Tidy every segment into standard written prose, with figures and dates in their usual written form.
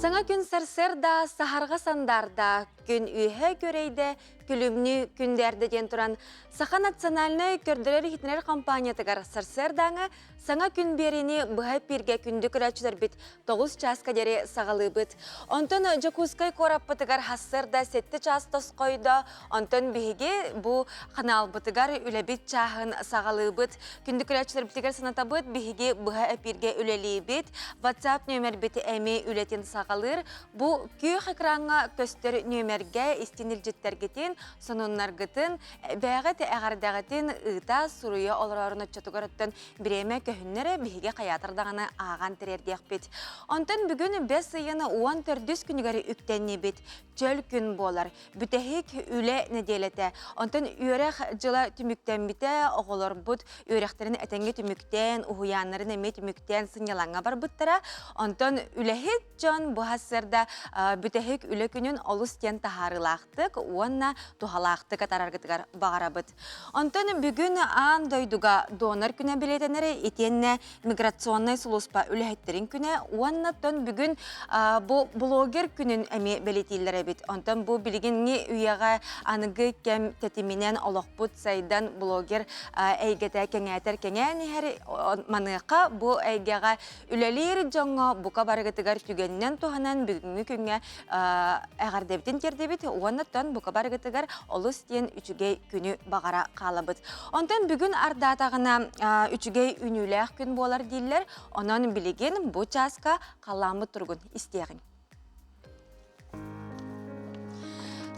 Саҥа күн сарсыарда саһарҕа сандаарда, күн үөһэ күөрэйдэ, күлүмнүү күндээрдэ диэн туран, Саха национальнай көрдөрөр-иһитинэр компаниятыгар сарсыардааҥы Саҥа күн биэриини быһа эпииргэ күндү көрөөччүлэрбит 9 чааска диэри саҕалыыбыт. Онтон Дьокуускай куораппытыгар сарсыарда 7 чаас тосхойдо. Онтон биһиги бу ханаалбытыгар үлэбит чааһын саҕалыыбыт. Күндү көрөөччүлэрбитигэр санатабыт, биһиги быһа эпииргэ үлэлиибит. WhatsApp нүөмэрбит эмиэ үлэтин саҕалыыр. Бу күөх экраҥҥа көстөр нүөмэргэ истин илдьиттэргитин, сонуннаргытын Бэйэҕит эҕэрдэҕитин ыыта, суруйа олороорун оччотугар оттон бириэмэ көһүннэрэ биһиги хайаатар даҕаны ааҕан тириэрдиэхпит. Онтон бүгүн бэс ыйын 14 күнүгэр үктэннибит. Чөл күн буолар. Бүтэһик үлэ нэдиэлэтэ. Онтон үөрэх дьыла түмүктэммитэ, оҕолорбут үөрэхтэрин этэҥҥэ түмүктээн, уһуйааннарын эмиэ түмүктээн сынньалаҥҥа барбыттара. Онтон үлэһит дьон бу сарсыарда бүтэһик үлэ күнүн олус диэн таһаарыылаахтык уонна туһалаахтык атараргытыгар баҕарабыт. Онтон бүгүн аан дойдуга донор күнэ бэлиэтэнэр итиэннэ миграционнай сулууспа үлэһиттэрин күнэ уонна тон бүгүн бу блогер күнүн эмиэ бэлиэтииллэр эбит. Онтон бу билигиҥҥи үйэҕэ аныгы кэм тэтиминэн олохпут сайдан блогер эйгэтэ кэҥээтэр кэҥээн иһэр. Маныаха бу эйгэҕэ Үлэлиир дьоҥҥо бука барыгытыгар түгэнинэн туһанан бүгүҥҥү күҥҥэ эҕэрдэбитин тиэрдэбит уонна тон бука барыгытыгар олус диэн үчүгэй күнү баҕара хаалабыт. Онтон бүгүн ардаатаҕына үчүгэй үүнүүлээх күн буолар дииллэр. Онон билигин бу чааска халлааммыт туругун истиэҕиҥ.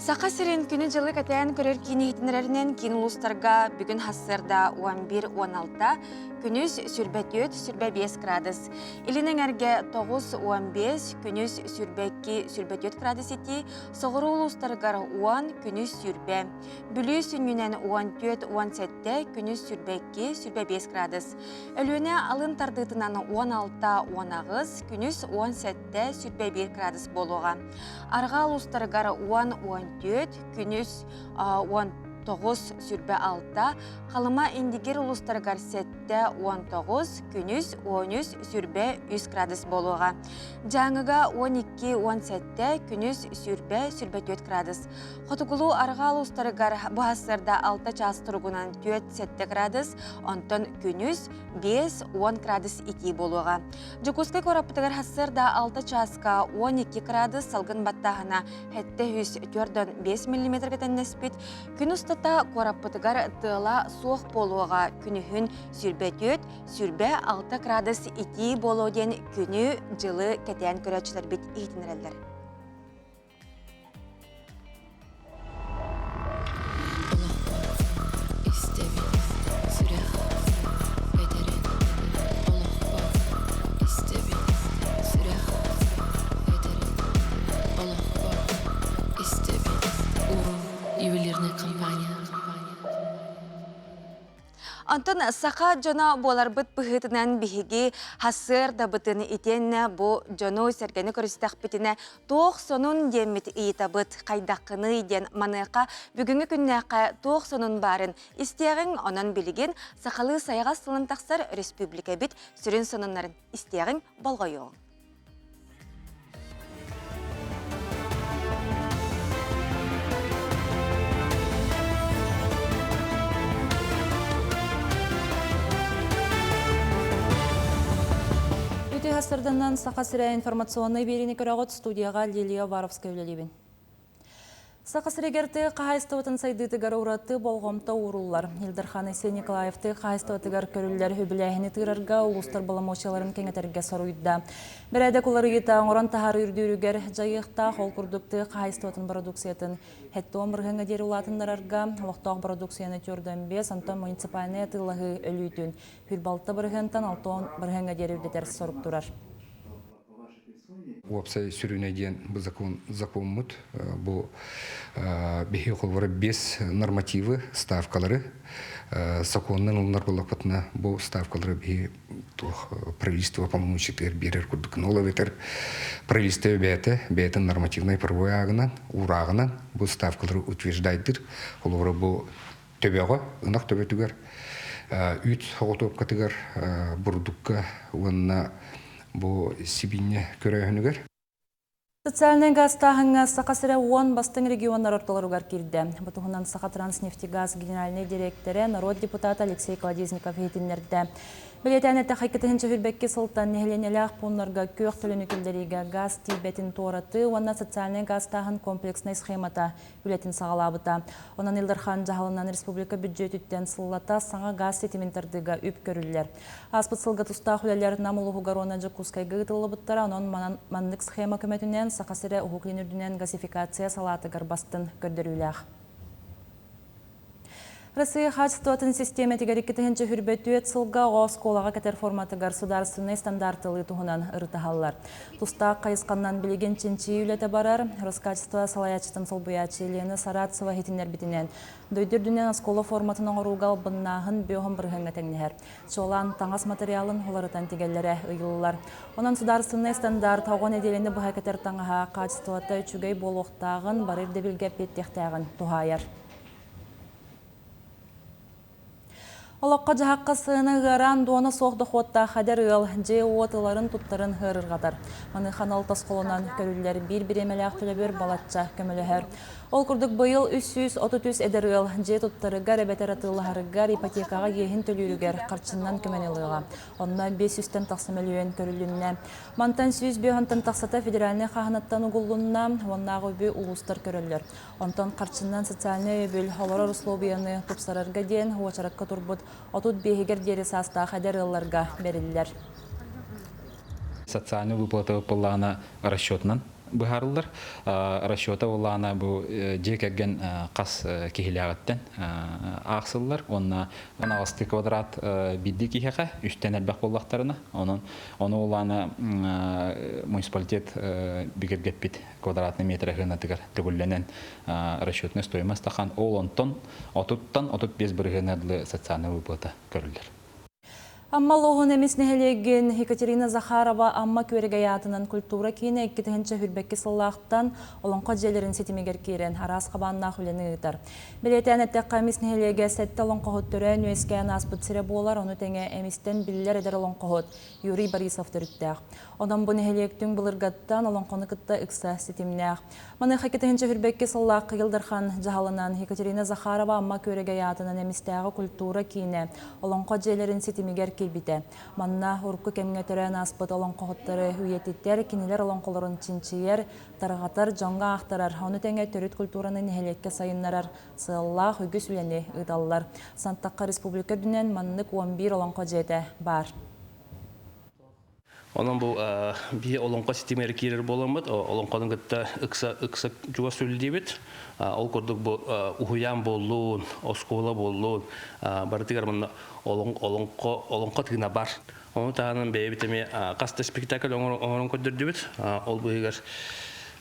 Саха сирин күнү-дьылы кэтээн көрөр киин иһитиннэрэринэн киин улуустарга бүгүн сарсыарда 11-16, күнүс 24-25 градус, Илин эҥэргэ 9-15, күнүс 22-24 градус итии, соҕуруу улуустарыгар 10, күнүс 20, Бүлүү сүнньүнэн 14-17, күнүс 22-25 градус, Өлүөнэ алын тардыытынан 16-18, күнүс 17, 21 градус буолуоҕа. Арҕаа улуустарыгар 10-14, күнүс 19, 26, Халыма Индигир улуустарыгар 7-19, күнүс 13, 23 градус буолуоҕа. Дьааҥыга 12-17, күнүс 20, 24 градус. Хотугулуу арҕаа улуустарыгар бу сарсыарда 6 чаас туругунан 4-7 градус, онтон күнүс 5-10 градус итии буолуоҕа. Дьокуускай куораппытыгар сарсыарда 6 чааска 12 градус салгын баттааһына 745 миллиметргэ тэннэспит. Күн устата куораппытыгар тыала суох буолуоҕа. Күнүһүн 24, 26 градус итии буолуо диэн күнү-дьылы кэтээн көрөөччүлэрбит иһитиннэрэллэр. Истэбин, сүрэх этэрин олохпор истэбин, сүрэх этэрин олохпор истэбин. Уруу ювелирная компания. Онтон саха дьоно буоларбыт быһыытынан биһиги сарсыардабытын итиэннэ бу дьону-сэргэни көрүстэхпитинэ туох сонун диэммит ыйытабыт, хайдаххыный диэн маныаха бүгүҥҥү күннээххэ туох сонун баарын истиэҕиҥ, онон билигин сахалыы сайаҕас тылын тахсар өрөспүүбүлүкэбит сүрүн сонуннарын истиэҕиҥ, болҕойуоҕуҥ. Үтүө сарсыарданан Саха сирэ информационнай биэриини көрөҕүт студияҕа Лилия Уваровская үлэлиибин. Саха сиригэр тыа хаһаайыстыбатын сайдыытыгар ураты болҕомто ууруллар. Ил Дархан Айсен Николаев тыа хаһаайыстыбатыгар көрүллэр үбүлээһини тыырарга улуустар боломуочуйаларын кэҥэтэргэ соруйда. Бэрээдэк уларыйыыта оҥорон таһаарыы үрдүүрүгэр дьайыахтаах, ол курдук тыа хаһаайыстыбатын бородууксуйатын 70 бырыһыаҥҥа диэри улаатыннарарга, олохтоох бородууксуйаны 45, онтон муниципальнай атыылаһыы өлүүтүн 46 бырыһыантан 60 бырыһыаҥҥа диэри үрдэтэр сорук турар. Уопсай сүрүнэ диэн бу закон закоммут бу биһи холборо без нормативы ставкалары сокуоннан ылынар буоллахпытына бу ставкалары биһи туох правительство полномочиятыгар биэрэр курдук ол эбэтэр правительство бэйэтэ бэйэтин нормативнай правовой аагынан уурааҕынан бу ставкалары утверждайдыр холобура бу төбөҕө ынах төбөтүгэр үүт соҕотуопкатыгар бурдукка уонна бу сибиинньэ көрөөһүнүгэр. Социальнай гаастааһыҥҥа Саха сирэ уон бастыҥ регионнар ортолоругар киирдэ. Бу туһунан Сахатранснефтегаз генеральнай дириэктэрэ, норуот депутата Алексей Колодезников иһитиннэрдэ. Бэлиэтээн эттэххэ, 2022 сылтан нэһилиэнньэлээх пууннарга күөх төлөнү киллэриигэ гаас тиийбэтин туоратыы уонна социальнай гаастааһын комплекснай схемата үлэтин саҕалаабыта. Онон Ил Дархан дьаһалынан республика бүддьүөтүттэн сыллата саҥа гаас ситимин тардыыга үп көрүллэр. Ааспыт сылга тустаах үлэлэр Нам улууһугар уонна Дьокуускайга ыытыллыбыттара, онон маннык схема көмөтүнэн Саха сирэ Уһук Илин үрдүнэн газификация салаатыгар бастын көрдөрүүлээх. Россия хаачыстыбатын систиэмэтигэр 2024 сылга оҕо оскуолаҕа кэтэр форматыгар судаарыстыбаннай стандартылыы туһунан ырытыһаллар. Тустаах хайысханнан билигин чинчийии үлэтэ барар. Роскачество салайааччытын солбуйааччы Елена Сарацева иһитиннэрбитинэн, дойду үрдүнэн оскуола форматын оҥорууга албыннааһын бөҕөн бырыһыаҥҥа тэҥнэһэр. Чуолаан таҥас матырыйаалын уларытан тигэллэрэ ыйыллар. Онон судаарыстыбаннай стандарт оҕо нэдиэлэни быһа кэтэр таҥаһа хаачыстыбата үчүгэй буолуохтааҕын, бары ирдэбилгэ эппиэттиэхтээҕин туһаайар. Олоххо-дьаһахха сыана ыараан дуона суох дохуоттаах эдэр ыал дьиэ-уот ыларын туттарын ыарырҕатар. Маныаха анал тосхолунан көрүллэр биир бириэмэлээх төлөбүр балачча көмөлөһөр. Ол курдук быйыл 333 эдэр ыал дьиэ туттарыгар эбэтэр атыылаһарыгар ипотекаҕа иэһин төлүүрүгэр харчынан көмөнү ылыаҕа. Онно 500-тэн тахса мөлүйүөн көрүлүннэ. Мантан 105-тан тахсата федеральнай хааһынаттан угуллунна, уоннааҕы үбү улуустар көрөллөр. Онтон харчынан социальнай өйөбүл, олорор услуобуйаны тупсарарга диэн уочаракка турбут 35-гэр диэри саастаах эдэр ыалларга бэриллэр. Социальный выплата ыппыллаана расчетунан быһаарыллар. Расчета буоллаҕына бу дьиэ кэргэн хас киһилээҕиттэн аахсыллар уонна аҕыстыы квадрат биирдии киһиэхэ үстэн элбэх буоллахтарына, онон ону буоллаҕына муниципалитет бигэргэппит квадратный метр сыанатыгар төгүллэнэн расчетная стоимость тахан ол онтон отуттан 35 бырыһыана дылы социальный выплата көрүллэр. Амма улууһун Эмис нэһилиэгин Екатерина Захарова Амма Күөрэгэй аатынан культура киинэ 2022 сыллаахтан Олоҥхо дьиэлэрин ситимигэр киирэн араас хабааннаах үлэни ыытар. Бэлиэтээн эттэххэ, Эмис нэһилиэгэ сэттэ олоҥхоһут төрөөн-үөскээн ааспыт сирэ буолар, ону тэҥэ Эмистэн биллэр эдэр олоҥхоһут Юрий Борисов төрүттээх. Онон бу нэһилиэк түҥ былыргаттан олоҥхону кытта ыкса ситимнээх. Маныаха 2022 сыллаах Ил Дархан дьаһалынан Екатерина Захарова Амма Күөрэгэй аатынан Эмистээҕи культура киинэ Олоҥхо дьиэлэрин ситимигэр киирбитэ. Манна урукку кэмҥэ төрөөн ааспыт олоҥхоһуттары үйэтитэр, кинилэр олоҥхолорун чинчийэр, тарҕатар, дьоҥҥо аахтарар, ону тэҥэ төрүт культураны нэһилиэккэ сайыннарар сыаллаах үгүс үлэни ыыталлар. Сантахха республика үрдүнэн маннык 11 олоҥхо дьиэтэ баар. Онон бу биһи олоҥхо ситимигэр киирэр буоламмыт, олоҥхону кытта ыкса ыкса чугас үлэлиибит. Ол курдук бу уһуйаан буоллун, оскуола буоллун, барытыгар манна олоҥхо олоҥхо тыына бар. Ону таһынан бэйэбит эмиэ хас да спектакль оҥорон көрдөрдүбүт. Ол быыһыгар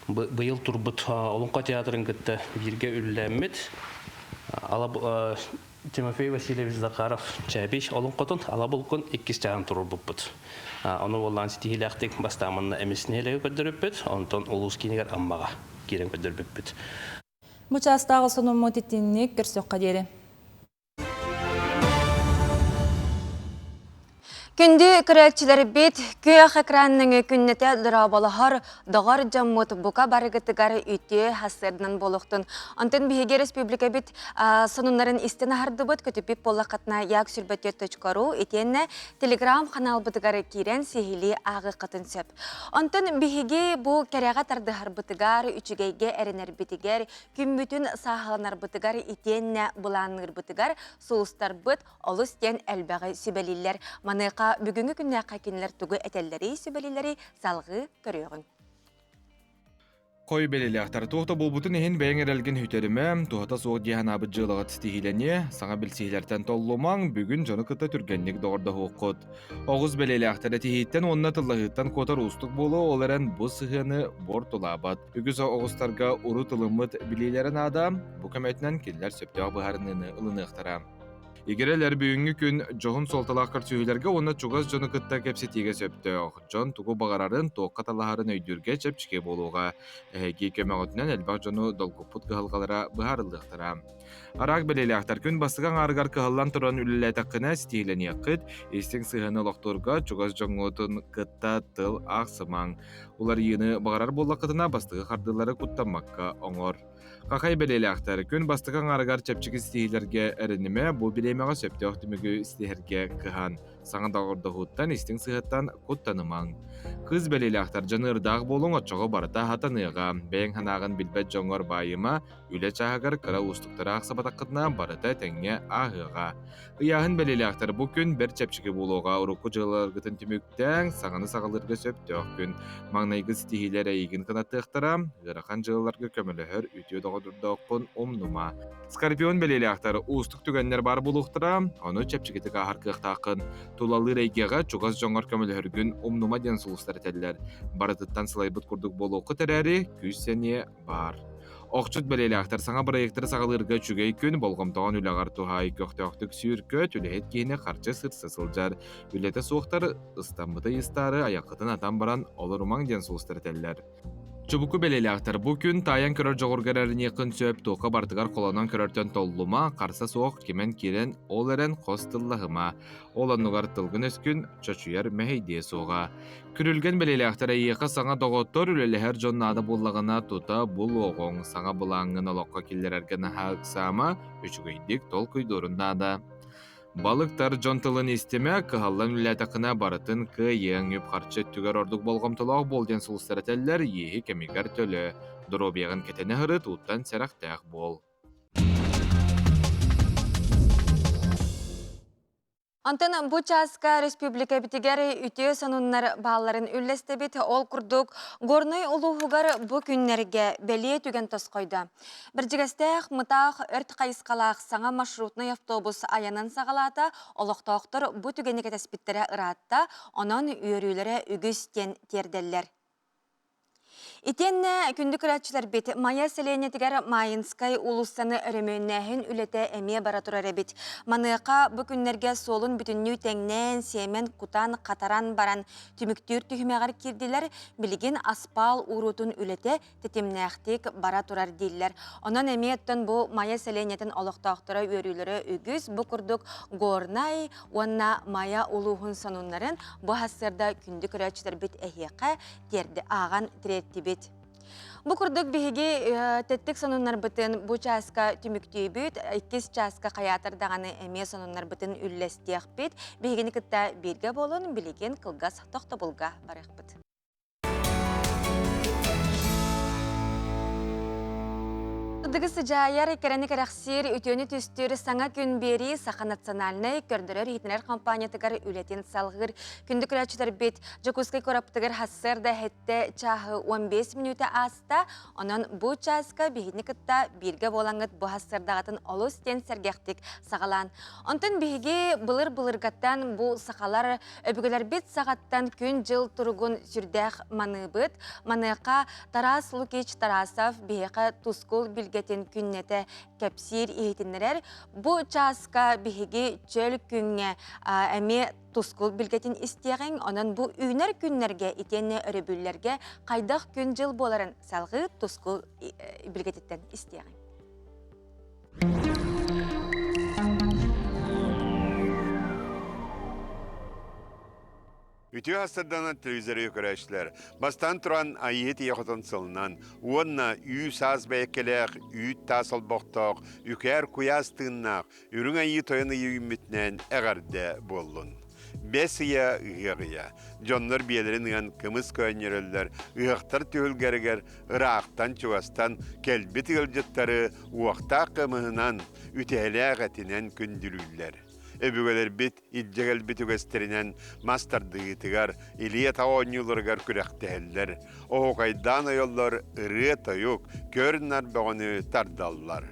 быйыл турбут Олоҥхо театрын кытта бииргэ үлэлээммит. Тимофей Васильевич Захаров Чээбий олоҥхотун ала булкун иккис чааһын туруорбуппут. Ону буоллаан ситиһиилээхтик бастааманна эмис нэһилиэгэ көрдөрүппүт, онтон улуус киинигэр Аммаҕа киирэн көрдөрбүппүт. Бу чаастааҕы сонуммут итинник көрсөххө диэри. Күндү көрөөччүлэрбит, күөх экранныҥы күннэтэ дорооболоһор доҕор дьоммут бука барыгытыгар үтүө хассыарынан буолуохтун. Онтон биһиги республикабыт сонуннарын истэн аһардыбыт, көтүппүт буоллаххытына як сүрбэтиэт.ру итиэннэ телеграм ханаалбытыгар киирэн сиһилии ааҕыаххытын сөп. Онтон биһиги бу кэрэҕэ тардыһарбытыгар, үчүгэйгэ эрэнэрбитигэр, күммүтүн сааһыланарбытыгар итиэннэ былаанныырбытыгар сулустарбыт олус диэн элбэҕи сүбэлииллэр. Маныаха бүгүҥҥү күннээххэ кинилэр тугу этэллэрий, сүбэлииллэрий салҕыы көрүөҕүҥ. Хой бэлэлээхтэр туох да буолбутун иһин бэйэҥ эрэлгин сүтэримэ, туһата суох дии санаабыт дьыалаҕыт ситиһиилэниэ, саҥа билсиһиилэртэн толлумаҥ, бүгүн дьону кытта түргэнник доҕордоһуоххут. Оҕус бэлиэлээхтэр этиһииттэн уонна тыллаһыыттан куотар уустук буолуо, ол эрэн бу сыһыаны буортулаабат. Үгүс оҕустарга урут ылыммыт билиилэрэ наада, бу көмөтүнэн кинилэр сөптөөх быһаарыныыны ылыныахтара. Игирэлэр бүгүҥҥү күн дьоһун суолталаах көрсүһүүлэргэ уонна чугас дьону кытта кэпсэтиигэ сөптөөх. Дьон тугу баҕарарын, туохха талаһарын өйдүүргэ чэпчэки буолуоҕа. Эһиги көмөҕүтүнэн элбэх дьону долгуппут кыһалҕалара быһаарыллыахтара. Араак бэлиэлээхтэр күн бастакы аҥаарыгар кыһаллан туран үлэлээтэххинэ ситиһилэниэххит, истиҥ сыһыаны олохтуурга чугас дьоҥҥутун кытта тыл аахсымаҥ. Уларыйыыны баҕарар буоллаххытына бастакы хардыылары куттаммакка оҥор. Хахай бэлиэлээхтэр күн бастакы аҥаарыгар чэпчэки ситиһиилэргэ эрэнимэ, бу бириэмэҕэ сөптөөх түмүгү ситиһэргэ кыһан. Саҥа доҕордоһууттан, истиҥ сыһыаттан куттанымаҥ. Кыыс бэлиэлээхтэр дьаныардаах буолуҥ, оччоҕо барыта хатаныаҕа. Бэйэҥ санааҕын билбэт дьоҥҥор баайыма, үлэ чааһыгар кыра уустуктары аахсыбатаххытына барыта этэҥҥэ ааһыаҕа. Ыйааһын бэлиэлээхтэр бу күн бэрт чэпчэки буолуоҕа. Урукку дьыалаларгытын түмүктээҥ, саҥаны саҕалыырга сөптөөх күн. Маҥнайгы ситиһиилэр эйигин кынаттыахтара, ыарахан дьыалаларга көмөлөһөр үтүө доҕордооххун умнума. Скорпион бэлиэлээхтэр уустук түгэннэр баар буолуохтара, ону чэпчэкитик ааһар кыахтааххын. Тулалыыр эйгэҕэ чугас дьоҥҥор көмөлөһөргүн умнума диэн сулустар этэллэр. Барытыттан сылайбыт курдук буолуоххут эрээри, күүс-сэниэ баар. Охчут бэлиэлээхтэр саҥа бырайыактары саҕалыырга үчүгэй күн, болҕомтоҕун үлэҕэр туһаай, көхтөөхтүк сүүр-көт, үлэһит киһини харчы сырса сылдьар. Үлэтэ суохтар ыстаммыты ыйыстаары айаххытын атан баран олорумаҥ диэн сулустар этэллэр. Чубуку бэлиэлээхтэр бу күн таайан көрөр дьоҕургар эрэниэххин сөп, туохха барытыгар холонон көрөртөн толлума, харса суох кимэн киирэн, ол эрэн хос тыллаһыма. Ол оннугар тылгын-өскүн чочуйар мэһэйдиэ суоҕа. Күрүлгэн бэлиэлээхтэр эйиэхэ саҥа доҕоттор, үлэлэһэр дьон наада буоллаҕына тута булуоҕуҥ, саҥа былааҥҥын олоххо киллэрэргэ наһаа ыксаама, үчүгэйдик толкуйдуорун наада. Балыктар дьон тылын истимэ, кыһаллан үлэлээтэххинэ барытын кыайыаҥ, үп-харчы өттүгэр ордук болҕомтолоох буол диэн сулустар этэллэр, иэһи кэмигэр төлөө, доруобуйаҕын кэтэнэ сырыт, ууттан сэрэхтээх буол. Онтон бу чааска республикабитигэр үтүө сонуннар баалларын үллэстэбит. Ол курдук, Горнай улууһугар бу күннэргэ бэлиэ түгэн тосхойдо. Бэрдьигэстээх, Мытаах өрт хайысхалаах саҥа маршрутнай автобус айанын саҕалаата. Олохтоохтор бу түгэни кэтэспиттэрэ ыраатта, онон үөрүүлэрэ үгүс диэн тиэрдэллэр. Итиэннэ күндү көрөөччүлэрбит Майа сэлиэнньэтигэр Майинскай уулуссаны өрөмүөннээһин үлэтэ эмиэ бара турар эбит. Маныаха бу күннэргэ суолун бүтүннүү тэҥнээн, сиэмэн кутан, хатаран баран түмүктүүр түһүмэҕэр киирдилэр. Билигин аспаал уурутун үлэтэ тэтимнээхтик бара турар дииллэр. Онон эмиэ оттон бу Майа сэлиэнньэтин олохтоохторо үөрүүлэрэ үгүс. Бу курдук Горнай уонна Майа улууһун сонуннарын бу сарсыарда күндү көрөөччүлэрбит эһиэхэ тиэрди ааҕан тириэртибит. Бу курдук биһиги тэттик сонуннарбытын бу чааска түмүктүүбүт, иккис чааска хайаатар даҕаны эмиэ сонуннарбытын үллэстиэхпит. Биһигини кытта бииргэ буолун, билигин кылгас тохтобулга барыахпыт. Сырдыгы сыдьаайар, кэрэни кэрэхсиир, үтүөнү түстүүр саҥа күн биэрии Саха национальнай көрдөрөр-иһитиннэрэр компаниятыгар үлэтин салҕыыр. Күндү көрөөччүлэрбит, Дьокуускай куораппытыгар сарсыарда сэттэ чааһы 15 мүнүүтэ ааста. Онон бу чааска биһигини кытта бииргэ буолаҥҥыт бу сарсыардаҕытын олус диэн сэргэхтик саҕалаан. Онтон биһиги былыр-былыргаттан бу сахалар өбүгэлэрбит саҕаттан күн-дьыл туругун сүрдээх маныыбыт. Маныаха Тарас Лукич Тарасов биһиэхэ тускул билгэтин күннэтэ кэпсиир иһитиннэрэр. Бу чааска биһиги чөл күҥҥэ эмиэ тускул билгэтин истиэҕиҥ, онон бу үүнэр күннэргэ итиэннэ өрөбүллэргэ хайдах күн-дьыл буоларын салҕыы тускул билгэтиттэн истиэҕиҥ. Үтүө астарданан телевизоры көрөөччүлэр бастаан туран Айыы Тийэ Хотон сылынан уонна үү саас бэйэккэлээх, үүт таас олбохтоох, үкээр куйаас тыыннаах Үрүҥ Айыы Тойон ыйы үүммүтүнэн эҕэрдэ буоллун. Бэс ыйа ыһыах ыйа. Дьоннор биэлэрин ыан кымыс көөнньөрөллөр, ыһыахтар түһүлгэригэр ыраахтан-чугастан кэлбит ыалдьыттары уохтаах кымыһынан, үтэһэлээх этинэн күндүлүүллэр. Өбүгэлэрбит илдьэ кэлбит үгэстэринэн мас тардыһыытыгар, илии-атах оонньууларыгар күрэхтэһэллэр, оһуокайдаан ойоллор, ырыа-тойук, көр-нар бөҕөнү тардаллар.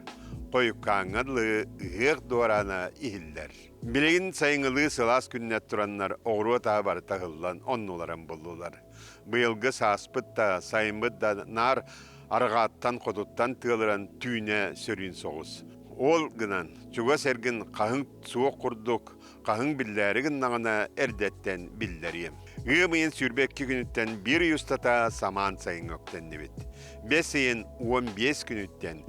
Хойуккааҥҥа дылы ыһыах дуораана иһиллэр. Билигин сайыҥҥылыы сылаас күннэр тураннар оҕуруот аһа барыта ыһыллан оннуларын буллулар. Быйылгы сааспыт да, сайыммыт да наар арҕааттан, хотуттан тыалыран түүнэ сөрүүн соҕус. Ол гынан чугас эргин хаһыҥ суох курдук хаһыҥ биллээри гыннаҕына эрдэттэн биллэриэм. Ыам ыйын 22 күнүттэн биир ый устата самаан сайыҥҥа үктэннибит. Бэс ыйын 15 күнүттэн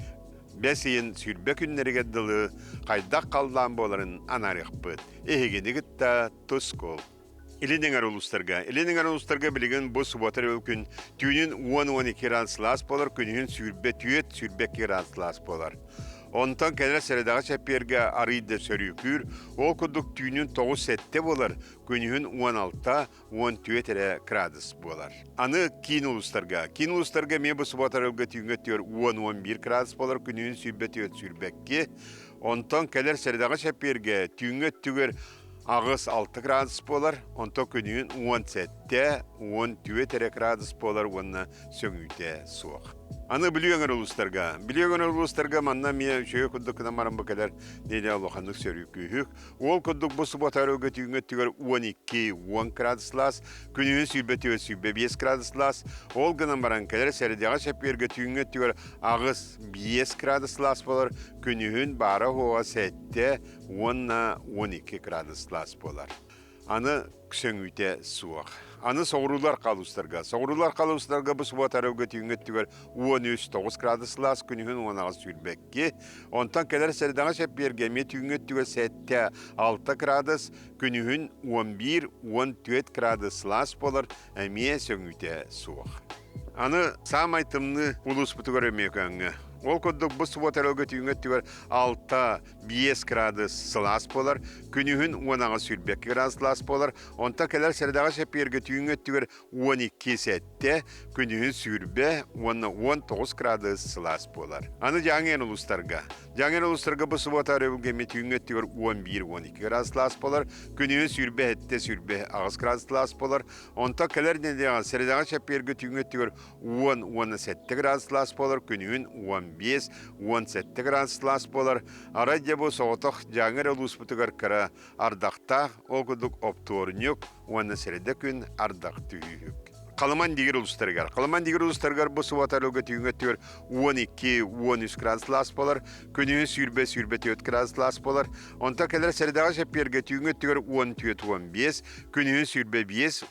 бэс ыйын 20 күннэригэр дылы хайдах халлаан буоларын анаарыахпыт. Эһигини кытта тускул. Илин эҥэр улуустарга. Илин эҥэр улуустарга билигин бу субуота күн түүнүн 10-12 градус буолар, күнүһүн 24-22 градус буолар. Онтон кэлэр сэрэдэҕэ чэппиэргэ арый да сөрүүкүүр, ол курдук түүнүн 9-7 буолар, күнүһүн 16-14 эрэ градус буолар. Аны киин улуустарга. Киин улуустарга эмиэ бу субуота өрөлгө түүҥҥэ өттүгэр 10-11 градус буолар, күнүһүн 24-22. Онтон кэлэр сэрэдэҕэ чэппиэргэ түүҥҥэ өттүгэр 8-6 градус буолар, онтон күнүһүн 17-14 эрэ градус буолар уонна сөҥүүтэ суох. Аны Бүлүү өҥөр улуустарга. Бүлүү өҥөр улуустарга манна эмиэ үчүгэй курдук гынан баран бу кэлэр нэдиэлэ улаханнык сөрүүкүүһүк. Ол курдук бу субуота өрөҕө түүҥҥү өттүгэр 12-10 градус күнүһүн 24-25 градус Ол гынан баран кэлэр сэрэдэҕэ чэппиэргэ түүҥҥү өттүгэр 8-5 градус буолар, күнүһүн баара-суоҕа 7 уонна 12 градус сылаас буолар. Аны сөҥүүтэ суох. Аны соҕуруулар халустарга. Соҕуруулар халустарга бу субуота өрөбүлгэ түүҥҥү өттүгэр 13-9 градус сылаас, күнүһүн 18-22. Онтон кэлэр сэрэдэҕэ чэппиэргэ эмиэ түүҥҥү өттүгэр 7-6 градус, күнүһүн 11-14 градус сылаас буолар, эмиэ сөҥүүтэ суох. Аны саамай тымныы улууспутугар Өймөкөөҥҥө. Ол курдук бу субуота өрөбүлгэ түүҥҥү өттүгэр 6 5 градус сылаас буолар, күнүһүн 18-22 градус сылаас буолар, онтон кэлэр сэрэдэҕэ чэппиэргэ түүҥҥү өттүгэр 12-7, күнүһүн 20 уонна 19 градус сылаас буолар. Аны Дьааҥы улуустарга. Дьааҥы улуустарга бу субуота өрөбүлгэ эмиэ түүҥҥү өттүгэр 11-12 градус сылаас буолар, күнүһүн 27-28 градус сылаас буолар, онтон кэлэр нэдиэлэҕэ сэрэдэҕэ чэппиэргэ түүҥҥү өттүгэр 10 уонна 7 градус сылаас буолар, күнүһүн 15, 17 градус сылаас буолар. Арай дьэ бу соҕотох Дьааҥы эрэ улууспутугар кыра ардахтаах, ол курдук оптуорунньук уонна сэрэдэ күн ардах түһүүһүк. Халыман дигир улуустарыгар. Халыман дигир улуустарыгар бу субата өрөлгө түүҥҥэ өттүгэр 12-13 градус сылаас буолар, күнүһүн 20-24 градус сылаас буолар. Онтон кэлэр сэрэдэҕэ чэппиэргэ түүҥҥэ өттүгэр 14-15, күнүһүн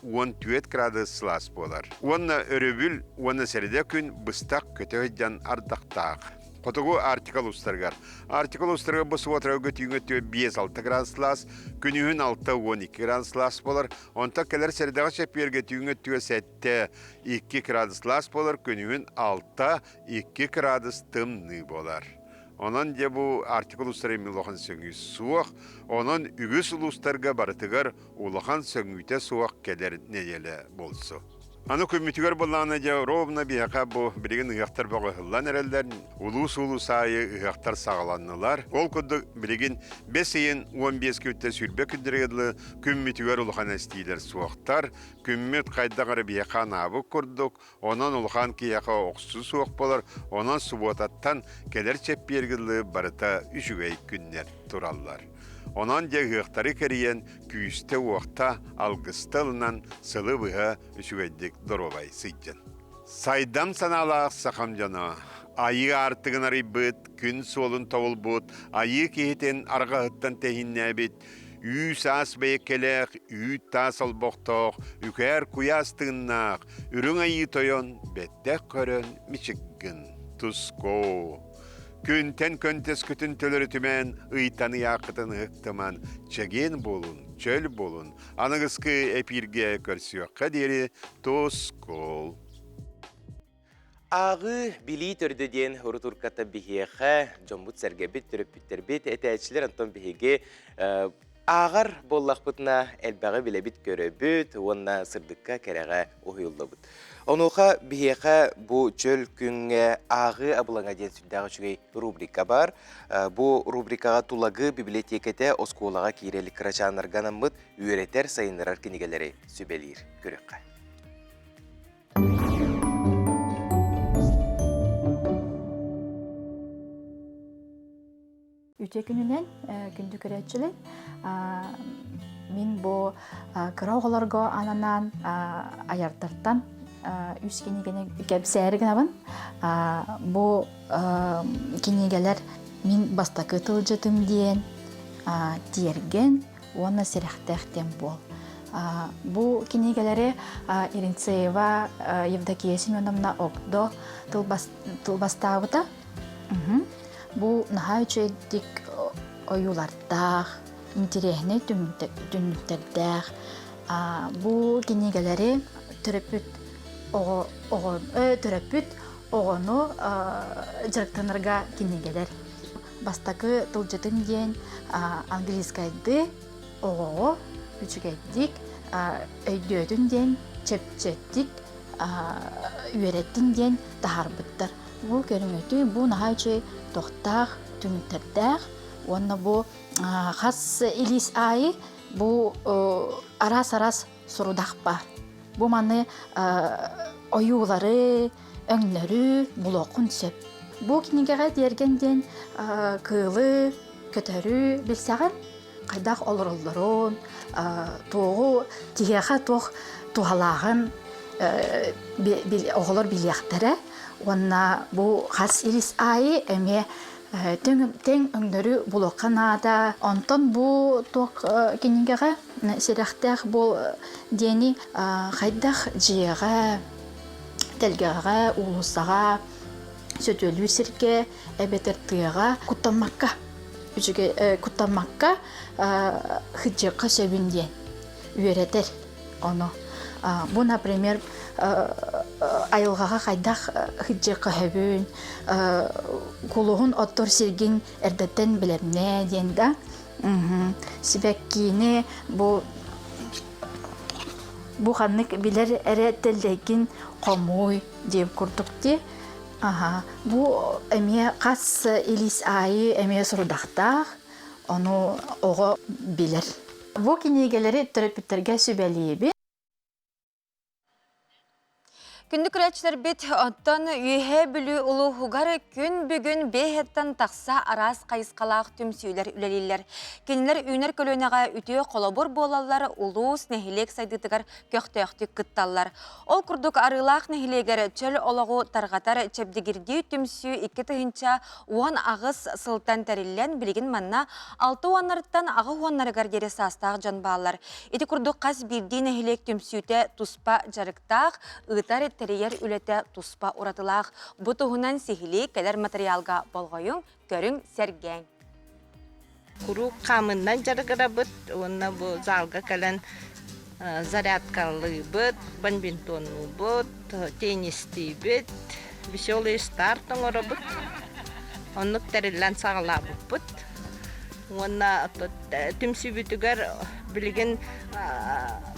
25-14 градус сылаас буолар. Уонна өрөбүл уонна сэрэдэ күн быстах көтө сылдьан ардахтаах. Хотугу Арктика улуустарыгар. Арктика улуустарыгар бу субуотарга түүҥҥэ өттүгэр 5-6 градус сылаас, күнүһүн 6-12 градус сылаас буолар. Онтон кэлэр сэрэдэҕэ чэппиэргэ түүҥҥэ өттүгэр 7-2 градус сылаас буолар, күнүһүн 6-2 градус тымныы буолар. Онон дьэ бу Арктика улуустара эмиэ улахан сөҥүү суох. Онон үгүс улуустарга барытыгар улахан сөҥүүтэ суох кэлэр нэдиэлэ буолсу. Аны күммүтүгэр былаана дьэ ровно биһиэхэ бу билигин ыһыахтар бөҕө ыһыллан эрэллэр. Улуус-улуус аайы ыһыахтар саҕаланнылар. Ол курдук билигин бэс ыйын 15 күнтэн 20 күннэргэ дылы күммүтүгэр улахан эстиилэр суохтар. Күммүт хайдах эрэ биһиэхэ анаабыт курдук Онон улахан киһиэхэ охсуу суох буолар, онон субуотаттан кэлэр чэппиэргэ дылы барыта үчүгэй күннэр тураллар. Онон дьэ ыһыахтары кэрийэн күүстэ-уохта, алгыста ылынан сылы быһа үчүгэйдик доруобай сылдьын. Сайдам санаалаах сахам дьоно, айыы аартыгын арыйбыт, күн суолун тобулбут, айыы киһитин арҕаһыттан тэһииннээбит Үү-саас бэйэккэлээх, үүт-таас олбохтоох, үкээр куйаас тыыннаах, үрүҥ айыы тойон бэттэх көрөн мичик гын, тускоо. Күнтэн көнтөскүтүн төлөрүтүмэн, ыйтан ыйааххытын ыһыктыман, чэгиэн буолун, чөл буолун, аныгыскы эпииргэ көрсүөххэ диэри тускул. Ааҕыы билии төрдө диэн урутурката биһиэхэ дьоммут-сэргэбит, төрөппүттэрбит, этээччилэр онтон биһиги ааҕар буоллахпытына элбэҕи билэбит-көрөбүт уонна сырдыкка кэрэҕэ уһуйуллабыт. Онуоха биһиэхэ бу чөл күҥҥэ ааҕыы абылаҥа диэн сүрдээх үчүгэй рубрика бар. Бу рубрикаҕа Тулагы библиотекэтэ оскуолаҕа киирэ илик кырачааннарга анаммыт үөрэтэр, сайыннарар кинигэлэри сүбэлиир. Көрүөххэ. Үтүө күнүнэн күндү көрөөччүлэр мин бу кыра оҕолорго ананан аярдартан үс кинигэни кэпсээри гынабын. Бу кинигэлэр Мин бастакы тылдьытым диэн тиэргэн уонна сэрэхтээх диэн буол. Бу кинигэлэри Иринцеева Евдокия Семеновна Огдо тылбастаабыта. Бу наһаа үчүгэйдик ойуулардаах, интэриэһинэй түннүктэрдээх. Бу кинигэлэри төрөппүт оҕо оҕо төрөппүт оҕону дьарыктанарга кинигэлэр. Бастакы тылдьытым диэн английскайды оҕоҕо үчүгэйдик өйдөөтүн диэн чэпчэттик үөрэттин диэн таһаарбыттар. Бу көрүҥүтүй бу наһаа үчүгэй тохтаах түмүктэрдээх уонна бу хас илиис аайы бу араас-араас сорудах баар. Бу маны ойуулары, өҥнөрү булуоххун сөп. Бу кинигэҕэ тиэргэн диэн кыылы, көтөрү билсэҕин, хайдах олороллорун, туоҕу киһиэхэ туох туһалааҕын оҕолор билиэхтэрэ уонна бу хас илис аайы эмиэ тэҥ өҥнөрү булуохха наада. Онтон бу туох кинигэҕэ Сирэхтээх буол диэни хайдах дьиэҕэ, тэлгэҕэҕэ, уулуссаҕа, сөтүөлүүр сиргэ эбэтэр тыаҕа куттаммакка үчүгэй куттаммакка сылдьыахха сөбүн диэн үөрэтэр ону. Бу, например, айылҕаҕа хайдах сылдьыахха сөбүн, кулуһун оттор сиргин эрдэттэн билэмнээ диэн да Сибэккиини бу бу ханнык билэр эрэ тэллэйгин хомуй диэн курдук дии. Аха. Бу эмиэ хас илиис аайы эмиэ сорудахтаах, ону оҕо билэр. Бу кинигэлэри төрөппүттэргэ сүбэлиибин. Күндү көрөөччүлэрбит, оттон Үөһээ Бүлүү улууһугар күн бүгүн биэһэттэн тахса араас хайысхалаах түмсүүлэр үлэлииллэр. Кинилэр үүнэр көлүөнэҕэ үтүө холобур буолаллар, улуус, нэһилиэк сайдыытыгар көхтөөхтүк кытталлар. Ол курдук Арыылаах нэһилиэгэр чөл олоҕу тарҕатар чэбдигирдии түмсүү 2018 сылтан тэриллэн, билигин манна алта уоннарыттан аҕыс уоннарыгар диэри саастаах дьон бааллар. Ити курдук хас биирдии нэһилиэк түмсүүтэ туспа дьарыктаах, ыытар, тэрийэр үлэтэ туспа уратылаах. Бу туһунан сиһилии кэлэр матырыйаалга болҕойуҥ, көрүҥ, сэргээҥ. Куруук хаамыннан дьарыгырабыт уонна бу залга кэлэн зарядкалыыбыт, бадминтоннуубут, теннистиибит, веселый старт оҥоробут. Оннук тэриллэн саҕалаабыппыт. Уонна түмсүүбүтүгэр билигин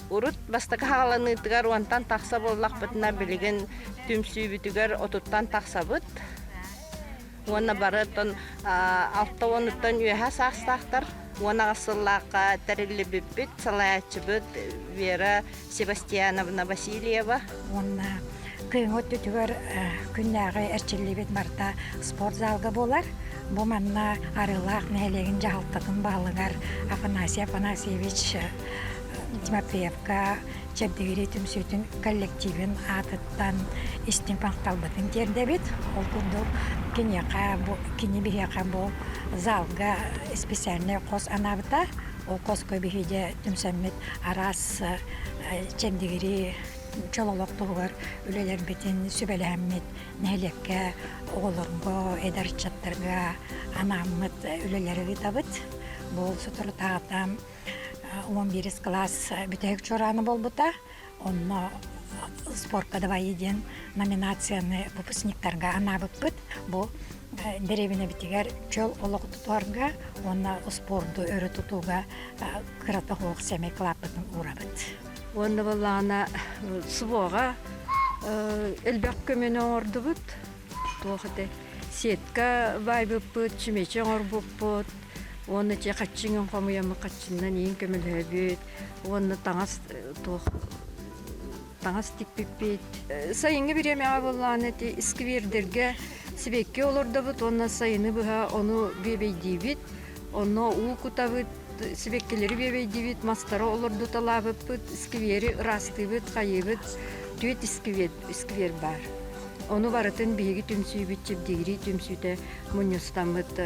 урут бастакы хааланыытыгар уонтан тахса буоллахпытына билигин түмсүүбүтүгэр отуттан тахсабыт. Уонна бары оттон алта уонуттан үөһэ саастаахтар. Уон аҕыс сыллаахха тэриллибиппит салайааччыбыт Вера Себастьяновна Васильева. Уонна кыһыҥҥы өттүтүгэр күннээҕи эрчиллибит барыта спорт залга буолар. Бу манна Арыылаах нэһилиэгин дьаһалтатын баһылыгар Афанасий Афанасьевич Тимофеевка чэбдигирии түмсүүтүн коллективын аатыттан истиҥ махталбытын тиэрдэбит. Ол курдук киниэхэ бу кини биһиэхэ бу залга специальнай хос анаабыта. Ол хоско биһиги түмсэммит араас чэбдигирии чөл олох туһугар үлэлэрбитин сүбэлэһэммит нэһилиэккэ оҕолорго, эдэр ыччаттарга анааммыт үлэлэри ыытабыт. Бу соторутааҕыта 11 кылаас бүтэһик чуорааны буолбута. Онно спортка давай диэн номинацияны выпускниктарга анаабыппыт. Бу дэриэбинэбитигэр чөл олох тутуарга уонна спорду өрө тутууга кырата суох сэмэй кылааппытын уурабыт. Уонна буоллаҕына СВО-ҕа элбэх көмөнү оҥордубут. Туох этэй сетка баайбыппыт, чүмэчи оҥорбуппут уонна дьэ хаччыҥын хомуйаммыт хаччыннан иин көмөлөһөбүт уонна таҥас туох таҥас тикпиппит. Сайыҥҥы бириэмэҕэ буоллаҕына ити исквирдэргэ сибэкки олордобут уонна сайыны быһа ону бүөбэйдиибит. Онно уу кутабыт, сибэккилэри бүөбэйдиибит, мастары олордуталаабыппыт, сквери ыраастыыбыт, хайыыбыт. Түөрт сквер, сквер баар. Ону барытын биһиги түмсүүбүт Чэбдигирии түмсүүтэ мунньустаммыт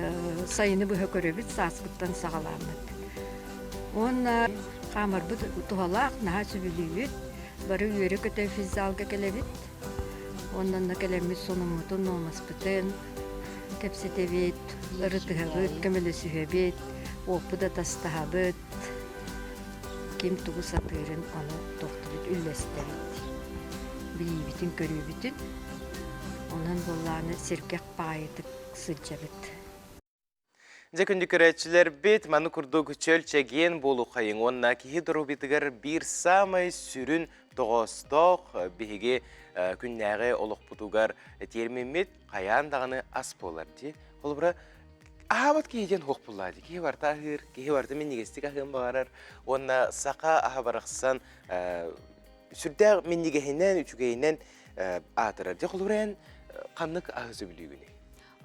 сайыны быһа көрөбүт, сааскыттан саҕалааммыт. Уонна хаамарбыт туһалаах, наһаа сөбүлүүбүт. Бары үөрэ-көтө физзалга кэлэбит. Уонна онно кэлэммит сонуммутун, нуомаспытын кэпсэтэбит, ырытыһабыт, көмөлөсүһэбит, уоппут атастаһабыт. Ким тугу сатыырын ону тохтубут үллэстэбит. Билиибитин көрүүбүтүн. Онон буоллааны сиргэх баайытык сылдьабыт. Дьэ күндү көрөөччүлэрбит, маны курдук чөл чэгиэн буолуоххайыҥ уонна киһи доруобуйатыгар биир саамай сүрүн тоҕоостоох биһиги күннээҕи олохпутугар тиэрмиммит хайаан даҕаны ас буолар дии. Холобура, аһаабат киһи диэн суох буоллаа дии. Киһи барыта аһыыр, киһи барыта минньигэстик аһыан баҕарар уонна саха аһа барахсан сүрдээх минньигэһинэн, үчүгэйинэн аатырар. Дьэ, холобура, эн ханнык аһы сөбүлүүгүнүй?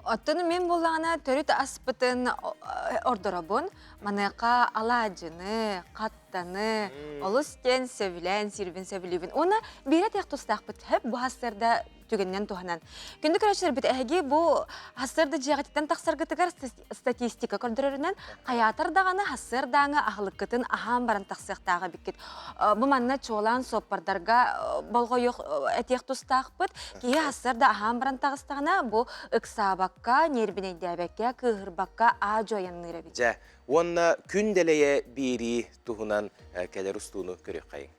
Оттон мин буллаҕына төрүт аспытын ордоробун. Маныаха алаадьыны, хаттаны олус диэн сөбүлээн сиирбин сөбүлүүбүн. Уонна биирэ тех тустаахпыт хөп бу хастарда түгэнинэн туһанан. Күндү көрөөччүлэрбит эһиги бу хассыарда дьиэҕититтэн тахсаргытыгар статистика көрдөрөрүнэн хайаатар даҕаны хассыардааҥы аһылыккытын аһаан баран тахсыахтааҕа эбиккит. Бу манна чуолаан суоппардарга болҕойуох этиэх тустаахпыт. Киһи хассыарда аһаан баран таҕыстаҕына бу ыксаабакка, ньиэрбинэйдээбэккэ, кыыһырбакка аа дьуойанныыр эбит. Дьэ, уонна күн дэлэйэ биэрии туһунан кэлэр устууну көрүөххэйиҥ.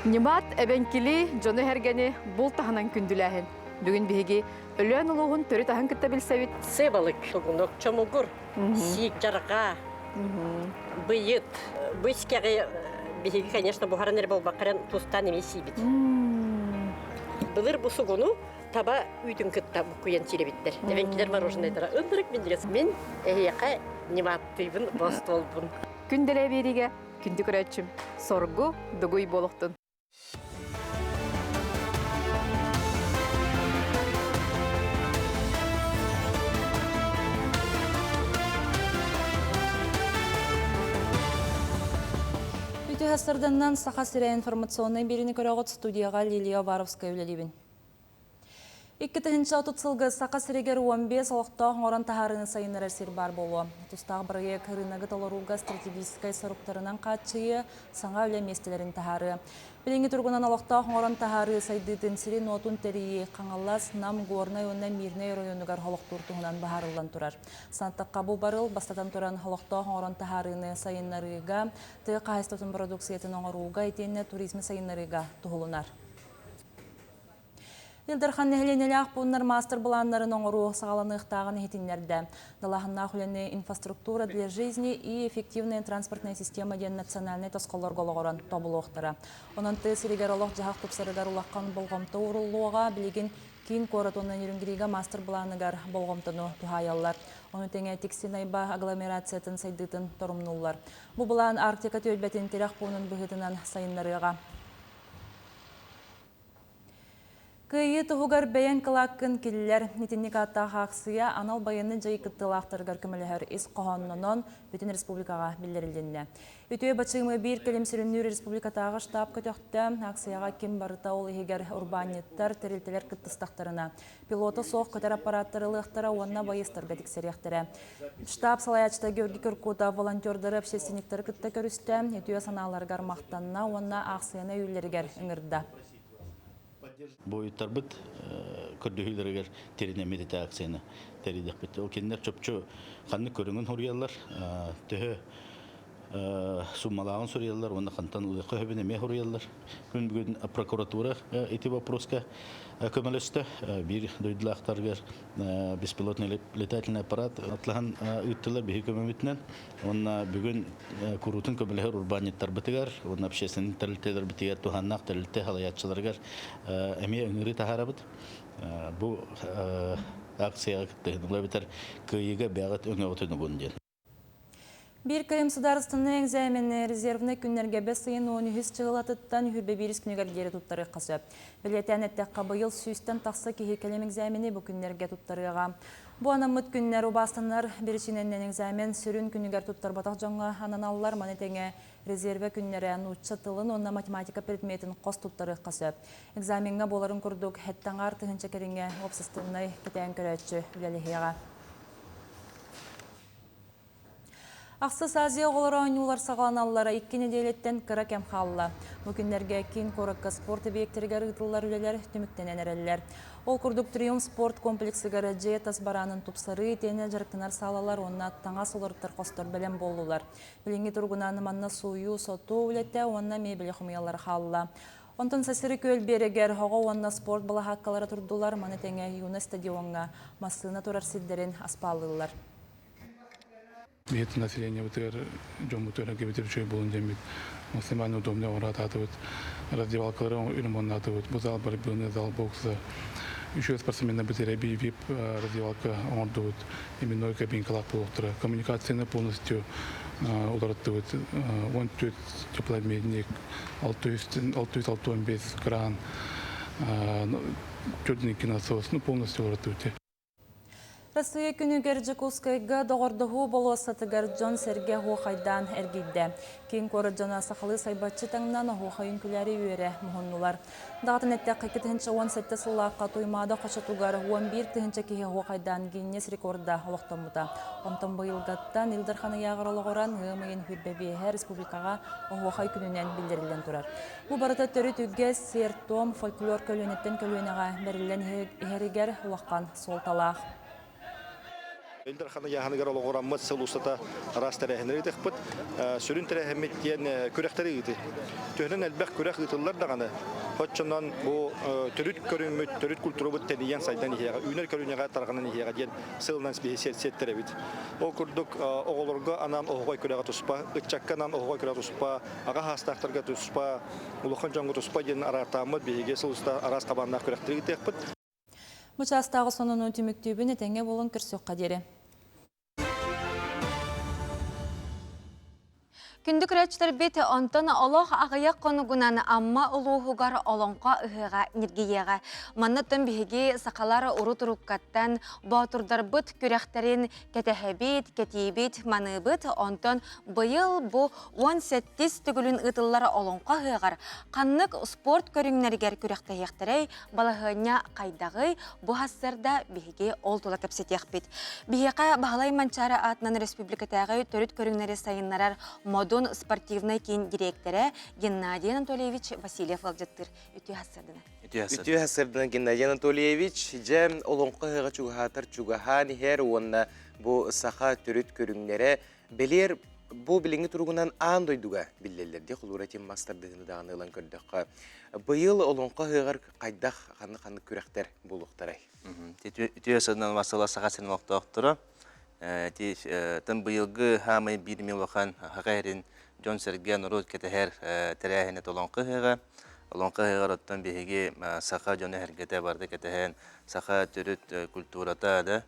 Ньымаат эбэҥкили дьону-сэргэни булт таһынан күндүлээһин. Бүгүн биһиги Өлөөн улууһун төрүт аһын кытта билсэбит. Сыбалык, сугунук, чомугур, сиик дьарҕаа, быйыт. Бу искэҕи биһиги, конечно, буһаран эрэ буолбаккаран тустаан эмиэ сиибит. Былыр бу сугуну таба үүтүн кытта буккуйан сирэбиттэр. Эбэҥкилэр мороженайдара ындырык минньигэс. Мин эһиэхэ ньымааттыыбын, бостуолбун. Күн дэлэ биэриигэ Күндү көрөөччүм, соргу дугуй буолуохтун. Үтүө сарданнан Саха сирэ информационнай биэриини көрөҕүт студияҕа Лилия Уваровская үлэлиибин. 2030 сылга Саха сиригэр 15 олохтоох оҥорон таһаарыыны сайыннарар сир баар буолуо. Тустаах бырайыак ырыынагы толорууга стратегическай соруктарынан хааччыйыа, саҥа үлэ миэстэлэрин таһаарыа. Билиҥҥи туругунан олохтоох оҥорон таһаарыы сайдыытын сирин-уотун тэрийии Хаҥалас, Нам, Горнай уонна Мирнэй оройуонугар олохтуур туһунан быһаарыллан турар. Санаттахха бу барыл, бастатан туран, олохтоох оҥорон таһаарыыны сайыннарыыга, тыа хаһаайыстыбатын бородууксуйатын оҥорууга итиэннэ туризмы сайыннарыыга туһулунар. Ил Дархан нэһилиэнньэлээх пууннар маастар-былааннарын оҥоруу саҕаланыахтааҕын иһитиннэрдэ. Далааһыннаах үлэни «Инфраструктура для жизни и эффективная транспортная система» диэн национальнай тосхоллорго олоҕуран тобулуохтара. Онон тыа сиригэр олох-дьаһах тупсарыгар улахан болҕомто ууруллуоҕа, билигин киин куорат уонна Нерюнгрига маастар-былааныгар болҕомтону туһаайаллар. Ону тэҥэ Тикси-Найба агломерациятын сайдыытын торумнууллар. Бу былаан Арктика түөлбэтин тирэх пуунун быһыытынан сайыннарыаҕа. Кыайыы туһугар бэйэҥ кылааккын киллэр. Итинник ааттаах аахсыйа анал байыаннай дьайыы кыттыылаахтарыгар көмөлөһөр ис хоһооннонон бүтүн республикаҕа биллэрилиннэ. Үтүө бачыымы биир кэлим сүрүннүүр республикатааҕы штаб көтөхтө. Акцияҕа ким барыта ол иһигэр урбаанньыттар, тэрилтэлэр кыттыстахтарына, пилота суох көтөр аппараттары ылыахтара уонна байыастарга тиксэриэхтэрэ. Штаб салайааччыта Георгий Кыркутов волонтердары, общественниктары кытта көрүстэ, үтүө санааларыгар махтанна уонна аахсыйаны өйүүллэригэр ыҥырда. Буойуттарбыт көрдөһүүлэригэр тэринэммит ити акцияны тэрийдэхпит. Ол кинилэр чопчу ханнык көрүҥүн суруйаллар, төһө суммалааҕын суруйаллар уонна хантан ылыахха сөбүн эмиэ суруйаллар. Күн бүгүн прокуратура ити вопроска көмөлөстө. Биир дойдулаахтарыгар беспилотный летательный аппарат атлаһан ыыттылар биһи көмөбүтүнэн. Уонна бүгүн куруутун көмөлөһөр урбаанньыттарбытыгар уонна общественный тэрилтэлэрбитигэр туһааннаах тэрилтэ салайааччыларыгар эмиэ ыҥырыы таһаарабыт. Бу акцияҕа кыттыһын, ол эбэтэр кыайыыга бэйэҕит өҥөҕүтүн угун диэн. Биир кэлим судаарыстыбаннай экзамены резервнэй күннэргэ бэс ыйын 13 чыһылатыттан 21 күнүгэр диэри туттарыахха сөп. Бэлиэтээн эттэххэ, быйыл сүүстэн тахса киһи кэлим экзамени бу күннэргэ туттарыаҕа. Бу анаммыт күннэр убаастанар биричиинэнэн экзамен сүрүн күнүгэр туттарбатах дьоҥҥо ананаллар. Маны тэҥэ резервэ күннэрэ нуучча тылын уонна математика предметин хос туттарыахха сөп. Экзамеҥҥа буоларын курдук, сэттэ тыһыынча кэриҥэ уопсастыбаннай кэтээн көрөөччү үлэлэһиэҕэ. Ахсыс Азия оҕолоро оонньуулар саҕаланаллара икки нэдиэлэттэн кыра кэм хаалла. Бу күннэргэ киин куоракка спорт объектэригэр ыытыллар үлэлэр түмүктэнэн эрэллэр. Ол курдук Триумф спорт комплексыгар дьиэ тас бараанын тупсарыы итиэннэ дьарыктанар саалалар уонна таҥас уларыттар хостор бэлэм буоллулар. Билиҥҥи туругунан манна сууйуу, сотуу үлэтэ уонна мебели хомуйаллара хаалла. Онтон Сасыры күөл биэрэгэр оҕо уонна спорт балаһааккалара турдулар, маны тэҥэ Юность стадиоҥҥа массыына турар сирдэрин аспааллыыллар. Биһиги населениебытыгар дьоммутугар кэбитэр үчүгэй буолун диэммит максимально удобно оҥоро Раздевалкалары ремонтнаатыбыт. Бу зал борьбыны, зал бокса. Үчүгэй спортсменнарбыт эрэби вип раздевалка оҥордубут. Именной кабинкалаах буолуохтара. Коммуникацияны полностью уларыттыбыт. 14 теплообменник, 665 кран, 4 насос, ну полностью уларыттыбыт. Россия күнүгэр Дьокуускайга доҕордоһуу болуоссатыгар дьон-сэргэ оһуохайдаан эргийдэ. Киин куорат дьоно сахалыы сайбаччы таҥнан оһуохайын күлээри үөрэ муһуннулар. Даҕатан эттэххэ, 2017 сыллаахха Туймаада хочотугар 11 тыһыынча киһи оһуохайдаан Гиннес рекорда олохтоммута. Онтон быйылгаттан Ил Дархан ыйааҕар олоҕуран ыам ыйын 25 республикаҕа оһуохай күнүнэн биллэриллэн турар. Бу барыта төрүт үгэс, сиэр-туом, фольклор көлүөнэттэн көлүөнэҕэ бэриллэн иһэригэр улахан суолталаах. Ил Дархан ыйааһыныгар олоҕураммыт сыл устата араас тэрээһиннэри ыытыахпыт. Сүрүн тэрээһиммит диэн күрэхтэри ыытыы. Төһөнөн элбэх күрэх ыытыллар даҕаны, оччонон бу төрүт көрүҥмүт, төрүт культурабыт тэнийэн сайдан иһиэҕэ, үүнэр көрүҥэҕэ тарҕанан иһиэҕэ диэн сылынан биһи сиэттэрэбит. Ол курдук оҕолорго анаан оһоҕой күрэҕэ туспа, ыччакка анаан оһоҕой күрэҕэ туспа, аҕа саастаахтарга туспа, улахан дьоҥҥо туспа диэн араартааммыт биһиги сыл устата араас хабааннаах күрэхтэри ыытыахпыт. Бу чаастааҕы сонуну түмүктүүбүн этэҥҥэ буолан көрсүөххэ диэри. Күндү көрөөччүлэрбит, онтон олох аҕыйах хонугунан Амма улууһугар Олоҥхо ыһыаҕа ньиргийиэҕэ. Манна биһиги сахалар урут-уруккаттан боотурдарбыт күрэхтэрин кэтэһэбит, кэтиибит, маныыбыт. Онтон быйыл бу 17 төгүлүн ыытыллар Олоҥхо ыһыаҕар ханнык спорт көрүҥнэригэр күрэхтэһиэхтэрэй, балаһыанньа хайдаҕый, бу сарсыарда биһиги ол тула кэпсэтиэхпит. Биһиэхэ Баһылай Манчаары аатынан республикатааҕы төрүт көрүҥнэри сайыннарар Модун спортивнай киин дириэктэрэ Геннадий Анатольевич Васильев ыалдьыттыыр. Үтүө сарсыардынан. Үтүө сарсыарданан Геннадий Анатольевич, дьэ олоҥхо ыһыаҕа чугаһаатар чугаһаан иһэр уонна бу саха төрүт көрүҥнэрэ бэлиэр бу билиҥҥи туругунан аан дойдуга биллэллэр дии холуура тим мас тардыһыыны даҕаны ылан көрдөххө быйыл олоҥхо ыһыаҕар хайдах ханнык ханнык күрэхтэр буолуохтарай Үтүө сылынан масыла саха сирин олохтоохторо ти тын быйылгы хаамай биир улахан хаха эрин дьон-сэргэ норуот кэтэһэр тэрээһинэ олоҥхо ыһыаҕа олоҥхо ыһыаҕар оттон биһиги саха дьоно эһэргэтэ барыта кэтэһэн саха төрүт культурата да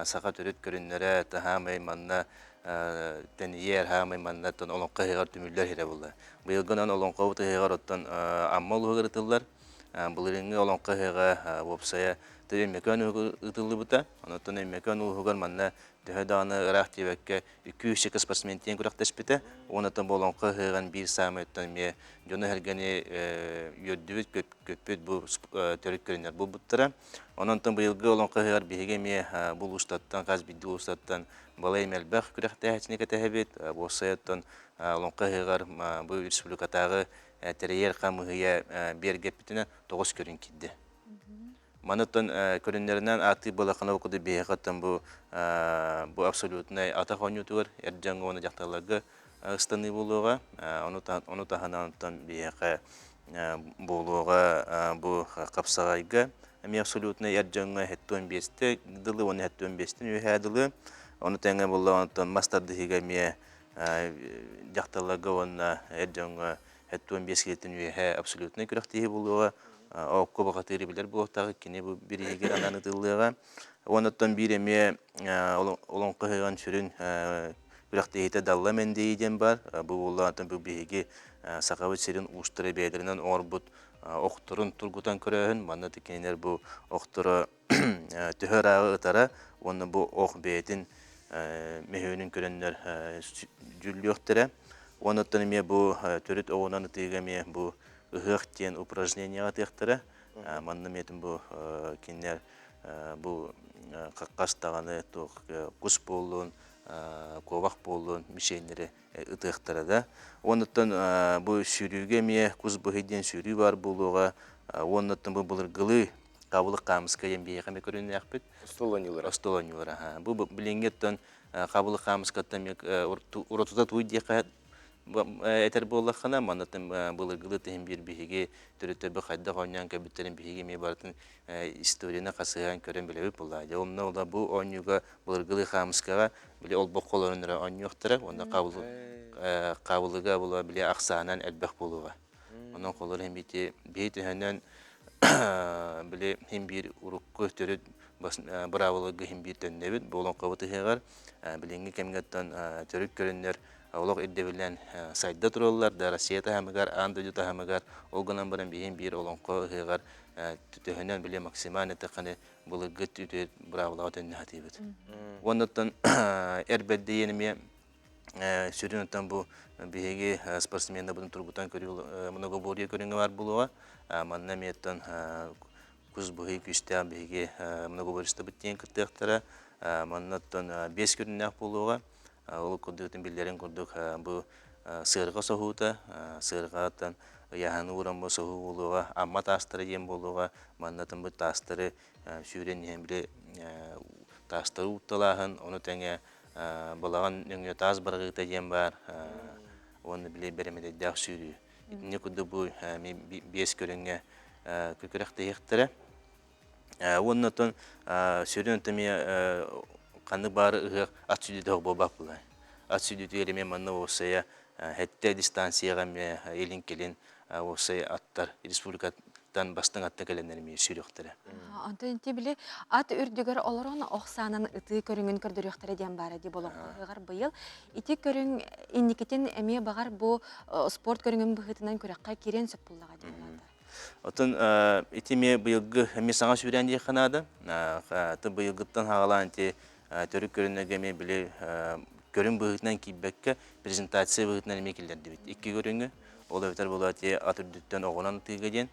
саха төрүт көрүннэрэ таһаамай манна тэнийэр хаамай манна оттон олоҥхо ыһыаҕар түмүллэр иһирэ буолла быйылгынан олоҥхобут ыһыаҕар оттон Амма улууһугар ытыллар былырыыҥҥы олоҥхо ыһыаҕа уопсайа Өймөкөөн ыытыллыбыта онтон Өймөкөөн улууһугар манна төһө даҕаны ыраах диэбэккэ үкүү спортсмен диэн күрэхтэспитэ уонна оттон бу олоҥхо ыһыаҕын биир саамай оттон эмиэ дьону-сэргэни үөрдүбүт көппүт бу төрүт көрүҥнэр буолбуттара Онон быйылгы олоҥхо ыһыаҕар биһиги эмиэ бу улуустартан, хас биирдии улуустартан балай элбэх күрэхтэһээччини кэтэһэбит. Уопсайа оттон олоҥхо ыһыаҕар бу республикатааҕы тэрийэр хамыыһыйа биэргэппитинэн тоҕус көрүҥ киирдэ. Маны оттон көрүҥнэринэн ааттыы буоллаххына бу курдук биһиэхэ оттон бу бу абсолютнай атах оонньуутугар эр дьоҥҥо уонна дьахталларга ыстаныы буолуоҕа. Ону таһынан оттон биһиэхэ буолуоҕа бу хапсаҕайга эмиэ абсолютнай эр дьоҥҥо хэттуон биэстэ дылы уонна хэттуон биэстэн үөһээ дылы ону тэҥэ буоллаҕына онтон мас тардыһыыга эмиэ дьахталларга уонна эр дьоҥҥо хэттуон биэс килиттэн үөһээ абсолютнай күрэхтэһии буолуоҕа окко бухатыыры билэр буолуохтаах кини бу бирииһигэр анаан ытыллыаҕа уонна оттон биир эмиэ олоҥхо ыһыаҕын сүрүн. күрэхтэһиитэ Далла Мэндийи диэн бар. Бу буоллаҕына бу биһиги Сахабыт сирин уустара бэйэлэринэн оҥорбут охторун тургутан көрөөһүн. Манна кинилэр бу охторо төһө ырааҕы ытара уонна бу ох бэйэтин мөһүөнүн көрөннөр дьүүллүөхтэрэ. Уонна эмиэ бу төрүт оҕунан ытыыга эмиэ бу ыһыах диэн упражнениеҕа ытыахтара. Манна эмиэтин бу кинилэр бу хас даҕаны туох кус буоллун, куобах буоллун мишеннэри ытыахтара да. Уоннаттан бу сүүрүүгэ эмиэ кус быһый диэн сүүрүү баар буолуоҕа. Уоннаттан бу былыргылыы Хабылык хаамыска диэн биһиэхэ эмиэ көрүннээхпит. Остуол оонньуулара. Остуол оонньуулара. Бу билиҥҥи хабылык хаамыскаттан эмиэ урутута туй диэххэ этэр буоллаххына, маннаттан былыргылыы тиһин биир биһиги төрүттэрбит хайдах оонньоон кэлбиттэрин биһиги эмиэ барытын историяны хасыһан көрөн билэбит буоллаа. Дьэ, онно ола бу оонньууга былыргылыы хаамыскаҕа били олбоххо олорон эрэ оонньуохтара уонна хабылыга була били ахсаанан элбэх буолуоҕа. Онон холор иһин бити биһи төһөнөн били иһин биир урукку төрүт быраабыларга иһин биир төннөбүт бу олоҥхобут ыһыаҕар билиҥҥи кэмҥэ оттон төрүт көрүннэр олох ирдэбилинэн сайда тураллар да Россия таһымыгар, аан дойду таһымыгар ол гынан баран биһин биир олоҥхо ыһыаҕар төһөнөн били максимально тэххани былыргы үтүө быраабылаҕа төннө сатыыбыт. Уонна оттон эр бэрдийэн эмиэ сүрүн оттон бу биһиги спортсменнарбытын тургутан көрүү многоборье көрүҥэ бар буолуоҕа. Манна эмиэ оттон кус быһый күүстээх биһиги многоборьстабыт диэн кыттыахтара. Манна оттон биэс көрүҥнээх буолуоҕа. Ол курдук биллэрин курдук бу сыарҕа соһуута, сыарҕаттан ыйааһыны ууран бу соһуу буолуоҕа, амма таастара диэн буолуоҕа. Манна бу таастары сүүрэн иһэн били таастары уутталааһын, ону тэҥэ балаҕан нөҥүө таас барҕыыта диэн баар уонна били бэрэмэдэйдээх сүүрүү. Итинник курдук бу биэс көрүҥҥэ күрэхтэһиэхтэрэ. Уонна оттон сүрүн оттон эмиэ ханнык баары ыһыах ат сүүрдүүтэ буолбат буолай. Ат сүүрдүүтүгэр эмиэ манна уопсайа сэттэ дистанцияҕа эмиэ илин-кэлин уопсай аттар республикаттан бастыҥ атта кэлэннэр эмиэ сүүрүөхтэрэ. Онтон ити били ат үрдүгэр олорон ох саанан ытыы көрүҥүн көрдөрүөхтэрэ диэн баара дии болоххо быйыл. Ити көрүҥ инникитин эмиэ баҕар бу спорт көрүҥүн быһыытынан күрэххэ киириэн сөп буоллаҕа дии буолаата. Оттон ити эмиэ быйылгы эмиэ саҥа сүүрээн диэххэ наада. Быйылгыттан хаалаан ити төрүт көрүҥнэргэ эмиэ били көрүҥ быһыытынан киирбэккэ презентация быһыытынан эмиэ киллэрдибит. Икки көрүҥү. Ол эбэтэр буолуо ити ат үрдүттэн оҕунан ытыыга диэн.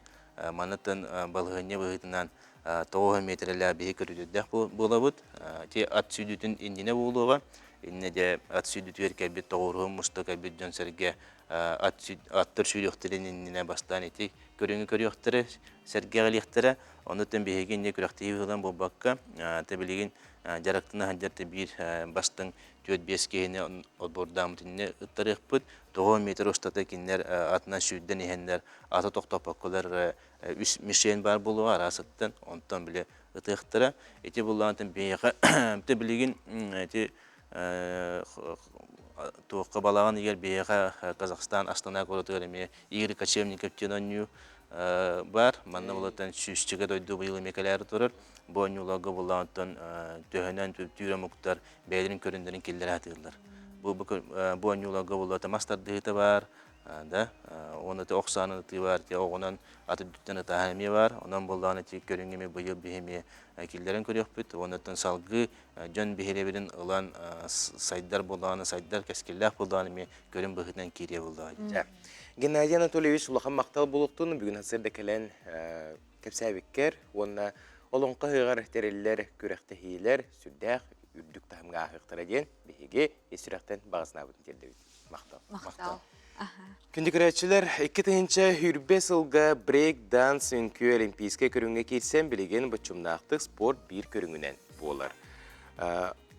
Манытын балаһыанньа быһыытынан 9 миэтэрэлээх биһи көрүдүрдээх буолабыт. Ити ат сүүрдүүтүн иннинэ буолуоҕа. Иннэ дьэ ат сүүрдүүтүгэр кэлбит тоҕуоруһун муста кэлбит дьон-сэргэ ат аттар сүүрүөхтэрин иннинэ бастаан ити көрүҥү көрүөхтэрэ, сэргэҕэлиэхтэрэ. Онуттан биһиги инньэ күрэхтэһии быһыылан буолбакка, тэ билигин дьарыктана сылдьар тэ биир бастыҥ 4-5 киһини отбордааммыт иннинэ ыттарыахпыт. 9 метр устата кинилэр атынан сүүрдэн иһэннэр аты тохтоппокколар үс мишень баар буолуоҕа араасыттан, онтон били ытыахтара. Ити буллаҕантан биһиэхэ тэ билигин ити туохха балаҕан ыйыгар биһиэхэ Казахстан Астана куоратыгар эмиэ Игорь Кочевников диэн оонньуу баар. Манна булаттан сүүсчэкэ дойду быйыл эмиэ кэлээри турар. Бу оонньууларга буллаҕыттан төһөнөн түүр омуктар бэйэлэрин көрүннэрин киллэрэ сатыыллар. Бу бу оонньууларга буллата мас тардыһыыта баар, да уонна ити ох саанан ытыы баар, ити оҕунан ат үрдүттэн ытааһын эмиэ баар. Онон буоллаҕына ити көрүҥ эмиэ быйыл биһи эмиэ киллэрэн көрүөхпүт. Уонна салгыы дьон биһирэбилин ылан сайдар буоллаҕына сайдар кэскиллээх буоллаҕына эмиэ көрүн быһыытынан киириэ буоллаҕа дии. Геннадий Анатольевич улахан махтал буолуохтун бүгүн сарсыарда кэлэн кэпсээбиккэр уонна олоҥхо ыһыаҕар тэриллэр күрэхтэһиилэр сүрдээх үрдүк таһымҥа ааһыахтара диэн биһиги ис сүрэхтэн баҕа санаабытын тиэрдэбит. Махтал. Махтал. Күндү көрөөччүлэр, 2020 сылга брейк-данс үҥкүү олимпийскай көрүҥҥэ киирсэн билигин боччумнаахтык спорт биир көрүҥүнэн буолар.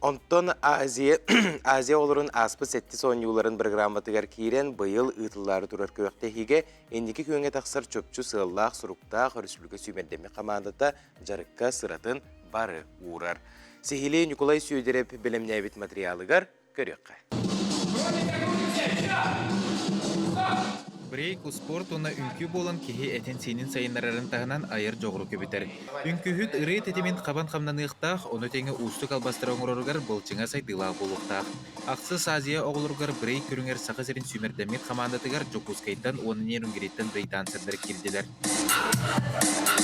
Онтон Азия, Азия оҕолорун ааспыт сэттис оонньууларын программатыгар киирэн быйыл ыытыллаары турар күрэхтэһиигэ инники күөҥҥэ тахсар чопчу сыаллаах-соруктаах өрөспүүбүлүкэ сүүмэрдэммит хамаандата дьарыкка сыратын бары уурар. Сиһилии Ньукулай Сүөдэрэп бэлэмнээбит матырыйаалыгар көрүөххэ. Брейк успуорт уонна үҥкүү буолан киһи этин-сиинин сайыннарарын таһынан айар дьоҕуру көбүтэр. Үҥкүүһүт ырыа тэтимин хабан хамнаныахтаах, ону тэҥэ уустук албастары оҥороругар былчыҥа сайдыылаах буолуохтаах. Ахсыс Азия оҕолоругар брейк көрүҥэр Саха сирин сүүмэрдэммит хамаандатыгар Дьокуускайтан уонна Нерюнгриттэн брейкдансердар киирдилэр.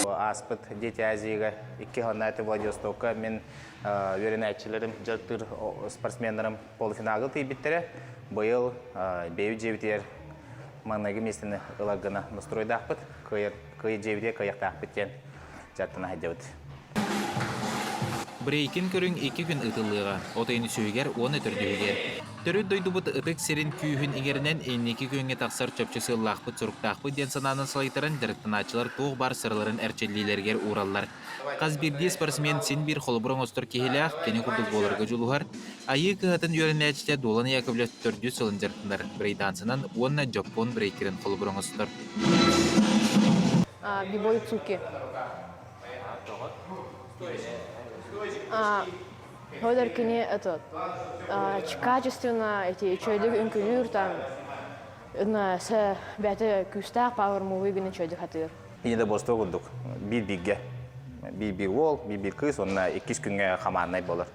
Ааспыт Дети Азияга икки хоннааты Владивостокка мин үөрэнээччилэрим, дьарыктыыр спортсменнарым полуфиналга тиийбиттэрэ. Быйыл бэйэбит дьиэбитигэр маҥнайгы миэстэни ылар гына настройдаахпыт, кыайар дьиэбитигэр кыайыахтаахпыт диэн дьарыктана сылдьабыт. Брейкин көрүҥ икки күн ыытыллыаҕа, от ыйын үсүһүгэр уонна төрдүһүгэр. Төрүт дойдубут ытык сирин күүһүн иҥэринэн инники күөҥҥэ тахсар чопчу сыаллаахпыт-соруктаахпыт диэн санаанан салайтаран дьарыктанааччылар туох баар сыраларын эрчиллиилэригэр уураллар. Хас биирдии спортсмен син биир холобур оҥостор киһилээх, кини курдук буоларга дьулуһар. Айыы кыһатын үөрэнээччитэ Дуолан Яковлев төрдүс сылын дьарыктанар брейдансынан уонна дьоппуон брейкерин холобур оҥостор. Бибой Цуки. Хойлор кини этот качественно эти үчүгэйдик үҥкүлүүр там сэ бэйэтэ күүстээх power movie гына үчүгэйдик хатыыр. Ини да бостуо курдук биир бииргэ биир биир уол, биир биир кыыс уонна иккис күҥҥэ хамааннай буолар.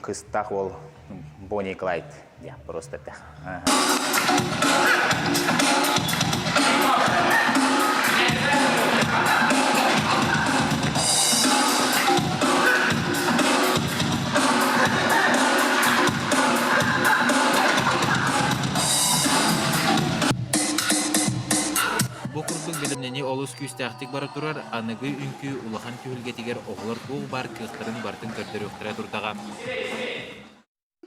Кыстаах уол Бонни Клайд диэн просто этэх. Бу курдук бэлэмнэнии олус күүстээхтик бара турар, аныгы үҥкүү улахан түһүлгэтигэр оҕолор туох баар кыахтарын барытын көрдөрүөхтэрэ турдаҕа.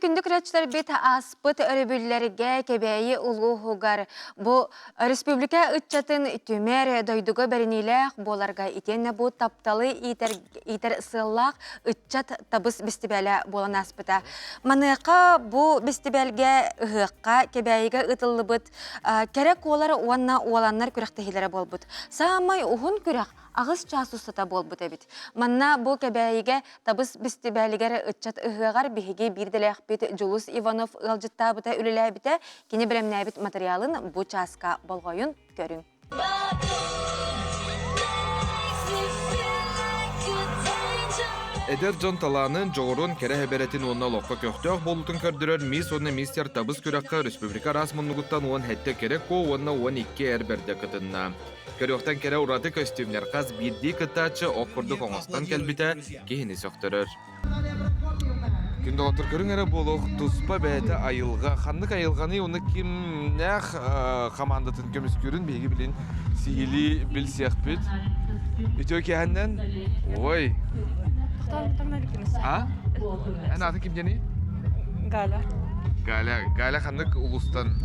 Күндү көрөөччүлэрбит ааспыт өрөбүллэргэ Кэбээйи улууһугар бу республика ыччатын түмэр дойдуга бэриниилээх буоларга итиэннэ бу тапталы иитэр, иитэр сыаллаах ыччат табыс бэстибээлэ буолан ааспыта. Маныаха бу бэстибээлгэ ыһыахха Кэбээйигэ ыытыллыбыт Кэрэ куолар уонна уоланнар күрэхтэһиилэрэ буолбут. Саамай уһун күрэх аҕыс чаас устата буолбут эбит. Манна бу Кэбээйигэ Табыс бэстибээлигэр ыччат ыһыаҕар биһиги биирдэлээхпит Дьулус Иванов ыалдьыттаабыта үлэлээбитэ. Кини бэлэмнээбит матырыйаалын бу чааска болҕойун көрүҥ. Эдэр дьон талаанын, дьоҕурун, кэрэ эбэрэтин уонна олоххо көхтөөх буолуутун көрдөрөр Мисс уонна Мистер Табыс күрэххэ республика араас муннугуттан 17 кэрэ куо уонна 12 эр бэрдэ кытынна. Көрүөхтэн кэрэ ураты көстүүмнэр хас биирдии кыттааччы ох курдук оҥостон кэлбитэ киһини сөхтөрөр. Күн доҕоттор көрүҥ эрэ буолуох туспа бэйэтэ айылҕа. Ханнык айылҕаный уонна кимнээх хамаандатын көмүскүүрүн биһиги билин сиһилии билсиэхпит. Үтүө киэһэннэн. Ой. А? Эн аатын ким диэний? Галя. Галя, Галя ханнык улуустан?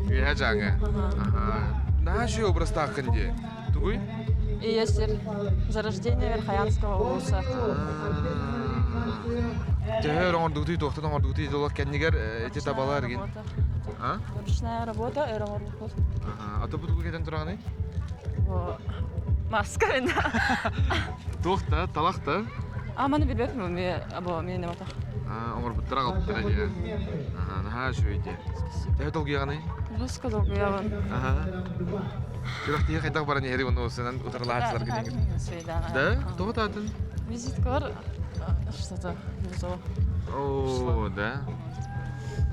Үөһэ Дьааҥы. Аха. Наһаа үчүгэй образтааххын дии. Тугуй? Ийэ сир. Зарождение Верхоянского улуса. Төһө өр оҥордугутуй, туохтан оҥордугутуй долох кэннигэр ити табалар эргин. А? Ручная работа, өр оҥорбуппут. А то бу тугу кэтэн тураҕыный? Маска Туох да, талах да? А маны билбэппин, бу миэнэ матах. Оҥорбуттара аҕалбыттара дии. Наһаа үчүгэй дии. Төһө долгуйаҕыный? Луска долгуйабын. Күрэхтиһии хайдах баран иһэрий уонна уусунан утарылаһааччыларга диэҥҥин? Да? Тоҕо таатын? Визиткалар что-то не то. О, да.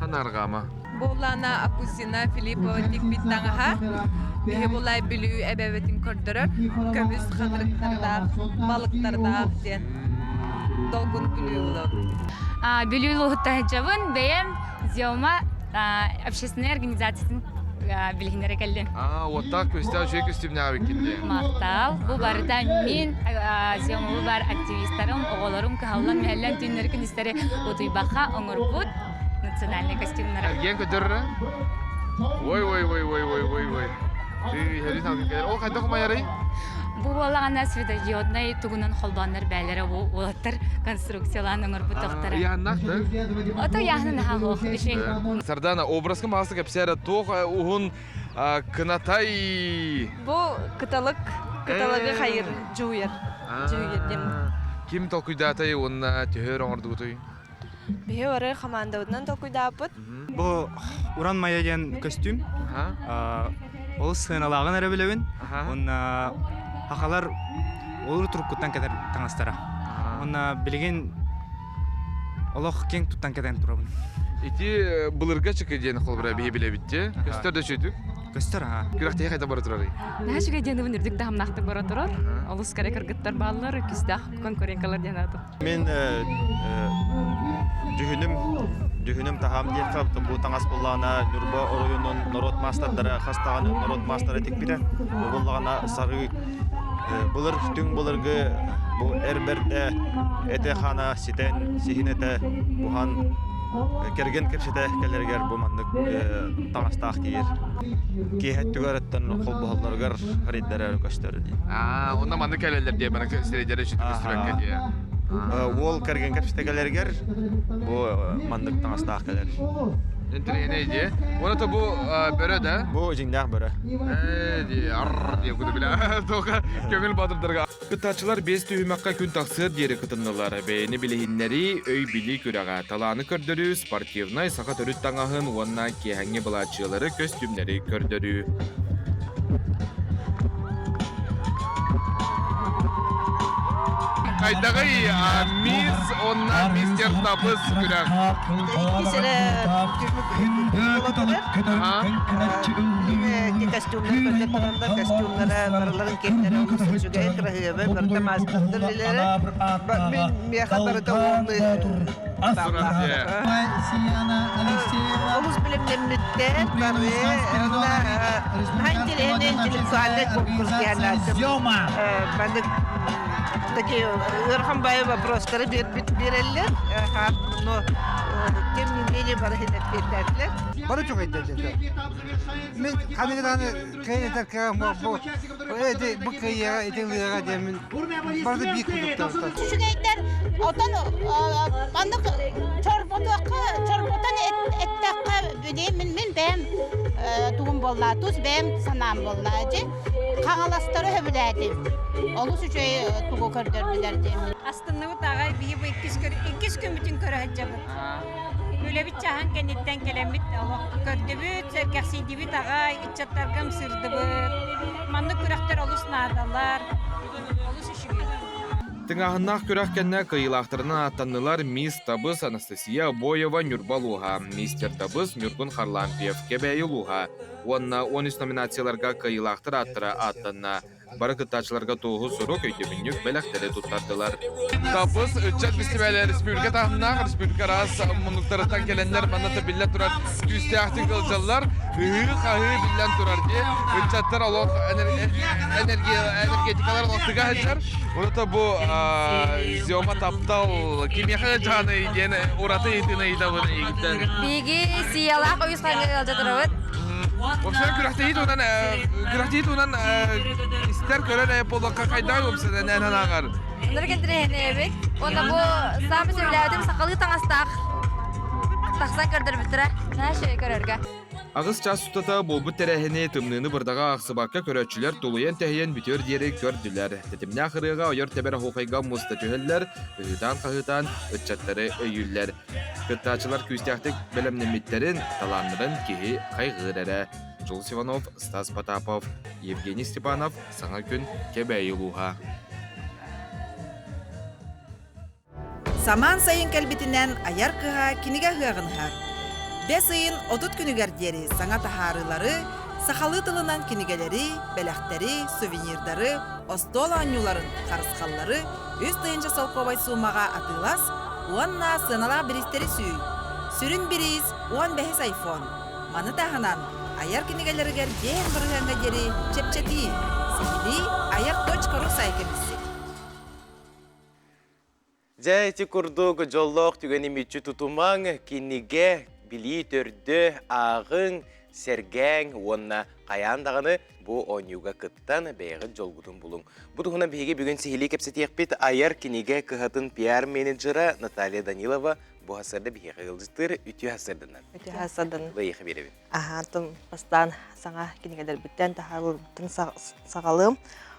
Ханарҕама. Буоллаана Акусина Филиппова тикпит таҥаһа биһи булай Бүлүү эбэбитин көрдөрөр көмүс хатырыктардаах, балыктардаах диэн долгун Бүлүү улуһу. Бүлүү улууһуттан сылдьабын. Бэйэм Зиома общественнай организациятын билиһиннэрэ кэллим. Аа, уоттаах күстээх үчүгэй көстүүмнээх эбиккин дии. Махтал. Бу барыта мин Зиомабы бар активистарым, оҕолорум кыһаллан-мүһэллэн түүннэри күнүстэри утуйбакка оҥорбут национальный костюмнара. Эргиэн көтөррө? Ой, ой, ой, ой, ой, ой, ой. Ол хайдах умайарый? Бу буоллаҕына светодиоднай тугунан холбооннор бээлэрэ бу уолаттар конструкциялаан оҥорбутохтара. Ыйааннаах да? Ото ыйааһына наһаа суох үчүгэй. Сардана, образка маҕаста кэпсээрэ туох уһун кынатай? Бу кыталык, кыталыгы хайыр, дьууйар. Дьууйар диэн. Ким толкуйдаатай уонна төһөр оҥордугутуй? Биһи бары хамаандабытынан толкуйдааппыт. Бу Уран Майа диэн көстүүм. Ол сыаналааҕын эрэ билэбин. Уонна хахалар олору туруккуттан кэтэр таҥастара. Уонна билигин олох киэҥ туттан кэтэн турабын. Ити былыргы чыкы диэн холобура биһи билэбит дии. Көстөр да үчүгдүк. Көстөр аха. Күрэхтэһии хайда бара турарый? Наһаа үчүгэй диэн үрдүк таһымнаахтык бара турар. Олус кэрэ кыргыттар бааллар, күүстээх конкуренткалар диэн аатым. Мин дьүһүнүм дьүһүнүм таһаам диэххэ бу таҥас буллаҕына Ньурба оройуонун норуот маастардара хас даҕаны норуот маастара тикпитэ. Бу буллаҕына сарыы былыр түҥ былыргы бу эр бэрдэ этэ-хаана ситэн сиһин этэ буһан кэргэн кэпсэтэ кэлэригэр бу маннык таҥастаах тиийэр. Киэһэ өттүгэр холбоһоллоругар рейдэрэ көстөр дии. Аа, онно маннык кэлэллэр дии, маннык сирэйдэрэ сүтүк көстүбэккэ дии. Уол кэргэн кэпсэтэ кэлэригэр бу маннык таҥастаах кэлэр. Интэриэһинэй дии. Уонна бу бөрө да? Бу дьиҥнээх бөрө. Ээ дии, арр диye куду билэ. Тока көҥүл батырдарга. Кыттааччылар биэс түһүмэххэ күн тахсыар диэри кытыннылар. Бэйэни билиһиннэрии, өй-билии күрэҕэ, талааны көрдөрүү, спортивнай саха төрүт таҥаһын уонна киэһэҥҥи былааччыйалары, көстүүмнэри көрдөрүү. Хайдаҕый мисс уонна мистер Табыс күрэх? Иккис эрэ түмүк костюмнар көрдөттөрөллөр, костюмнара барыларын киэптэрэ олус үчүгэй, кыраһыабай, барыта маастардар үлэлэрэ. Мин миэхэ барыта уонны Олус билимнэммиттэр бары наһаа интеллигентный интеллектуальный конкурс диэн маннык такие ыарахан баайы вопростары биэрэллэр но тем не менее бары эппиэттээтилэр Бары үчүгэйдэр дьэ. Мин ханныгы даҕаны кыайан этэр кыаҕым бу бу кыайыаҕа ити ылыаҕа диэммин барыта биир курдуктар. Үчүгэйдэр отон маннык чорботуохха чорботон эттэххэ мин мин бэйэм тугум буолла тус бэйэм санаам буолла дьи хаҥаластары сөбүлээтим олус үчүгэй тугу көрдөрдүлэр диэммин Астынныбыт аҕай биһи бу иккис иккис күммүтүн көрө сылдьабыт. Үлэбит чаһын кэнниттэн кэлэммит олох көрдүбүт, сэргэхсийдибит аҕай, ыччаттарга ымсыырдыбыт. Маннык күрэхтэр олус наадалар, олус үчүгэй. Тыҥааһыннаах күрэх кэннэ кыайыылаахтарынан ааттаннылар Мисс Табыс Анастасия Обоева Ньурба улууһа, Мистер Табыс Ньургун Харлампьев Кэбээйи улууһа уонна 13 номинацияларга кыайыылаахтар ааттара ааттанна. Бары кыттааччыларга туоһу сурук, өйдөбүнньүк бэлэхтэри туттардылар. Табыс ыччат бэстибээлэ республика таһымнаах, республика араас муннуктарыттан кэлэннэр манна биллэн турар күүстээхтик ыалдьаллар, ыһыы-хаһыы биллэн турар дии. Ыччаттар олох энергетикалар олохтуга сылдьар. Ураты бу Зёма таптал кимиэхэ дьааны диэн ураты ыйытыыны ыйытабын эйигиттэн. Биһиги Сиялаах уйусхаҥҥа ыалдьа турабыт. Вообще күрэхтэһии туһунан күрэхтэһии туһунан истэр көрөр буоллахха хайдах уопсайынан эн санааҕар? Оннук интэриэһинэйбит. Уонна бу саамай сөбүлээбитим сахалыы таҥастаах тахсан көрдөрбүттэрэ. Наһаа үчүгэй көрөргө. Аҕыс чаас устата буолбут тэрээһини тымныыны бырдаҕа аахсыбакка көрөөччүлэр тулуйан-тэһийэн бүтүөр диэри көрдүлэр. Тэтимнээх ырыаҕа ойор-тэбэр оһуохайга муста түһэллэр, ыһыытаан-хаһыытаан ыччаттары өйүүллэр. Кыттааччылар күүстээхтик бэлэмнэммиттэрин, талааннарын киһи хайҕыыр эрэ. Дьулус Иванов, Стас Потапов, Евгений Степанов, Саҥа күн, Кэбээйи улууһа. Самаан сайын кэлбитинэн айар кыһа кинигэ ыһыаҕын ыһар. Бэс ыйын 30 күнүгэр диэри саҥа таһаарыылары, сахалыы тылынан кинигэлэри, бэлэхтэри, сувенирдары, остуол оонньууларын, харысхаллары 3 тыһыынча солкуобай суумаҕа атыылас уонна сыаналаах бириистэри сүүй. Сүрүн бириис 15 айфон. Маны таһынан, айар кинигэлэригэр биэһин бырыһыаҥҥа диэри чэпчэтии. Сиһилии айар.ру саайка билсик. Дьэ, ити курдук дьоллоох түгэни мүччү тутумаҥ, кинигэ, билии төрдө, ааҕыҥ, сэргээҥ уонна хайаан даҕаны бу оонньууга кыттан бэйэҕит дьолгутун булуҥ. Бу туһунан биһиги бүгүн сиһилии кэпсэтиэхпит айар кинигэ кыһатын пиар-менеджера Наталья Данилова бу сарсыарда биһиэхэ ыалдьыттыыр үтүө сарсыарданан. Үтүө сарсыарданан. Лайыха биэрэбин. Аһаатым бастаан саҥа кинигэлэрбиттэн таһаарылбытын саҕалыым.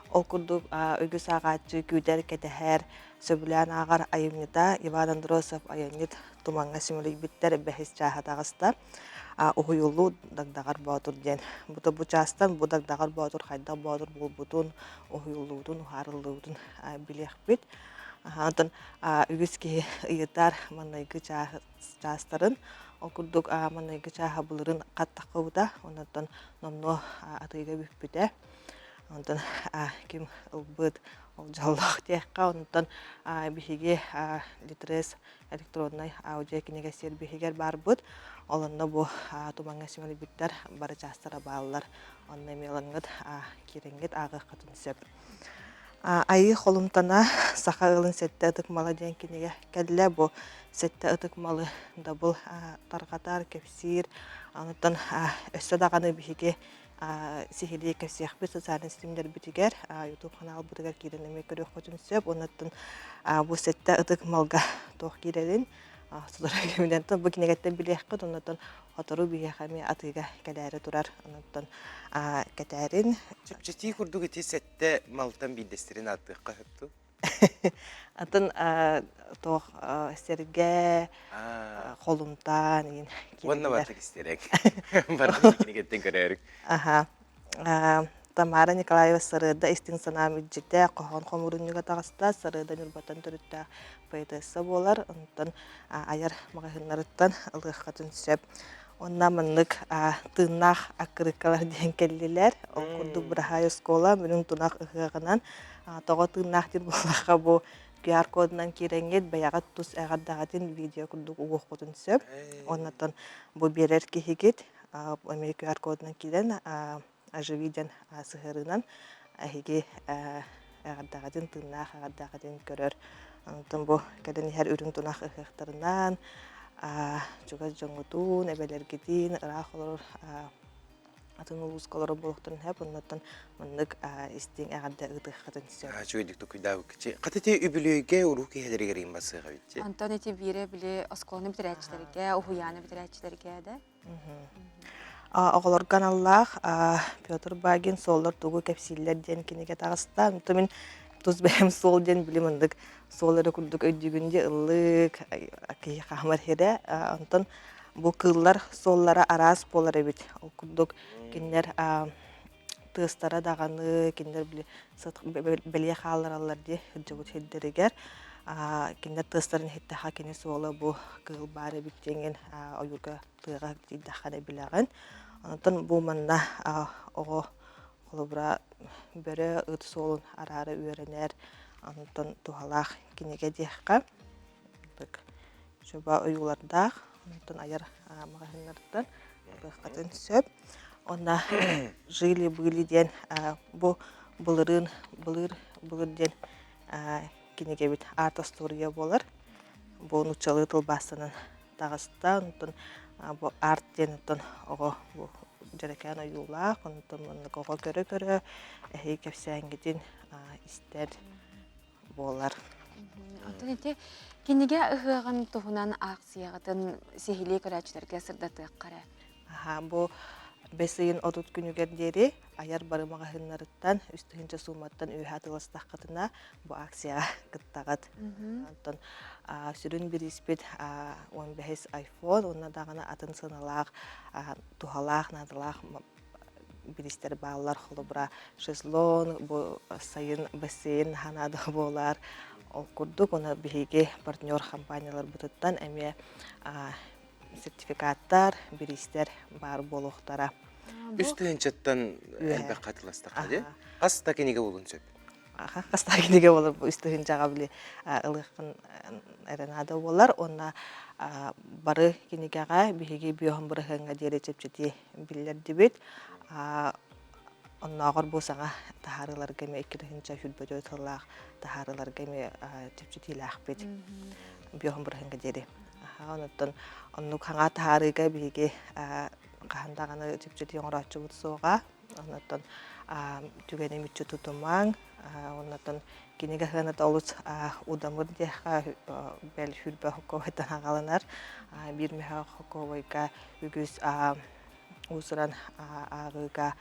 Ол курдук үгүс ааҕааччы күүтэр, кэтэһэр. сөбүлээн ааҕар айымньыта Иван Андросов айанньыт тумаҥҥа симэлийбиттэр бэһис чааһа таҕыста. Уһуйуллуу Дагдаҕар Боотур диэн. Бу бу чаастан бу Дагдаҕар Боотур хайдах боотур буолбутун, уһуйуллуутун, уһаарыллыбытын билиэхпит. Онтон үгүс киһи ыйытар маҥнайгы чаастарын. Ол курдук маҥнайгы чааһа былырын хат таххыбыта, онтон номнуо атыыга бүппүтэ. Онтон ким ылбыт ол дьоллоох диэххэ, онтон биһиги Литрес электроннай аудио кинигэ сервиһигэр баарбыт. Ол онно бу тумаҥҥа симэлийбиттэр бары чаастара бааллар. Онно эмиэ ылаҥҥыт киирэҥҥит ааҕыаххытын сөп. Айыы холумтана саха ыалын сэттэ ытык мала диэн кинигэ кэллэ. Бу сэттэ ытык малы дабыл тарҕатар, кэпсиир. Онтон өссө даҕаны биһиги сиһилии кэпсиэхпит социальнай ситимнэрбитигэр, YouTube ханаалбытыгар киирэн эмиэ көрүөххүтүн сөп. Оннуттан бу сэттэ ытык малга туох киирэрин сотору кэминэн бу кинигэттэн билиэххит, оннуттан сотору биһиэхэ эмиэ атыыга кэлээри турар. Оннуттан кэтээрин. Чэпчэтии курдук ити сэттэ малтан биирдэстэрин ааттыахха сөп дуу? Атын туох сэргэ, холумтаан игин Уонна бартык истэрек. Бартык кинигеттен көрөрүк. Аха. Тамара Николаева Сарыада истиҥ санаам илдьитэ хоһоон хомуурунньуга таҕыста. Сарыада Ньурбаттан төрүттээх поэтесса буолар. Онтон айар маҕаһыыннарыттан ылыаххытын сөп. Онно маннык тыыннаах аккырыыккалар диэн кэллилэр. Ол курдук Быраһаай оскуола мүнүҥ тунах ыһыаҕынан тоҕо тыыннаах диир буоллахха бу QR кодунан киирэҥҥит бэйэҕит тус эҕэрдэҕитин видео курдук угуоххутун сөп. Оннотон бу биэрэр киһигит эмиэ QR кодунан киирэн оживи диэн сыһыарыынан эһиги эҕэрдэҕитин тыыннаах эҕэрдэҕитин көрөр. Онтон бу кэлэн иһэр үрүҥ тунах ыһыахтарынан чугас дьоҥҥутун, эбэлэргитин, ыраах олорор атын улууска олорор буолуохтарын сөп. Оннуттан маннык истиҥ эҕэрдэ ыытыаххытын сөп. Үчүгэйдик тукуйдаабыккычы. Хата ити үбүлүөйгэ уруу киһилэригэр иин басыаҕа битти. Онтон ити биирэ били оскуоланы бүтэрээччилэргэ, уһуйааны бүтэрээччилэргэ да. Оҕолорго аналлаах Петр Багин «Суоллар тугу кэпсииллэр» диэн кинигэ таҕыста. Онтон мин тус бэйэм суол диэн били мындык суол эрэ курдук өйдүүгүн дии ыллык киһи хаамар сирэ. Онтон бу кыыллар суоллара араас буолар эбит. Ол курдук кинилэр тыастара даҕаны кинилэр били бэлиэ хааллараллар дии сылдьыбыт сирдэригэр кинилэр тыастарын иһиттэххэ кини суола бу кыыл баар эбит диэҥин ойуурга тыаҕа тиийдэххинэ билэҕин. Онтон бу манна оҕо холобура бөрө ыт суолун араара үөрэнэр онтон туһалаах кинигэ диэххэ Чуба ойуулардаах онтон айар маҕаһыыннарыттан ылыаххытын сөп. Онно «Жили-были» диэн бу былырыын былыр былыр диэн кинигэбит аат остуоруйа буолар. Бу нууччалыы тылбаастанан таҕыста. Онтон бу арт диэн оттон оҕо бу дьэрэкээн ойуулаах, онтон маннык оҕо көрө-көрө эһиги кэпсээҥҥитин истэр буолар. Онтон ити кинигэ ыһыаҕын туһунан аахсыйаҕытын сиһилии көрөөччүлэргэ сырдатыахха эрэ. Аха, бу бэс ыйын 30 күнүгэр диэри айар бары маҕаһыыннарыттан 3000 сууматтан үөһэ атыыластаххытына бу акцияҕа кыттаҕыт. Онтон сүрүн бирииспит 15 iPhone уонна даҕаны атын сыаналаах туһалаах, наадалаах бириистэр бааллар. Холобура, шезлонг, бу сайын бассейн наһаа наада буолар. Ол курдук, уонна биһиги партнер компанияларбытыттан эмиэ сертификаттар, бириистэр баар буолуохтара. Үс тыһыынчаттан элбэх хатыластахха дии. Хас да кинигэ буолуон сөп. Хас да кинигэ буолар бу үс тыһыынчаҕа били ылыаххын эрэ наада буолар. Уонна бары кинигэҕэ биһиги бүөһүн бырыһыаҥҥа диэри чэпчэтии биллэрдибит. Оннооҕор бу саҥа таһаарыыларга эмиэ 2024 сыллаах таһаарыыларга эмиэ чэпчэтиилээхпит бүөһүн бырыһыаҥҥа диэри. Онуттан оннук хаҥа таһаарыыга биһиги хаһан даҕаны чэпчэтии оҥорооччубут суоҕа. Онуттан түгэни мүччү тутумаҥ. Оннотон кинигэ сыаната олус удамыр диэххэ бэл сүүрбэ хокуобайтан аҕаланар. Биир мөһөөх хокуобайга үгүс уус-уран ааҕыыга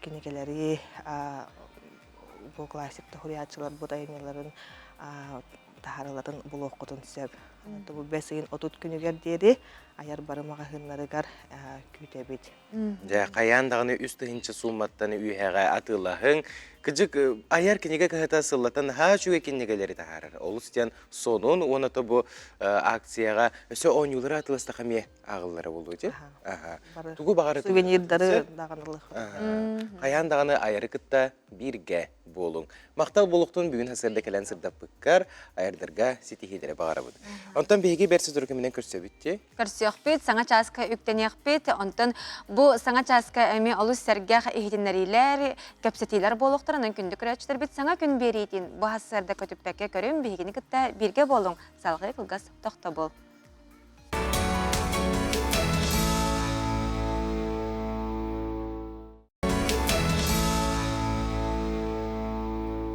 кинигэлэри бу классик да суруйааччыларбыт айымньыларын таһаарыларын булуоххутун сөп. Бу бэс ыйын 30 күнүгэр диэри айар бары маҕаһыыннарыгар күүтэбит. Дьэ, хайаан даҕаны 3000 суумматтан үөһэҕэ атыылаһыҥ. Кыдьык айар кинигэ кыһата сыллатан наһаа үчүгэй кинигэлэри таһаарар. Олус диэн сонун уонна то бу акцияҕа өссө оонньуулары атыыластах эмиэ ааҕыллара буолуо дии. Тугу баҕарар сувенирдары даҕаны Хайаан даҕаны айары кытта бииргэ буолуҥ. Махтал буолуохтун бүгүн сарсыарда кэлэн сырдаппыккар, айардарга ситиһиилэри баҕарабыт. Онтон биһиги бэрт сотору кэминэн көрсөбүт дии. Көрсүөхпүт, саҥа чааска үктэниэхпит. Онтон бу саҥа чааска эмиэ олус сэргэх иһитиннэриилэр, кэпсэтиилэр буолуохтара. Онон күндү көрөөччүлэрбит саҥа күн биэриитин бу сарсыарда көтүппэккэ көрүҥ, биһигини кытта бииргэ буолуҥ. Салҕыы кылгас тохтобул.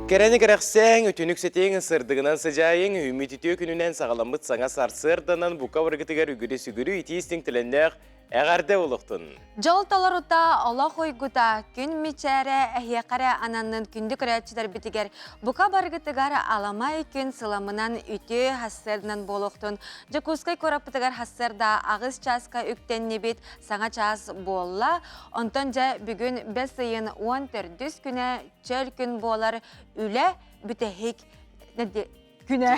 Кэрэни кэрэхсээҥ, үтүнүк сэтиэҥ, сырдыгынан сыдьаайыҥ, үүммүт үтүө күнүнэн саҕаламмыт саҥа сарсыарданан бука барыгытыгар үгүрү-сүгүрү итии-истиҥ төлөннөөх эҕэрдэ буолуохтун! Дьол толорута, олох уйгута, күн мичээрэ эһиэхэ эрэ ананнын күндү көрөөччүлэрбитигэр бука барыгытыгар аламай күн сыламынан үтүө хассыарданан буолуохтун. Дьокуускай куораппытыгар хассыарда 8 чааска үктэннибит, саҥа чаас буолла. Онтон дьэ бүгүн бэс ыйын 14 күнэ чөл күн буолар үлэ бүтэһик күнэ.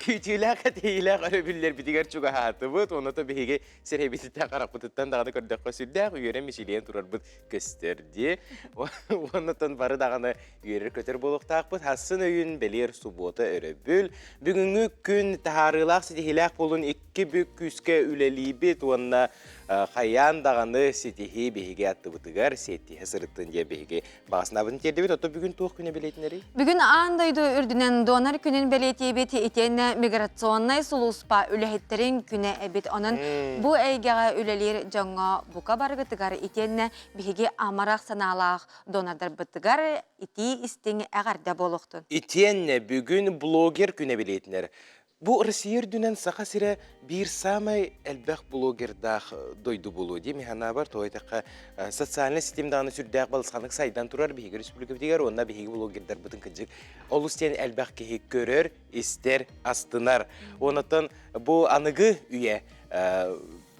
Күүтүүлээх этиилээх өрөбүллэрбитигэр чугаһаатыбыт. Онно биһиги сирэйбититтэн харахпытыттан даҕаны көрдөххө сүрдээх үөрэн мичилийэн турарбыт көстөр дии. Уоннатан бары даҕаны үөрэр-көтөр буолуохтаахпыт. Хассын өйүн бэлиэр субуота өрөбүл. Бүгүҥҥү күн таһаарыылаах ситиһиилээх буолун икки бүк күүскэ үлэлиибит уонна хайаан даҕаны ситиһии биһиги аттыбытыгар сиэттиһэ сырыттын диэн биһиги баҕасынабытын тиэрдибит. Ото бүгүн туох күнэ бэлиэтинэрий? Бүгүн аан дойду үрдүнэн донор күнүн бэлиэтиибит итиэннэ миграционнай сулууспа үлэһиттэрин күнэ эбит. Онон бу эйгэҕэ үлэлиир дьоҥҥо бука барыгытыгар итиэннэ биһиги амарах санаалаах донордарбытыгар итии истиҥ эҕэрдэ буолуохтун. Итиэннэ бүгүн блогер күнэ бэлиэтинэр. Бу Россия үрдүнэн Саха сирэ биир саамай элбэх блогердаах дойду буолуо дии. Миханабар тоҕо диэтэххэ социальнай ситим даҕаны сүрдээх балысханнык сайдан турар биһиги республикабытыгар уонна биһиги блогердарбытын кырдьык олус диэн элбэх киһи көрөр, истэр, астынар. Онотон бу аныгы үйэ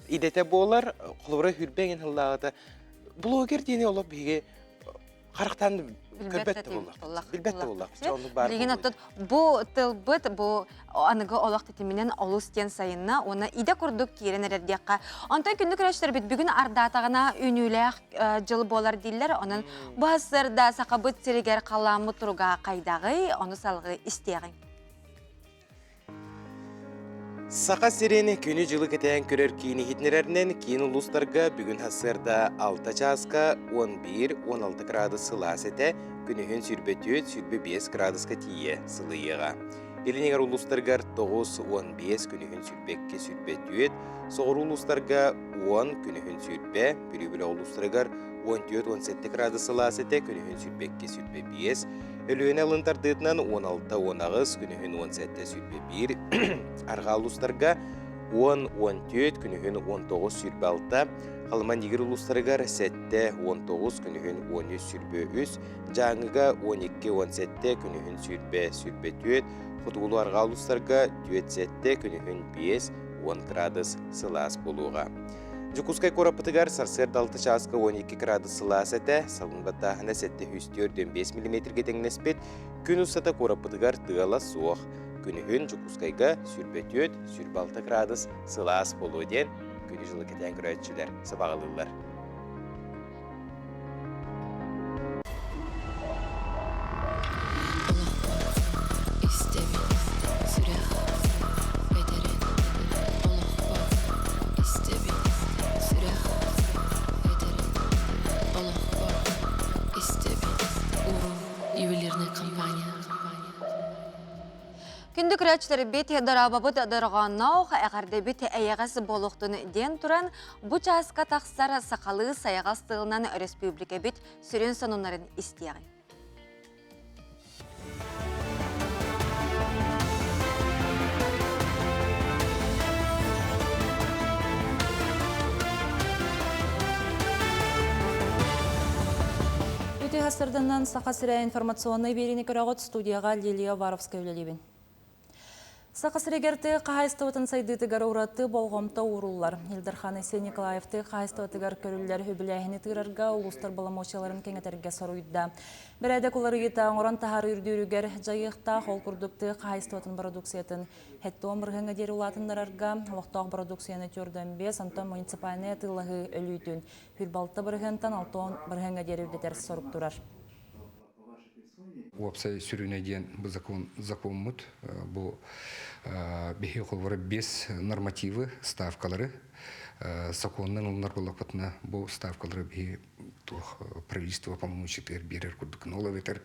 идэтэ буолар, холобура хүрбэ эҥин сыллааҕыта блогер диэни олох биһиги харахтаан көрбөт да буоллах. Билбэт да буоллах. Билигин оттон бу тылбыт бу аныгы олох тэтиминэн олус диэн сайынна уонна идэ курдук киирэн эрэр диэххэ. Онтон күндү көрөөччүлэрбит бүгүн ардаатаҕына үүнүүлээх дьыл буолар дииллэр. Онон бу сарда сахабыт сиригэр халааммыт туруга хайдаҕый, ону салгыы истиэҕиҥ. Саха сирин күнү-дьылы кэтээн көрөр киин иһитиннэрэринэн киин улуустарга бүгүн сарсыарда 6 чааска 11-16 градус сылаас этэ, күнүһүн 24-25 градуска тиийэ сылыйыаҕа. Илин эҥэр улуустарыгар 9-15, күнүһүн 22-24, соҕуруу улуустарга 10, күнүһүн 20, Бүлүү улуустарыгар 14-17 градус сылаас этэ, күнүһүн 22-25, Өлүөнэ алын тардыытынан 16-18, күнүһүн 17-21, арҕаа улуустарга 10-14, күнүһүн 19-26, Халыма Нигер улуустарыгар 7-19, күнүһүн 13-23, Дьааҥыга 12-17, күнүһүн 20-24, Хотугулуу арҕаа улуустарга 4-7, күнүһүн 5-10 градус сылаас буолуоҕа. Дьокуускай куораппытыгар сарсыарда 6 чааска 12 градус сылаас этэ, салгын баттааһына 745 миллиметргэ тэҥнэспит. Күн устата куораппытыгар тыала суох. Күнүһүн Дьокуускайга 24-26 градус сылаас буолуо диэн күнү-дьылы кэтээн көрөөччүлэр сабаҕалыыллар. Күндү көрөөччүлэрбит дорообобут дорҕоонноох эҕэрдэбит эйэҕэс буолуохтун диэн туран бу чааска тахсар сахалыы сайаҕас тылынан өрөспүүбүлүкэбит сүрүн сонуннарын истиэҕиҥ. Үтүө кыһа Саха сирэ информационнай биэриини көрөҕүт студияҕа Лилия Уваровская үлэлиибин. Саха сиригэр тыа хаһаайыстыбатын сайдыытыгар ураты болҕомто ууруллар. Ил Дархан Айсен Николаев тыа хаһаайыстыбатыгар көрүллэр үбүлээһини тыырарга улуустар боломуочуйаларын кэҥэтэргэ соруйда. Бэрээдэк уларыйыыта оҥорон таһаарыы үрдүүрүгэр дьайыахтаах, ол курдук тыа хаһаайыстыбатын бородууксуйатын Хэттуон бырыһыаҥҥа диэри улаатыннарарга, олохтоох бородууксуйаны 45, онтон муниципальнай атыылаһыы өлүүтүн 46 бырыһыантан 60 бырыһыаҥҥа диэри үрдэтэр сорук турар. Уопсай сүрүнэ диэн бу закон закоммут бу биһи холбора без нормативы ставкалары сокуоннан ылынар буоллахпытына бу ставкалары биһи туох правительство полномочиятыгар биэрэр курдук ол эбэтэр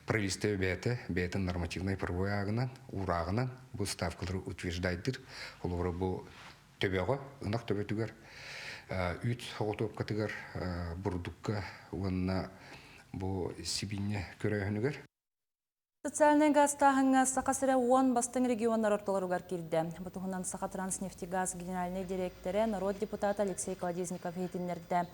правительство бэйэтэ бэйэтин нормативнай правовой аагынан уурааҕынан бу ставкалары утверждайдыр холобура бу төбөҕө ынах төбөтүгэр үүт соҕотуопкатыгар бурдукка уонна бу сибиинньэ көрөөһүнүгэр Социальнай газтааһыҥҥа Саха сирэ уон бастыҥ регионнар ортолоругар киирдэ. Бу туһунан Сахатранснефтегаз генеральнай дириэктэрэ, норуот депутата Алексей Колодезников иһитиннэрдэ.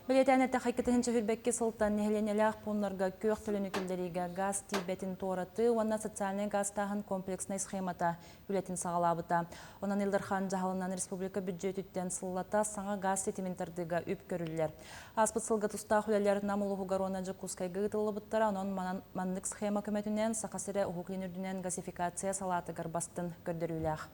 Бэлиэтээн эттэххэ, 2022 сылтан нэһилиэнньэлээх пууннарга күөх төлөнү киллэриигэ газ тиийбэтин туоратыы уонна социальнай газтааһын комплекснай схемата үлэтин саҕалаабыта. Онон Ил Дархан дьаһалынан республика бүддьүөтүттэн сыллата саҥа газ ситимин тардыыга үп көрүллэр. Ааспыт сылга тустаах үлэлэр Нам улууһугар уонна Дьокуускайга ыытыллыбыттара, онон маннык схема көмөтүнэн Саха сирэ Уһук Илин үрдүнэн газификация салаатыгар бастын көрдөрүүлээх.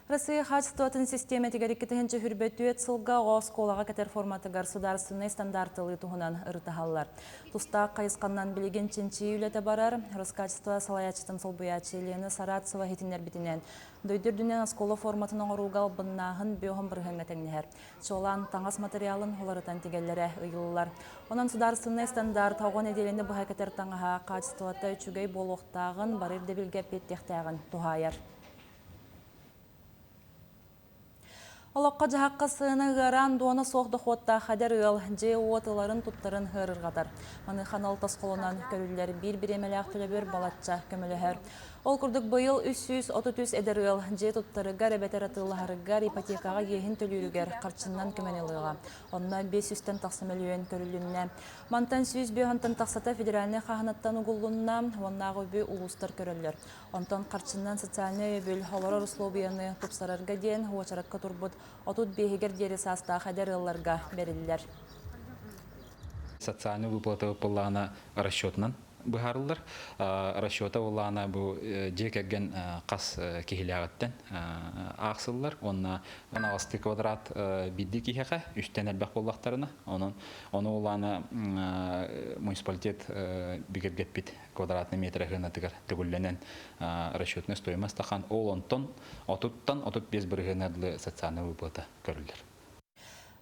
Россия хаачыстыбатын систиэмэтигэр 2024 сылга оҕо оскуолаҕа кэтэр форматыгар судаарыстыбаннай стандартылыы туһунан ырытыһаллар. Тустаах хайысханнан билигин чинчийии үлэтэ барар. Роскачество салайааччытын солбуйааччы Елена Саратцева иһитиннэрбитинэн, дойду үрдүнэн оскуола форматын оҥорууга албыннааһын бөҕөн бырыһыаҥҥа тэҥнэһэр. Чуолаан таҥас материалын уларытан тигэллэрэ ыйыллар. Онон судаарыстыбаннай стандарт оҕо нэдиэлэни быһа кэтэр таҥаһа хаачыстыбата үчүгэй буолуохтааҕын, бары ирдэбилгэ эппиэттиэхтээҕин туһаайар. Олоххо-дьаһахха сыана ыараан дуона суох дохуоттаах эдэр ыал дьиэ-уот ыларын туттарын ыарырҕатар. Маныаха анал тосхолунан көрүллэр биир бириэмэлээх төлөбүр балачча көмөлөһөр. Ол курдук быйыл 333 эдэр ыал дьиэ туттарыгар эбэтэр атыылаһарыгар ипотекаҕа иэһин төлүүрүгэр харчынан көмөнү ылыаҕа. Онно 500-тэн тахса мөлүйүөн көрүлүннэ. Мантан 105-тан тахсата федеральнай хааһынаттан угуллунна, уоннааҕы үбү улуустар көрөллөр. Онтон харчынан социальнай өйөбүл олорор услуобуйаны тупсарарга диэн уочаракка турбут 35-гэр диэри саастаах эдэр ыалларга бэриллэр. Социальный выплата былаана расчетунан быһаарыллар. Расчета былаана бу дьиэ кэргэн хас киһилээҕиттэн аахсыллар. Уонна аҕыстыы квадрат биирдии киһиэхэ үстэн элбэх буоллахтарына, онон ону былаана муниципалитет бигэргэппит квадратный метр сыанатыгар төгүллэнэн расчетная стоимость тахан ол онтон отуттан 35 бырыһыана дылы социальный выплата көрүллэр.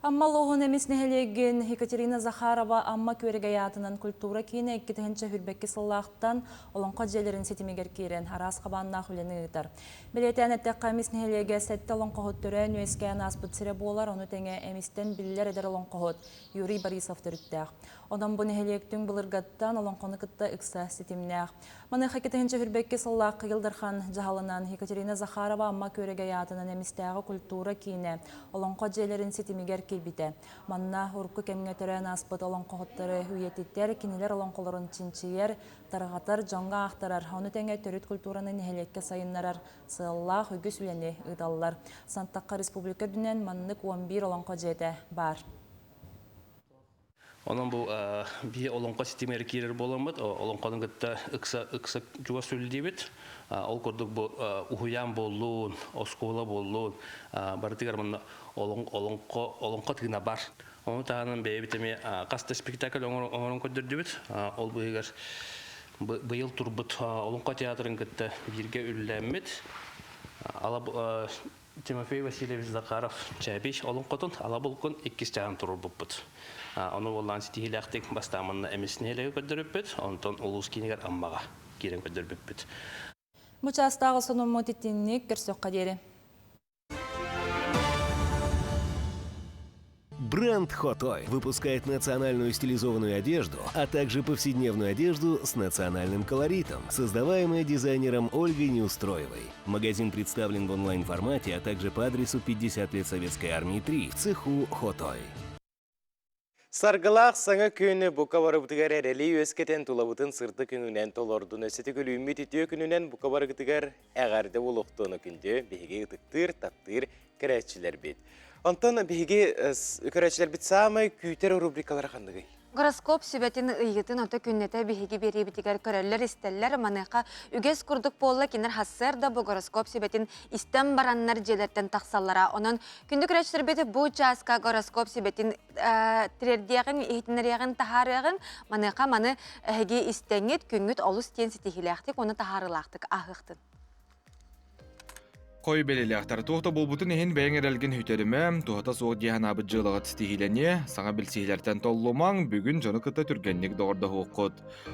Амма улууһун Эмис нэһилиэгин Екатерина Захарова Амма Күөрэгэй аатынан культура киинэ 2022 сыллаахтан Олоҥхо дьиэлэрин ситимигэр киирэн араас хабааннаах үлэни ыытар. Бэлиэтээн эттэххэ, Эмис нэһилиэгэ сэттэ олоҥхоһут төрөөн үөскээн ааспыт сирэ буолар, ону тэҥэ Эмистэн биллэр эдэр олоҥхоһут Юрий Борисов төрүттээх. Онон бу нэһилиэк түҥ былыргаттан олоҥхону кытта ыкса ситимнээх. Маныаха 2022 сыллаахха Ил Дархан дьаһалынан Екатерина Захарова Амма Күөрэгэй аатынан Эмистээҕи культура киинэ Олоҥхо дьиэлэрин ситимигэр киирбитэ. Манна урукку кэмҥэ төрөөн ааспыт олоҥхоһуттары үйэтитэр, кинилэр олоҥхолорун чинчийэр, тарҕатар, дьоҥҥо аахтарар, ону тэҥэ төрүт культураны нэһилиэккэ сайыннарар сыаллаах үгүс үлэни ыыталлар. Сантахха республика үрдүнэн маннык 11 олоҥхо дьиэтэ баар. Онон бу биһи олоҥхо ситимигэр киирэр буоламмыт, олоҥхону кытта ыкса ыкса чугас үлэлиибит. Ол курдук бу уһуйаан буоллун, оскуола буоллун, барытыгар манна олоҥхо олоҥхо тыына бар. Ону таһынан бэйэбит эмиэ хас да спектакль оҥорон көрдөрдүбүт. Ол быыһыгар быйыл турбут Олоҥхо театрын кытта бииргэ үлэлээммит Тимофей Васильевич Захаров Чээбий олоҥхотун ала булкун иккис чааһын туруорбуппут. Ону буоллаан ситиһиилээхтик бастааманна эмис нэһилиэги көрдөрүппүт, онтон улуус киинигэр Аммаҕа киирэн көрдөрбүппүт. Бу чаастааҕы сонуммут итинник көрсөххө диэри. Бренд Хотой выпускает национальную стилизованную одежду, а также повседневную одежду с национальным колоритом, создаваемая дизайнером Ольгой Неустроевой. Магазин представлен в онлайн-формате, а также по адресу 50 лет Советской Армии 3 в цеху Хотой. Саргылаах саҥа күн бука барыбытыгар эрэли үөскэтэн тулабытын сырдык күнүнэн толордун. Өссө күлүүммүт үтүө күнүнэн бука барыгытыгар эҕэрдэ буолуохтуону күндү биһиги ытыктыыр, таптыыр көрөөччүлэрбит. Онтон биһиги көрөөччүлэрбит саамай күүтэр рубрикалара ханныгый? Гороскоп сүбэтин ыйытын ото күннэтэ биһиги биэриибитигэр көрөллөр-истэллэр. Маныаха үгэс курдук буолла кинилэр хассыар да бу гороскоп сүбэтин истэн бараннар дьиэлэртэн тахсаллара. Онон күндү көрөөччүлэрбит бу чааска гороскоп сүбэтин тириэрдиэҕиҥ, иһитиннэриэҕин, таһаарыаҕыҥ. Маныаха маны эһиги истэҥҥит, күҥҥүт олус диэн ситиһиилээхтик уонна таһаарыылаахтык ааһыахтын. Хой бэлэлээхтэр туох да буолбутун иһин бэйэҥ эрэлгин сүтэримэ, туһата суох дии санаабыт дьыалаҕыт ситиһиилэниэ, саҥа билсиһиилэртэн толлумаҥ, бүгүн дьону кытта түргэнник доҕордоһуоххут.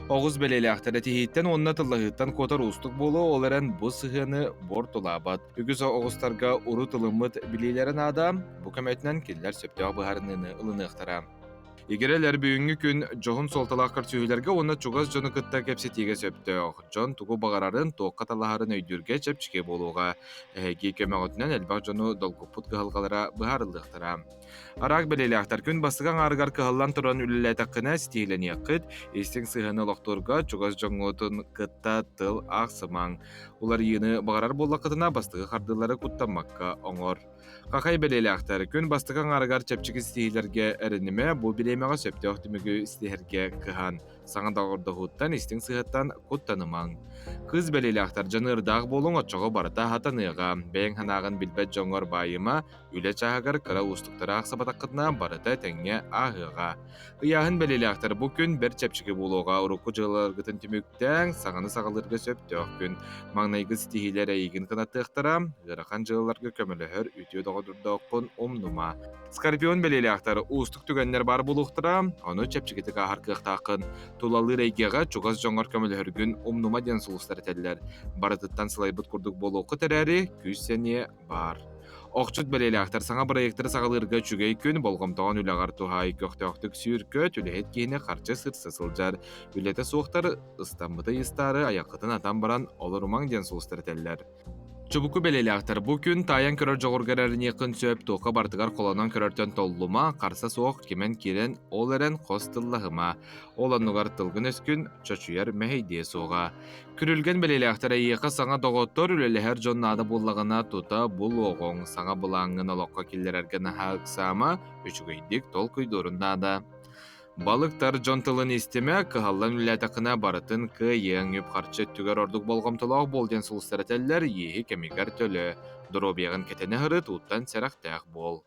Оҕус бэлиэлээхтэр этиһииттэн уонна тыллаһыыттан куотар уустук буолуо, ол эрэн бу сыһыаны буортулаабат. Үгүс оҕустарга урут ылыммыт билиилэрэ наада, бу көмөтүнэн кинилэр сөптөөх быһаарыныыны ылыныахтара. Игирэлэр бүгүҥҥү күн дьоһун суолталаах көрсүһүүлэргэ уонна чугас дьону кытта кэпсэтиигэ сөптөөх. Дьон тугу баҕарарын, туохха талаһарын өйдүүргэ чэпчэки буолуоҕа. Эһиги көмөҕүтүнэн элбэх дьону долгуппут кыһалҕалара быһаарыллыахтара. Араак бэлиэлээхтэр күн бастакы аҥаарыгар кыһаллан туран үлэлээтэххинэ ситиһилэниэххит, истиҥ сыһыаны олохтуурга чугас дьоҥҥутун кытта тыл аахсымаҥ. Уларыйыыны баҕарар буоллаххытына бастакы хардыылары куттаммакка оҥор. Хахай бэлиэлээхтэр күн бастакы аҥаарыгар чэпчэки ситиһиилэргэ эрэнимэ, бу бириэмэҕэ сөптөөх түмүгү ситиһэргэ кыһан. Саҥа доҕордоһууттан, истиҥ сыһыаттан куттанымаҥ. Кыыс бэлиэлээхтэр дьаныардаах буолуҥ, оччоҕо барыта хатаныаҕа. Бэйэҥ санааҕын билбэт дьоҥҥор баайыма, үлэ чааһыгар кыра уустуктары аахсыбатаххытына барыта этэҥҥэ ааһыаҕа. Ыйааһын бэлиэлээхтэр бу күн бэрт чэпчэки буолуоҕа. Урукку дьыалаларгытын түмүктээҥ, саҥаны саҕалыырга сөптөөх күн. Маҥнайгы ситиһиилэр эйигин кынаттыахтара, ыарахан дьыалаларга көмөлөһөр үтүө доҕордооххун умнума. Скорпион бэлиэлээхтэр уустук түгэннэр баар буолуохтара, ону чэпчэкитик ааһар кыахтааххын. Тулалыыр эйгэҕэ чугас дьоҥҥор көмөлөһөргүн умнума диэн сулустар этэллэр. Барытыттан сылайбыт курдук буолуоххут эрээри, күүс-сэниэ баар. Охчут бэлиэлээхтэр саҥа бырайыактары саҕалыырга үчүгэй күн, болҕомтоҕун үлэҕэр туһаай, көхтөөхтүк сүүр-көт, үлэһит киһини харчы сырса сылдьар. Үлэтэ суохтар ыстаммыты ыйыстаары айаххытын атан баран олорумаҥ диэн сулустар этэллэр. Чубуку бэлиэлээхтэр бу күн таайан көрөр дьоҕургар эрэниэххин сөп, туохха барытыгар холонон көрөртөн толлума, харса суох кимэн киирэн, ол эрэн хос тыллаһыма. Ол оннугар тылгын-өскүн чочуйар мэһэйдиэ суоҕа. Күрүлгэн бэлиэлээхтэр эйиэхэ саҥа доҕоттор, үлэлэһэр дьон наада буоллаҕына тута булуоҕуҥ, саҥа былааҥҥын олоххо киллэрэргэ наһаа ыксаама, үчүгэйдик толкуйдуорун наада. Балыктар дьон тылын истимэ, кыһаллан үлэлээтэххинэ барытын кыайыаҥ, үп-харчы өттүгэр ордук болҕомтолоох буол диэн сулустар этэллэр, иэһи кэмигэр төлөө, доруобуйаҕын кэтэнэ сырыт, ууттан сэрэхтээх буол.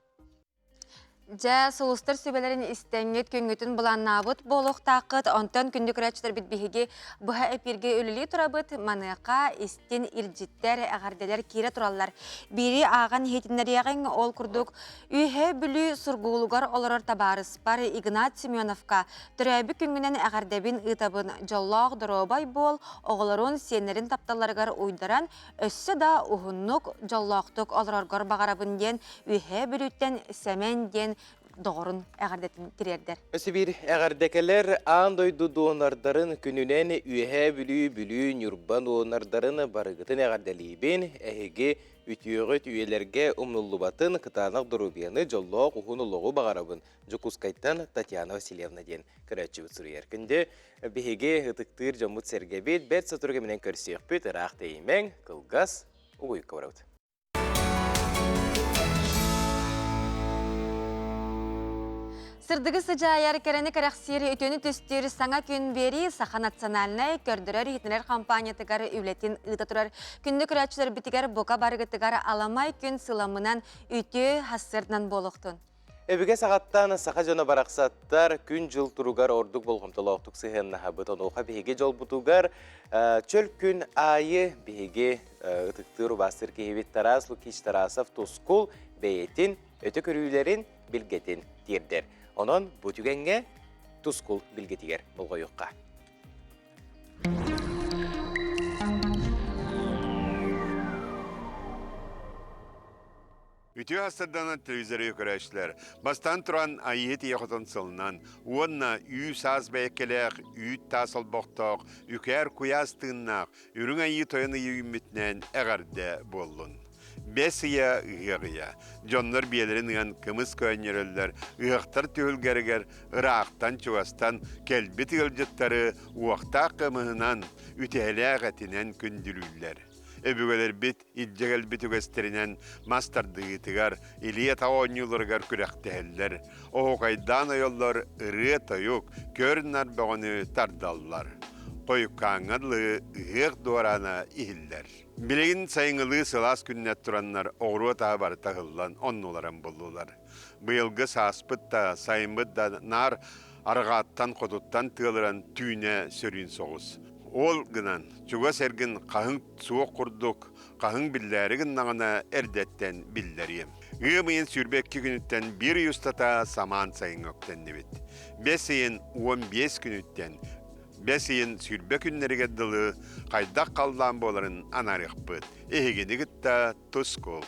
Дьэ, сулустар сүбэлэрин истэҥҥит, күҥҥүтүн былааннаабыт буолуохтааххыт. Онтон күндү көрөөччүлэрбит биһиги быһа эпииргэ үлэлии турабыт. Маныаха истин илдьиттэр, эҕэрдэлэр киирэ тураллар. Биири ааҕан иһитиннэриэҕиҥ, ол курдук Үөһээ Бүлүү Сургуулугар олорор табаарыспар Игнат Семеновка төрөөбүт күҥҥүнэн эҕэрдэбин ыытабын. Дьоллоох доруобай буол, оҕолорун, сиэннэрин тапталларыгар уйдаран, өссө да уһуннук, дьоллоохтук олороргор баҕарабын диэн Үөһээ Бүлүүттэн Сэмэн диэн доҕорун эҕэрдэтин тириэрдэр. Өссө биир эҕэрдэкэлэр аан дойду донордарын күнүнэн Үөһээ Бүлүү, Бүлүү, Ньурба донордарын барыгытын эҕэрдэлиибин. Эһиги үтүөҕүт үйэлэргэ умнуллубатын, кытаанах доруобуйаны, дьоллоох уһун олоҕу баҕарабын. Дьокуускайтан Татьяна Васильевна диэн көрөөччүбүт суруйар. Күндү биһиги ытыктыыр дьоммут-сэргэбит бэрт сотору кэминэн көрсүөхпүт, ыраах тэйимэҥ, кылгас угуйукка барабыт. Сырдыгы сыдьаайар, кэрэни кэрэхсиир, үтүөнү түстүүр саҥа күн биэрии Саха национальнай көрдөрөр-иһитиннэрэр компаниятыгар үлэтин ыыта турар. Күндү көрөөччүлэрбитигэр бука барыгытыгар аламай күн сыламынан үтүө хассырынан буолуохтун. Өбүгэ саҕаттан саха дьоно барахсаттар күн-дьыл туругар ордук болҕомтолоохтук сыһыаннаһабыт. Онуоха биһиги дьолбутугар чөл күн аайы биһиги ытыктыыр убаастыыр киһибит Тарас Лукич Тарасов Тускул бэйэтин өтө көрүүлэрин билгэтин тиэрдэр. Онон бу түгэҥҥэ Тускул билгэтигэр болҕойуохха. Үтүө астарданан телевизоры көрөөччүлэр бастаан туран Айыы Тиэ хотон сылынан уонна үү-саас бэйэккэлээх, үүт-таас олбохтоох, үкээр куйаас тыыннаах Үрүҥ Айыы Тойон ыйы үүммүтүнэн эҕэрдэ буоллун. Бэс ыйа ыһыах ыйа. Дьоннор биэлэрин ыан кымыс көөнньөрөллөр, ыһыахтар түһүлгэригэр ыраахтан-чугастан кэлбит ыалдьыттары уохтаах кымыһынан, үтэһэлээх этинэн күндүлүүллэр. Өбүгэлэрбит илдьэ кэлбит үгэстэринэн мас тардыһыытыгар, илии-атах оонньууларыгар күрэхтэһэллэр, оһуокайдаан ойоллор, ырыа-тойук, көр-нар бөҕөнү тардаллар. Хойуккааҥҥа дылы ыһыах дуораана иһиллэр. Билигин сайыҥҥылыы сылаас күннэр тураннар оҕуруот аһа барыта ыһыллан оннуларын буллулар. Быйылгы сааспыт да, сайыммыт да наар арҕааттан, хотуттан тыалыран түүнэ сөрүүн соҕус. Ол гынан чугас эргин хаһыҥ суох курдук, хаһыҥ биллээри гыннаҕына эрдэттэн биллэриэм. Ыам ыйын 22 күнүттэн биир ый устата самаан сайыҥҥа үктэннибит. Бэс ыйын 15 күнүттэн Бэс ыйын 20 күннэригэр дылы хайдах халлаан буоларын анаарыахпыт. Эһигини кытта тускул.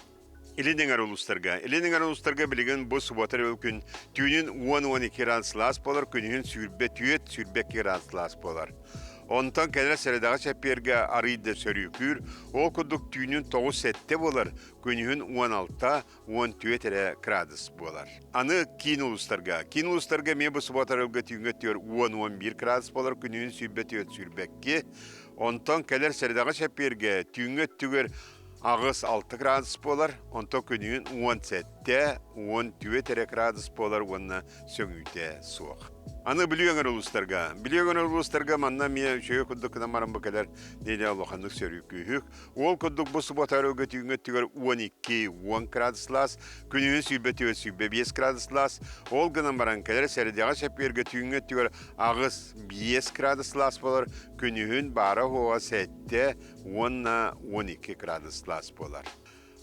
Илин эҥэр улуустарга. Илин эҥэр улуустарга билигин бу субуота күн түүнүн 10-12 градус сылаас буолар, күнүһүн 24-22 градус сылаас буолар. Онтон кэлэр сэрэдэҕэ чэппиэргэ арыый да сөрүүкүүр, ол курдук түүнүн 9-7 буолар, күнүһүн 16 14 эрэ градус буолар. Аны киин улуустарга. Киин улуустарга эмиэ бу субуота-өрөбүлгэ түүҥҥэ өттүгэр 10-11 градус буолар, күнүһүн 24-22. Онтон кэлэр сэрэдэҕэ чэппиэргэ түүҥҥэ өттүгэр 8-6 градус буолар, онтон күнүһүн 17-14 эрэ градус буолар уонна сөҥүүтэ суох. Аны Бүлүү өҥөр улуустарга. Бүлүү өҥөр улуустарга манна эмиэ үчүгэй курдук гынан баран бу кэлэр нэдиэлэ улаханнык сөрүүкүүһүк. Ол курдук бу субуота өрөбүлгэ түүҥҥү өттүгэр 12-10 градус күнүһүн 24-25 градус Ол гынан баран кэлэр сэрэдэҕэ чэппиэргэ түүҥҥү өттүгэр 8-5 градус буолар, күнүһүн баара-суоҕа 7 уонна 12 градус буолар.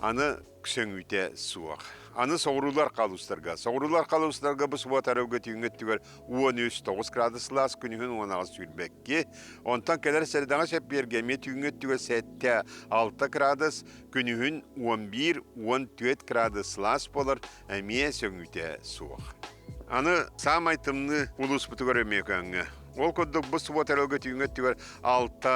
Аны сөҥүүтэ суох. Аны соҕуруулар халустарга. Соҕуруулар халустарга бу субуота өрөбүлгэ түүҥҥү өттүгэр 13-9 градус сылаас, күнүһүн 18-22. Онтон кэлэр сэрэдэҕэ чэппиэргэ эмиэ түүҥҥү өттүгэр 7-6 градус, күнүһүн 11-14 градус сылаас буолар, эмиэ сөҥүүтэ суох. Аны саамай тымныы улууспутугар Өймөкөөҥҥө. Ол курдук бу субуота өрөбүлгэ түүҥҥү өттүгэр 6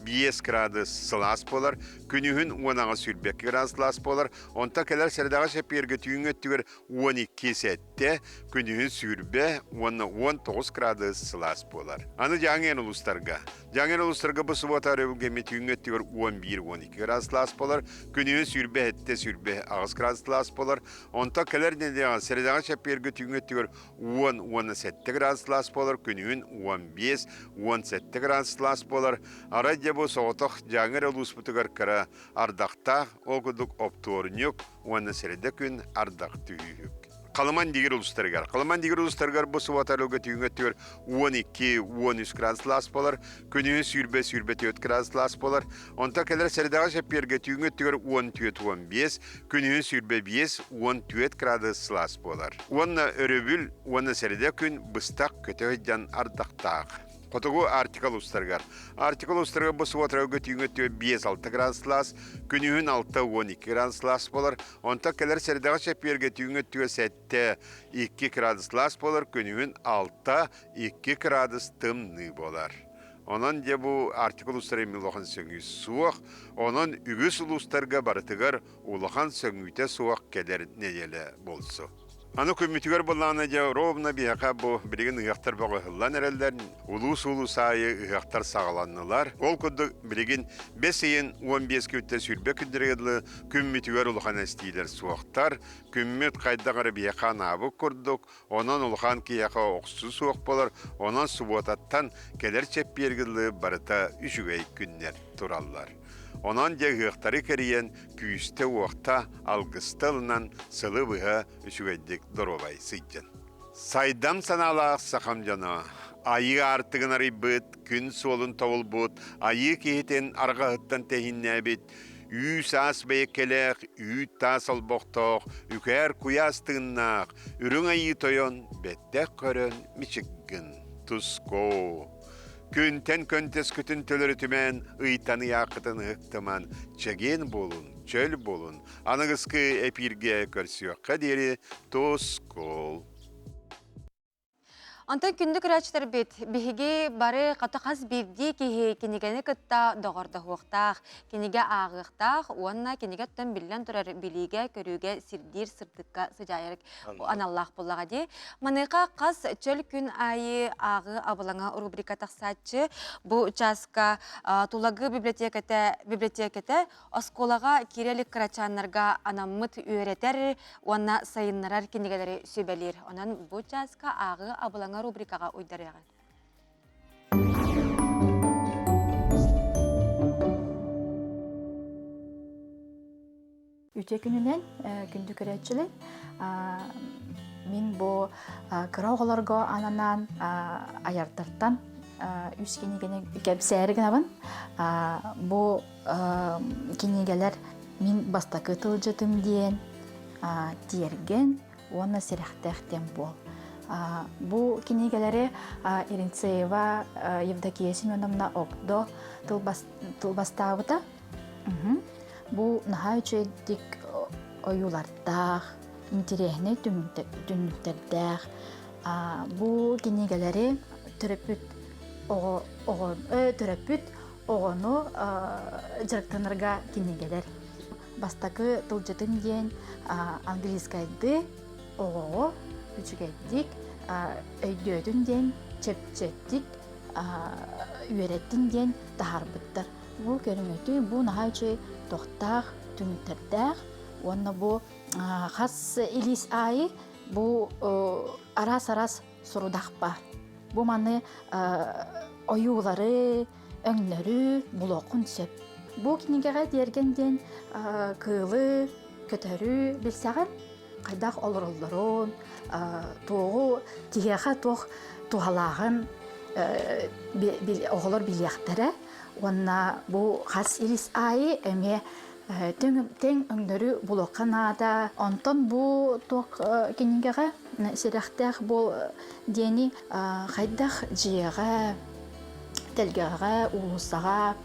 5 градус сылаас буолар, күнүһүн 18-22 градус сылаас буолар, онтон кэлэр сэрэдэҕэ чэппиэргэ түүҥҥү өттүгэр 12-7, күнүһүн 20 уонна 19 градус сылаас буолар. Аны Дьааҥы улуустарга. Дьааҥы улуустарга бу субуота өрөбүлгэ эмиэ түүҥҥү өттүгэр 11-12 градус сылаас буолар, күнүһүн 27-28 градус сылаас буолар, онтон кэлэр нэдиэлэҕэ сэрэдэҕэ чэппиэргэ түүҥҥү өттүгэр 10 уонна 7 градус сылаас буолар, күнүһүн 15, 17 градус сылаас буолар. Арай дьэ бу соҕотох Дьааҥы эрэ улууспутугар кыра ардахтаах, ол курдук оптуорунньук уонна сэрэдэ күн ардах түһүүһүк. Халыман дигир улуустарыгар. Халыман дигир улуустарыгар бу субуота арылга түүҥҥэ өттүгэр 12-13 градус сылаас буолар, күнүһүн 20-24 градус сылаас буолар. Онтон кэлэр сэрэдэҕэ чэппиэргэ түүҥҥэ өттүгэр 14-15, күнүһүн 25-14 градус сылаас буолар. Уонна өрөбүл уонна сэрэдэ күн быстах көтө сылдьан ардахтаах. Хотугу Арктика улуустарыгар. Арктика улуустарыгар бу субуотарга түүҥҥү өттүгэр 5-6 градус сылаас, күнүһүн 6-12 градус сылаас буолар. Онтон кэлэр сэрэдэҕэ чэппиэргэ түүҥҥү өттүгэр 7-2 градус сылаас буолар, күнүһүн 6-2 градус тымныы буолар. Онон дьэ бу Арктика улуустара эмиэ улахан сөҥүү суох. Онон үгүс улуустарга барытыгар улахан сөҥүүтэ суох кэлэр нэдиэлэ буолсу. Аны күммүтүгэр былаана дьэ ровно биһиэхэ бу билигин ыһыахтар бөҕө ыһыллан эрэллэр. Улуус-улуус аайы ыһыахтар саҕаланнылар. Ол курдук билигин бэс ыйын 15 күнтэн 20 күннэргэ дылы күммүтүгэр улахан эстиилэр суохтар. Күммүт хайдах эрэ биһиэхэ анаабыт курдук Онон улахан киһиэхэ охсуу суох буолар, онон субуотаттан кэлэр чэппиэргэ дылы барыта үчүгэй күннэр тураллар. Онон дьэ ыһыахтары кэрийэн күүстэ-уохта, алгыста ылынан сылы быһа үчүгэйдик доруобай сылдьын. Сайдам санаалаах сахам дьоно, айыы аартыгын арыйбыт, күн суолун тобулбут, айыы киһитин арҕаһыттан тэһииннээбит Үүс-аас бэйэккэлээх, үүт-таас олбохтоох, үкээр куйаас тыыннаах, үрүҥ айыы тойон бэттэх көрөн мичик гын, тускоо. Күнтэн көнтөскүтүн төлөрүтүмэн, ыйтан ыйааххытын ыһыктыман, чэгиэн буолун, чөл буолун, аныгыскы эпииргэ көрсүөххэ диэри тускул. Онтон күндү көрөөччүлэрбит, биһиги бары хата хас биирдии киһи кинигэни кытта доҕордоһуохтаах, кинигэ ааҕыахтаах уонна кинигэттэн биллэн турар билиигэ, көрүүгэ сирдиир сырдыкка сыдьаайар аналлаах буоллаҕа дии. Маныаха хас чөл күн аайы ааҕыы абылаҥа рубрика тахсааччы. Бу чааска Тулагы библиотеката библиотеката Оскуолаҕа киирэ илик кырачааннарга анаммыт үөрэтэр уонна сайыннарар кинигэлэри сүбэлиир. Онон бу чааска ааҕыы абылаҥа рубрикаҕа уйдарыаҕыҥ. Үтүө күнүнэн күндү көрөөччүлэр мин бу кыра оҕолорго ананан аярдартан үс кинигэни кэпсээри гынабын. Бу кинигэлэр мин бастакы тылдьытым диэн тиэргэн уонна сэрэхтээх диэн буол. Бу кинигэлэри Иринцеева Евдокия Семеновна Огдо тылбастаабыта. Бу наһаа үчүгэйдик ойуулардаах, интэриэһинэй түннүктэрдээх. Бу кинигэлэри төрөппүт оҕо оҕо төрөппүт оҕону дьарыктанарга кинигэлэр. Бастакы тылдьытым диэн английскайды оҕоҕо үчүгэйдик өйдөөтүн диэн чэпчэттик үөрэттин диэн таһаарбыттар. Бу көрүҥүтүй бу наһаа үчүгэй тохтаах түмүктэрдээх уонна бу хас илиис аайы бу араас-араас сорудах баар. Бу маны ойуулары, өҥнөрү булуоххун сөп. Бу кинигэҕэ тиэргэн диэн кыылы, көтөрү билсэҕин, хайдах олороллорун, туоҕу киһиэхэ туох туһалааҕын оҕолор билиэхтэрэ уонна бу хас илис аайы эмиэ тэҥ өҥнөрү булуохха наада. Онтон бу туох кинигэҕэ сэрэхтээх буол диэни хайдах дьиэҕэ, тэлгэҕэ, уулуссаҕа,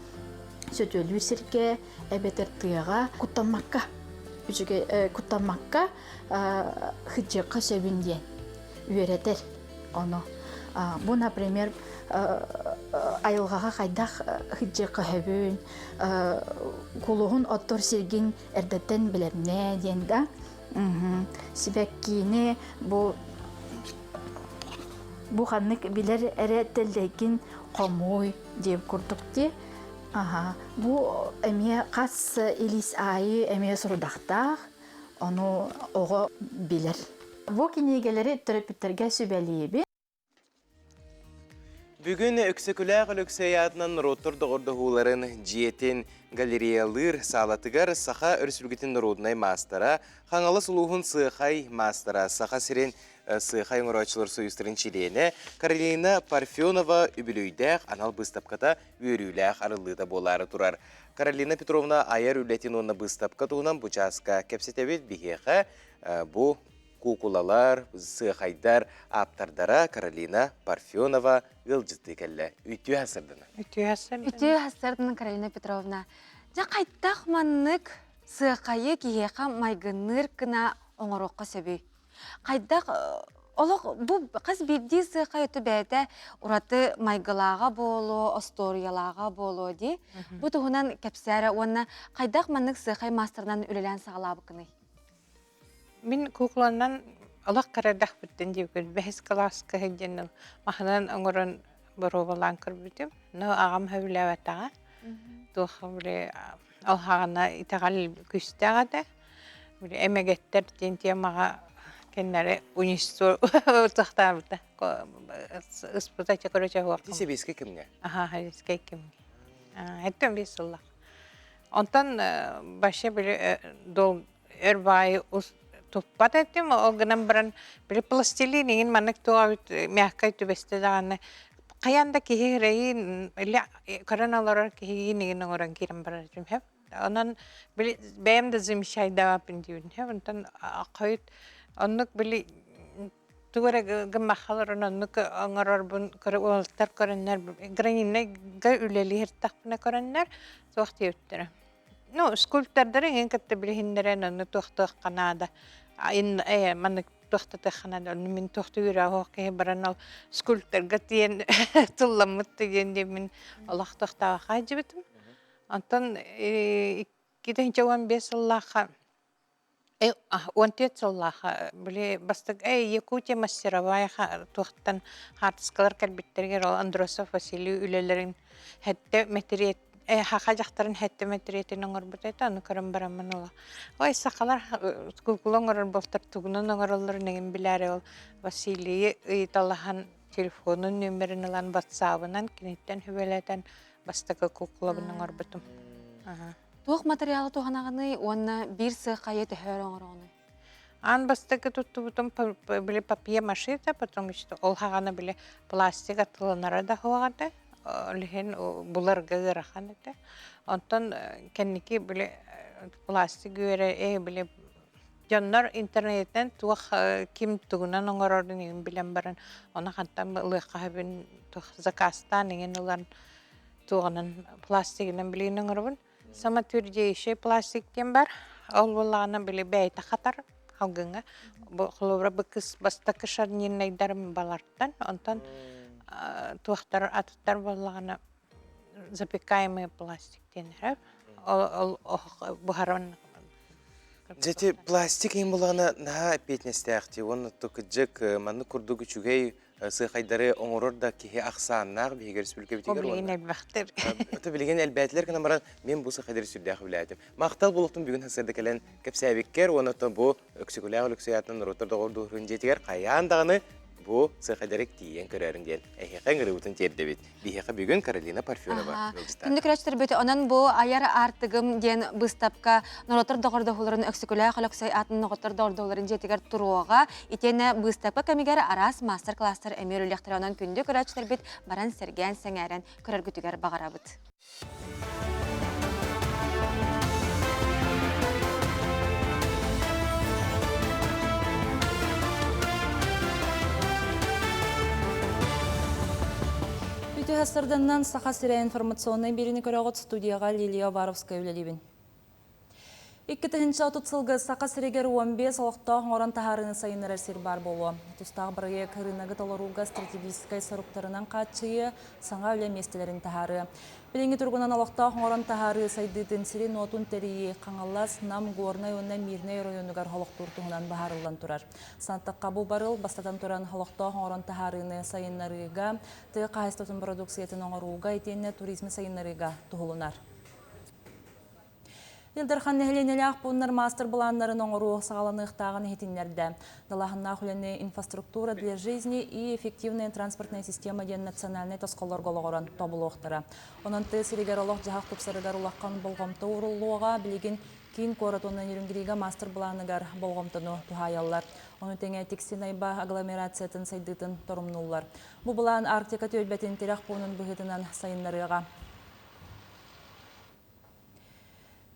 сөтүөлүүр сиргэ эбэтэр тыаҕа куттаммакка үчүгэй куттаммакка сылдьыахха сөбүн диэн үөрэтэр ону. Бу, например, айылҕаҕа хайдах сылдьыахха сөбүн, кулуһун оттор сиргин эрдэттэн билэмнээ диэн да. Сибэккиини бу бу ханнык билэр эрэ тэллэйгин хомуй диэн курдук дии. Аха, бу эмиэ хас илиис аайы эмиэ сорудахтаах, ону оҕо билэр. Бу кинигэлэри төрөппүттэргэ сүбэлиибин. Бүгүн Өксөкүлээх Өлөксөй аатынан норуоттар доҕордоһууларын дьиэтин галереялыыр саалатыгар Саха Өрөспүүбүлүкэтин норуодунай маастара, Хаҥалас улууһун сыахай маастара, Саха сирин сыахай оҥорооччулар союзтарын чилиэнэ Каролина Парфенова үбүлүөйдээх анал быыстапката үөрүүлээх арыллыыта буолаары турар. Каролина Петровна айар үлэтин уонна быыстапка туһунан бу чааска кэпсэтэбит. Биһиэхэ бу куукулалар, сыахайдар ааптардара Каролина Парфенова ыалдьыттыы кэллэ. Үтүө сырдына. Үтүө Үтүө сырдына, Каролина Петровна. Дьэ хайдах маннык сыахайы киһиэхэ майгынныыр гына оҥоруохха сөбүй? Хайдах олох бу хас биирдии сыахай өтө бэйэтэ ураты майгылааҕа буолуо, остуоруйалааҕа буолуо дии. Бу туһунан кэпсээрэ уонна хайдах маннык сыахай маастарынан үлэлээн саҕалаабыккыный? Мин куукуланан олох кырадахпыттан диэбиккин бэһис кылааска сылдьан маһынан оҥорон боруобалаан көрбүтүм. Но аҕам сөбүлээбэтэҕэ. Туох били ол хаҕана итэҕэл күүстээх этэ. Били эмэгэттэр диэн темаҕа кинилэри уничтор тохтаабыта. Ыспыта чөкөрө суох. Ити сэбиэскэй кэмҥэ? Аха, сэбиэскэй кэмҥэ. Эттэн биир сыллаах. Онтон вообще били дол өр баайы туппат этим, ол гынан баран били пластилин иҥин маннык туох мягкай түбэстэ даҕаны хайаан да киһи эрэйин или көрөн олорор киһигин иҥин оҥорон киирэн барар этим сөп. Онон били бэйэм да замечайдаабаппын диибин сөп. Онтон хойут оннук били тугу эрэ гыммахха оннук оҥорорбун уолаттар көрөннөр граниннайга үлэлииртэхпинэ көрөннөр туох диэбиттэрэ ну скульптордары иҥин кытта билиһиннэрэн онну туох-туохха наада маннык туохтатыаххына онну мин туохтуу үөрэх киһи баран ол скульпторга тиийэн тылламмыт диэн диэммин олох туохтаах хаалдьыбытым. Онтон 2015 сыллаахха 14 сыллаахха били бастак Якутия мастеровая туохтан хаартыскалар кэлбиттэригэр ол Андросов Василий үлэлэрин хэттэ мэтириэт хаха дьахтарын хэттэ мэтириэтин оҥорбут этэ ону көрөн бараммын ыла ой сахалар куукула оҥорор буолтар тугунан оҥороллорун эҥин билээри ол Василийы ыйыталаһан телефонун нүөмэрин ылан ватсабынан киниттэн сүбэлэтэн бастакы куукулабын оҥорбутум. Туох материалы туһанаҕыный уонна биир сыахайы төһө өр оҥороҕунуй? Аан бастакы туттубутум били папье-маше потому что ол хаҕана били пластик атыланара да суох этэ. Ол иһин буларга ыарахан этэ. Онтон кэнники били пластик үөрэ э били дьоннор интернеттэн туох ким тугунан оҥорорун иҥин билэн баран ону хантан ылыахха сөбүн туох заказтаан иҥин ылан туоҕунан пластигынан билигин оҥоробун. Самотвердеющий пластик диэн бар. Ол буоллаҕына били бэйэтэ хатар алгыҥҥа. Бу холобура бу кыс бастакы шарнирнайдарым балартан, онтон туохтар атыттар буоллаҕына запекаемый пластик диэн эрэ. Ол ол буһаран Дьэ пластик иһин булаҕына наһаа эппиэтинэстээхтии уонна кыдьык маннык курдук үчүгэй сыахайдары оҥорор да киһи ахсааннаах биһиги республикабытыгар билигин элбэхтэр. Ото билигин элбээтилэр гынан баран мен бу сыахайдары сүрдээх үлээтим. Махтал буолуохтун бүгүн сарсыарда кэлэн кэпсээбиккэр уонна бу Өксөкүлээх Өлөксөй аатынан норуоттар доҕордууһун дьиэтигэр хайаан даҕаны бу сыахайдары тиийэн көрөөрүн диэн эһиэхэ ыҥырыыбытын тиэрдэбит. Биһиэхэ бүгүн Каролина Парфенова ыалдьыттаата. Күндү көрөөччүлэрбит, онон бу айар аартыгым диэн быыстапка норуоттар доҕордоһууларын Өксөкүлээх Өлөксөй аатын ноҕоттор доҕордоһууларын дьиэтигэр туруоҕа. Итиэннэ быыстапка кэмигэр араас маастар-класстар эмиэ үлэлиэхтэрэ. Онон күндү көрөөччүлэрбит баран сэргээн, сэҥээрэн көрөргүтүгэр баҕарабыт. Үтүө сарданнан Саха сирэ информационнай биэриини көрөҕүт студияҕа Лилия Уваровская үлэлиибин. 2030 сылга Саха сиригэр 15 олохтоох оҥорон таһаарыыны сайыннарар сир баар буолуо. Тустаах бырайыак ырыынагы толорууга стратегическай соруктарынан хааччыйыа, саҥа үлэ миэстэлэрин таһаарыа. Билиҥҥи туругунан олохтоох оҥорон таһаарыы сайдыытын сирин-уотун тэрийии Хаҥалас, Нам, Горнай уонна Мирнэй оройуонугар олохтуур туһунан быһаарыллан турар. Санаттахха бу барыл бастатан туран олохтоох оҥорон таһаарыыны сайыннарыыга, тыа хаһаайыстыбатын бородууксуйатын оҥорууга итиэннэ туризмы сайыннарыыга туһулунар. Ил Дархан нэһилиэнньэлээх пууннар маастар-былааннарын оҥоруу саҕаланыахтааҕын иһитиннэрдэ. Далааһыннаах үлэни «Инфраструктура для жизни и эффективная транспортная система» диэн национальнай тосхоллорго олоҕуран тобулуохтара. Онон тыа сиригэр олох-дьаһах тупсарыгар улахан болҕомто ууруллуоҕа, билигин киин куорат уонна Нерюнгрига маастар-былааныгар болҕомтону туһаайаллар. Ону тэҥэ Тикси-Найба агломерациятын сайдыытын торумнууллар. Бу былаан Арктика түөлбэтин тирэх пуунун быһыытынан сайыннарыаҕа.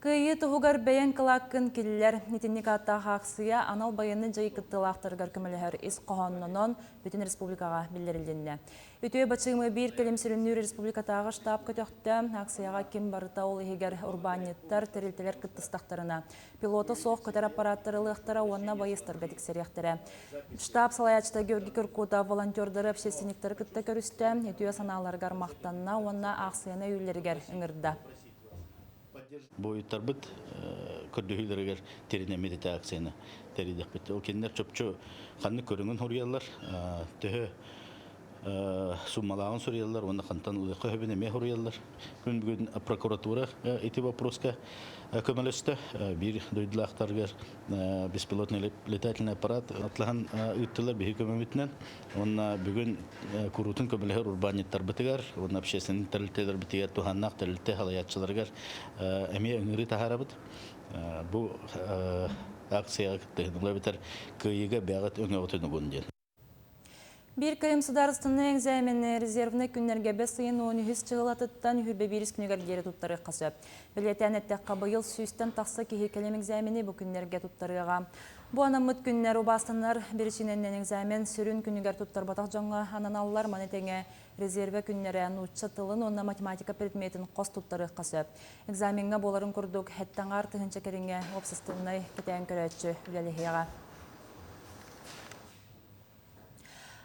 Кыайыы туһугар бэйэҥ кылааккын киллэр. Итинник ааттаах ааксыйа анал байыаннай дьайыы кыттыылаахтарыгар көмөлөһөр ис хоһооннонон бүтүн республикаҕа биллэрилиннэ. Үтүө бачыымы биир кэлим сүрүннүүр республикатааҕы штаб көтөхтө. Акцияҕа ким барыта ол иһигэр урбаанньыттар, тэрилтэлэр кыттыстахтарына, пилота суох көтөр аппараттары ылыахтара уонна байыастарга тиксэриэхтэрэ. Штаб салайааччыта Георгий Кыркутов волонтердары, общественниктары кытта көрүстэ, үтүө санааларыгар махтанна уонна аахсыйаны өйүүллэригэр ыҥырда. Буойуттарбыт көрдөһүүлэригэр тиринэммит ити акцияны тэрийдэхпит. Ол кинилэр чопчу ханнык көрүҥүн суруйаллар, төһө суммалааҕын суруйаллар уонна хантан ылыахха сөбүн эмиэ суруйаллар. Күн бүгүн прокуратура ити вопроска көмөлөстө. Биир дойдулаахтарыгар беспилотный летательный аппарат атлаһан ыыттылар биһи көмөбүтүнэн. Уонна бүгүн куруутун көмөлөһөр урбаанньыттарбытыгар уонна общественный тэрилтэлэрбитигэр туһааннаах тэрилтэ салайааччыларыгар эмиэ ыҥырыы таһаарабыт. Бу акцияҕа кыттыһын эбэтэр кыайыыга бэйэҕит өҥөҕүтүн угун диэн. Биир кэлим судаарыстыбаннай экзамени резервнэй күннэргэ бэс ыйын 13 чыһылатыттан 21 күнүгэр диэри туттарыахха сөп. Бэлиэтээн эттэххэ, быйыл сүүстэн тахса киһи кэлим экзамени бу күннэргэ туттарыаҕа. Бу анаммыт күннэр убаастанар биричиинэнэн экзамен сүрүн күнүгэр туттарбатах дьоҥҥо ананаллар. Маны тэҥэ резервэ күннэрэ нуучча тылын уонна математика предметин хос туттарыахха сөп. Экзамеҥҥа буоларын курдук, сэттэ аҥаар тыһыынча кэриҥэ уопсастыбаннай кэтээн көрөөччү үлэлэһиэҕэ.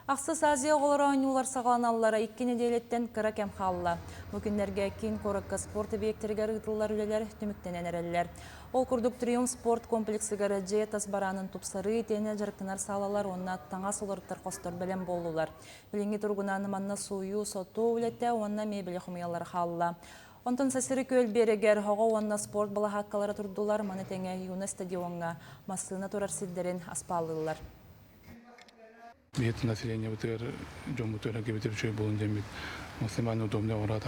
Ахсыс Азия оҕолоро оонньуулар саҕаланаллара икки нэдиэлэттэн кыра кэм хаалла. Бу күннэргэ киин куоракка спорт объектарыгар ыытыллар үлэлэр түмүктэнэн эрэллэр. Ол курдук Триумф спорт комплексыгар дьиэ тас бараанын тупсарыы итиэннэ дьарыктанар саалалар уонна таҥас уларыттар хостор бэлэм буоллулар. Билиҥҥи туругунан манна сууйуу, сотуу үлэтэ уонна мебели хомуйаллара хаалла. Онтон Сасыры күөл биэрэгэр оҕо уонна спорт балаһааккалара турдулар, маны тэҥэ Юность стадиоҥҥа массыына турар сирдэрин аспааллыыллар. Биһиги населениебытыгар дьоммутугар кэбитэр үчүгэй буолун диэммит максимально удобно оҥоро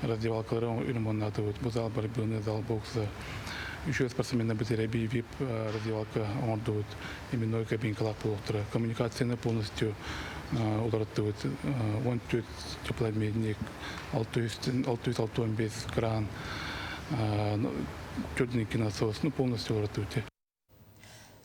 раздевалкалары ремоннаатыбыт. Бу зал борьбыны, зал бокса. Үчүгэй спортсменнарбыт эрэ вип раздевалка оҥордубут. Именной кабинкалаах буолуохтара. Коммуникацияны полностью уларыттыбыт. 14 теплообменник, 665 кран, 4 насос, ну полностью уларыттыбыт.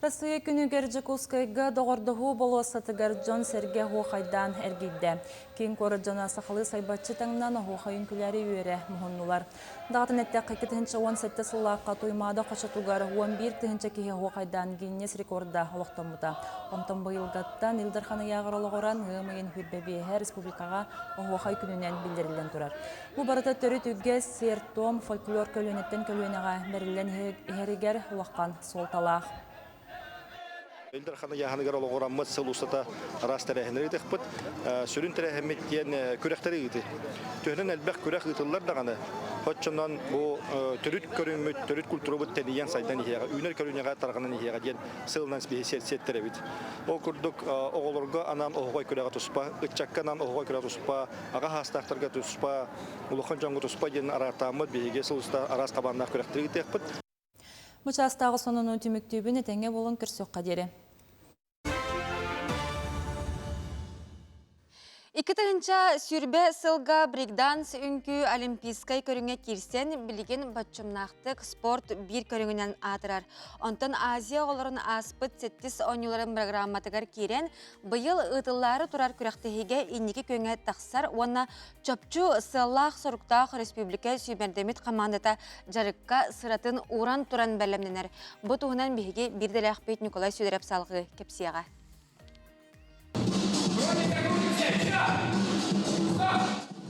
Россия күнүгэр Дьокуускайга доҕордоһуу болуоссатыгар дьон-сэргэ оһуохайдаан эргийдэ. Киин куорат дьоно сахалыы сайбаччы таҥнан оһуохайын күлээри үөрэ муһуннулар. Даҕатын эттэххэ, 2017 сыллаахха Туймаада хочотугар 11 тыһыынча киһи оһуохайдаан Гиннес рекорда олохтоммута. Онтон быйылгаттан Ил Дархан ыйааҕар олоҕуран ыам ыйын хүрбэ биэһэ республикаҕа оһуохай күнүнэн биллэриллэн турар. Бу барыта төрүт үгэс, сиэр-туом, фольклор көлүөнэттэн көлүөнэҕэ бэриллэн иһэригэр улахан суолталаах. Ил Дархан ыйааһыныгар олоҕураммыт сыл устата араас тэрээһиннэри ыытыахпыт. Сүрүн тэрээһиммит диэн күрэхтэри ыытыы. Төһөнөн элбэх күрэх ыытыллар даҕаны, оччонон бу төрүт көрүҥмүт, төрүт культурабыт тэнийэн сайдан иһиэҕэ, үүнэр көрүҥэҕэ тарҕанан иһиэҕэ диэн сылынан биһи сиэттэрэбит. Ол курдук оҕолорго анаан оһоҕой күрэҕэ туспа, ыччакка анаан оһоҕой күрэҕэ туспа, аҕа саастаахтарга туспа, улахан дьоҥҥо туспа диэн араартааммыт биһиги сыл устата араас хабааннаах күрэхтэри ыытыахпыт. Бу чаастааҕы сонуну түмүктүүбүн этэҥҥэ буолан көрсүөххэ диэри. 2020 сылга брейкданс үҥкүү олимпийскай көрүҥэ киирсэн, билигин боччумнаахтык спорт биир көрүҥүнэн аатырар. Онтон Азия оҕолорун ааспыт сэттис оонньууларын программатыгар киирэн, Быйыл ыытыллаары турар күрэхтэһиигэ инники күөҥҥэ тахсар уонна чопчу сыаллаах-соруктаах республика сүүмэрдэммит хамаандата дьарыкка сыратын ууран туран бэлэмнэнэр. Бу туһунан биһиги биир дэлээхпит Николай Сүдэрэп салҕыы кэпсиэҕэ.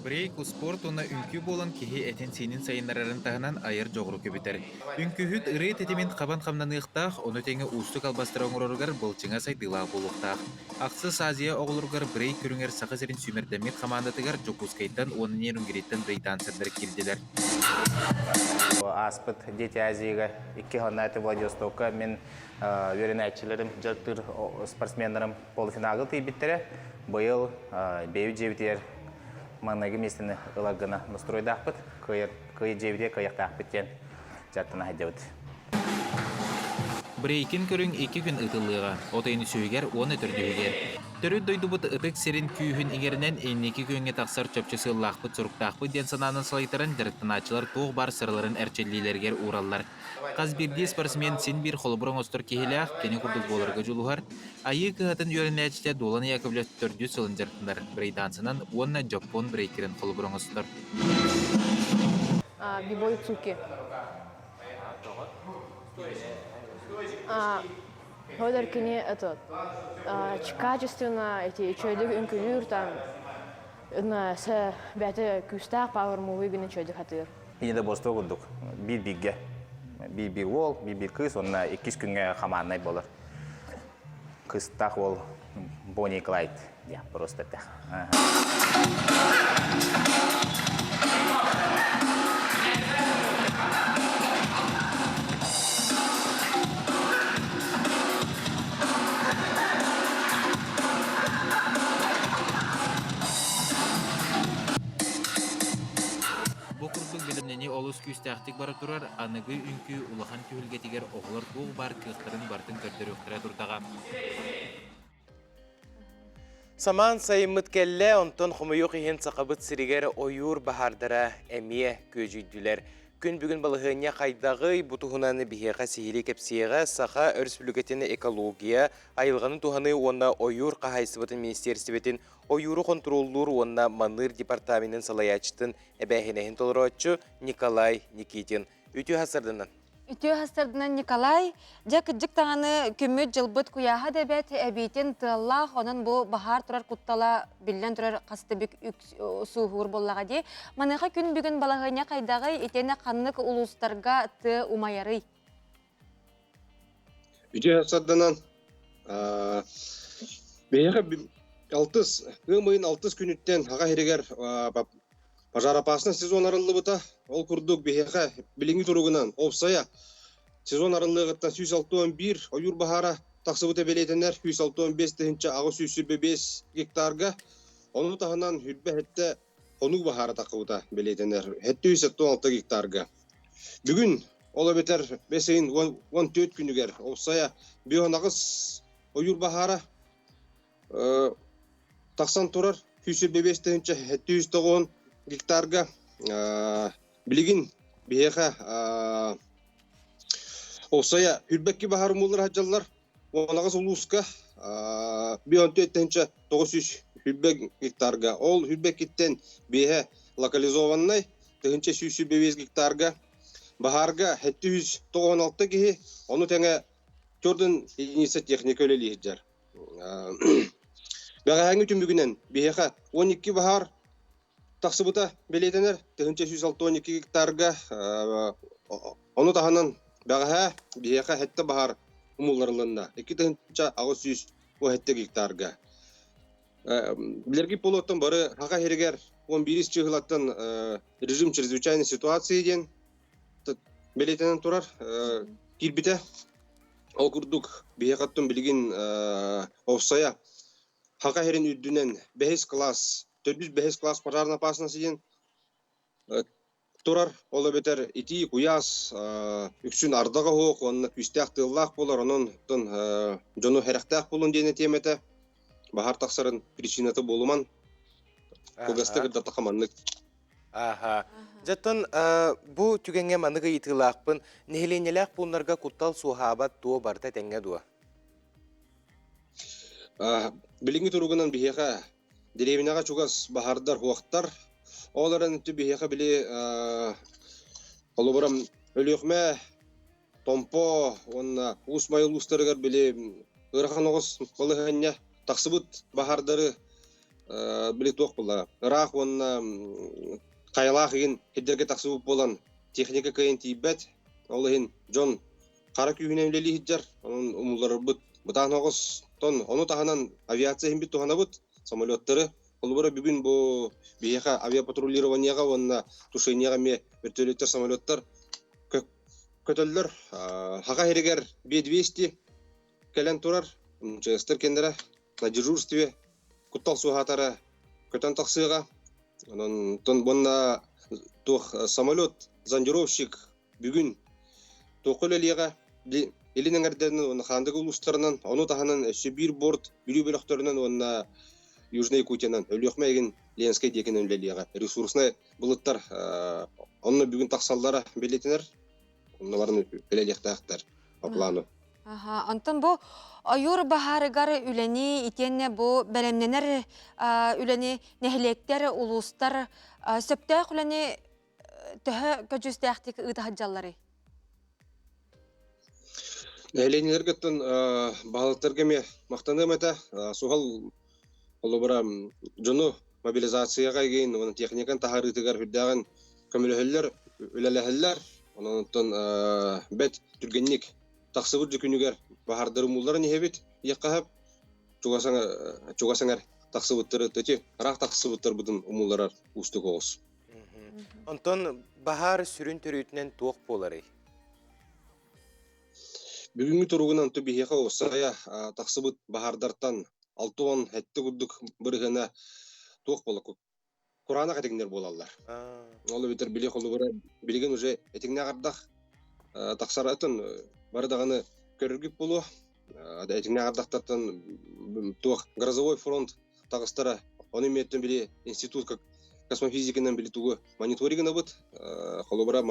Брейк успуорт уонна үҥкүү буолан киһи этин-сиинин сайыннарарын таһынан айар дьоҕуру көбүтэр. Үҥкүүһүт ырыа тэтимин хабан хамнаныахтаах, ону тэҥэ уустук албастары оҥороругар былчыҥа сайдыылаах буолуохтаах. Ахсыс Азия оҕолоругар брейк көрүҥэр Саха сирин сүүмэрдэммит хамаандатыгар Дьокуускайтан уонна Нерюнгриттэн брейкдансердар киирдилэр. Ааспыт Дети Азияга икки хоннааты Владивостокка мин үөрэнээччилэрим, дьарыктыыр спортсменнарым полуфиналга тиийбиттэрэ. Быйыл бэйэбит дьиэбитигэр маҥнайгы миэстэни ылар гына настройдаахпыт, кыайар дьиэбитигэр кыайыахтаахпыт диэн дьарыктана сылдьабыт. Брейкин көрүҥ икки күн ыытыллыаҕа, от ыйын үсүһүгэр уонна төрдүһүгэр. Төрүт дойдубут ытык сирин күүһүн иҥэринэн инники күөҥҥэ тахсар чопчу сыаллаахпыт-соруктаахпыт диэн санаанан салайтаран дьарыктанааччылар туох баар сыраларын эрчиллиилэригэр уураллар. Хас биирдии спортсмен син биир холобур оҥостор киһилээх, кини курдук буоларга дьулуһар. Айыы кыһатын үөрэнээччитэ Дуолан Яковлев төрдүс сылын дьарыктанар брейдансынан уонна дьоппуон брейкерин холобур оҥостор. Бибой Цуки. Хойлор кини этот качественно эти үчүгэйдик үҥкүлүүр там сэ бэйэтэ күүстээх power movie гына үчүгэйдик хатыыр. Ийэ да буостуо курдук биир бииргэ биир биир уол, биир биир кыыс уонна иккис күҥҥэ хамааннай буолар. Кыстаах уол Бонни Клайд диэн просто этэх. Бу курдук бэлэмнэнии олус күүстээхтик бара турар, аныгы үҥкүү улахан түһүлгэтигэр оҕолор туох баар кыахтарын барытын көрдөрүөхтэрэ турдаҕа. Самаан сайыммыт кэллэ, онтон хомойуох иһин Сахабыт сиригэр ойуур баһаардара эмиэ күөдьүйдүлэр. Күн бүгүн балаһыанньа хайдаҕый? Бу туһунан биһиэхэ сиһилии кэпсиэҕэ Саха Өрөспүүбүлүкэтин экология, айылҕаны туһаныы уонна ойуур хаһаайыстыбатын министиэристибэтин ойууру хонтуруоллуур уонна маныыр департаменын салайааччытын эбээһинэһин толорооччу Николай Никитин. Үтүө сарсыарданан! Үтүө хастардынан Николай, дьэ кырдьык даҕаны күммүт дьылбыт куйааһа да эбэт, эбиитин тыаллаах, онон бу баһаар турар куттала биллэн турар хаста бүк сууһуур буоллаҕа дии. Маныаха күн бүгүн балаһыанньа хайдаҕый, итиэннэ ханнык улуустарга тыа умайарый? Үтүө хастарданан биһиэхэ алтыс ыам ыйын алтыс күнүттэн аҕа иһигэр Пожароопасный сезон арыллыбыта. Ол курдук биһиэхэ билиҥҥи туругунан уопсайа сезон арыллыаҕыттан 161 ойуур баһаара тахсыбыта бэлиэтэнэр 165 825 гектарга. Ону таһынан хүрбэ сэттэ хонуу баһаара тахсыбыта бэлиэтэнэр 776 гектарга. Бүгүн ол эбэтэр бэс ыйын 14 күнүгэр уопсайа 58 ойуур баһаара тахсан турар 125 790 гектарга билигин биһиэхэ уопсайа хүрбэкки баһаар умуллар сылдьаллар уонаҕас улууска 114 900 гектарга ол хүрбэккиттэн биэһэ локализованнай 1125 гектарга баһаарга 796 киһи ону тэҥэ төрдүн единица техника үлэлии сылдьар. Бэҕэһээҥҥи түмүгүнэн биһиэхэ 12 баһаар тахсыбыта бэлиэтэнэр 1162 гектарга. Ону таһынан бэҕэһээ биһиэхэ сэттэ баһаар умулларылынна 2807 гектарга. Билэргит буолуоттан бары Саха сиригэр 11 чыһылаттан режим чрезвычайной ситуации диэн бэлиэтэнэн турар киирбитэ. Ол курдук, биһиэхэ оттон билигин овсайа Хака сирин үрдүнэн бэһис класс, төрдүс бэһис класс пожарной опасности диэн турар. Ол эбэтэр итии куйаас үксүн ардаҕа суох уонна күүстээх тыаллаах буолар. Онон оттон дьону сэрэхтээх буолун диэн этиэм этэ. Баһаар тахсарын причината буолуман. Кылгастык ырдатахха маннык. Аха. Дьэттон бу түгэҥҥэ маннык ыйытыылаахпын. Нэһилиэнньэлээх пууннарга куттал суоһаабат туо барыта этэҥҥэ дуо? Билиҥҥи туругунан биһиэхэ дэриэбинэҕэ чугас баһаардар хуохтар. Ол эрэн биһиэхэ били холобура Өлүөхүмэ, Томпо уонна Уус Майа улуустарыгар били ыарахан оҕус балаһыанньа тахсыбыт баһаардары били туох буолла ыраах уонна хайалаах игин сирдэргэ тахсыбыт буолан техника кыайан тиийбэт. Ол иһин дьон хара күүһүнэн үлэлии сылдьар. Онон умулларарбыт бытаан оҕус тон ону таһынан авиация иһин бит туһанабыт самолеттары. Холобура бүгүн бу биһиэхэ авиапатрулированиеҕа уонна тушениеҕа эмиэ вертолеттар, самолеттар көтөллөр. Хаха сиригэр Б-200 кэлэн турар. МЧСтэр кэннэрэ на дежурстве куттал суоһаатара көтөн тахсыаҕа. Онон уонна туох самолет зондировщик бүгүн туохха үлэлиэҕэ илин эҥэрдэринэн уонна Хаандыга улуустарынан, ону таһынан өссө биир борт Бүлүү бөлөхтөрүнэн уонна Южная Якутиянан Өлүөхүмэ игин Ленскэй диэкинэн үлэлиэҕэ. Ресурснай былыттар онно бүгүн тахсаллара бэлиэтэнэр. Онно баран үлэлиэхтээхтэр по плану. Аха, онтон бу ойуур баһаарыгар үлэни итиэннэ бу бэлэмнэнэр үлэни нэһилиэктэр, улуустар сөптөөх үлэни төһө көдьүүстээхтик ыыта сылдьалларый? Нэһилиэнньэлэргэ оттон баһылыктарга эмиэ махтаныам этэ. Суһал холобура дьону мобилизацияҕа игин уонна техниканы таһаарыытыгар үрдээҕин көмөлөһөллөр, үлэлэһэллэр. Онон оттон бэт түргэнник тахсыбыт күнүгэр баһаардары умулларан иһэбит диэххэ сөп. Чугас эҥэр тахсыбыттары, төти ыраах тахсыбыттарбытын умулларар уустук оҕус. Онтон баһаар сүрүн төрүөтүнэн туох буоларый? Бүгүҥҥү туругунан ту биһиэхэ уопсайа тахсыбыт баһаардартан 67 курдук бырыһыана туох буола кураанах этиҥнэр буолаллар. Ол эбэтэр били холобура билигин уже этиҥнээх ардах тахсар атын бары даҕаны көрөргүт буолуо. Этиҥнээх ардахтартан туох грозовой фронт таҕыстара. Ону имиэттэн били институт как космофизиканан били тугу мониторингнабыт. Холобура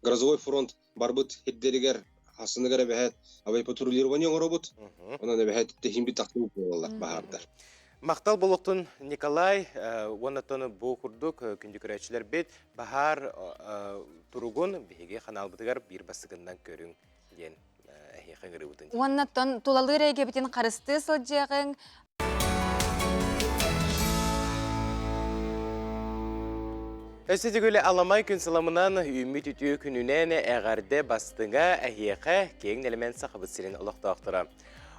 грозовой фронт барбыт сирдэригэр хасыныгар эбэһээт авиапатрулирование оҥоробут. Онон эбэһээт тэһиинбит тахсыбыт буолаллар баһаардар. Махтал болуктун Николай, уонна бу курдук күндү көрөөччүлэрбит баһаар туругун биһиги ханаалбытыгар биир бастакыннан көрүҥ диэн эһиэхэ ыҥырыбытын. Уонна тулалыыр эйгэбитин харыстыы сылдьыаҕыҥ. Өссө төгүл аламай күн сыламынан үүммүт үтүө күнүнэн эҕэрдэ бастыҥа эһиэхэ киэҥ нэлэмэн Сахабыт сирин олохтоохторо.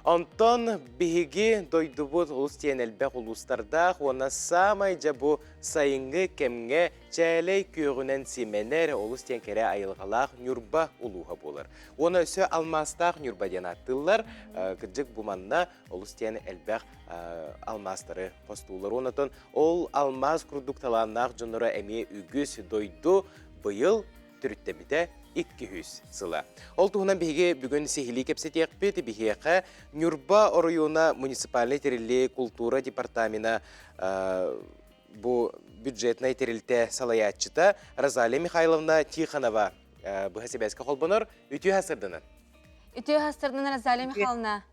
Онтон биһиги дойдубут олус диэн элбэх улуустардаах уонна саамай дьэ бу сайыҥҥы кэмҥэ чээлэй күөҕүнэн симэнэр олус диэн кэрэ айылҕалаах Ньурба улууһа буолар. Уонна өссө алмаастаах Ньурба диэн ааттыыллар. Кырдьык бу манна олус диэн элбэх алмаастары хостууллар. Уонна ол алмаас курдук талааннаах дьонноро эмиэ үгүс дойду быйыл төрүттэммитэ 200 сыла. Ол туһунан биһиги бүгүн сиһилии кэпсэтиэхпит. Биһиэхэ Ньурба оройуона муниципальнай тэриллии култуура департамена бу бюджетнай тэрилтэ салайааччыта Розалия Михайловна Тихонова быһа сибээскэ холбонор. Үтүө хасырданан. Үтүө хасырданан Розалия Михайловна.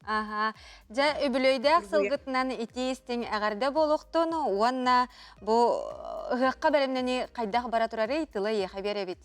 Аха. Дьэ, үбүлүөйдээх сылгытынан итии истиҥ эҕэрдэ буолуохтун уонна бу ыһыахха бэлэмнэнии хайдах бара турарый тыла эйиэхэ биэрэбит.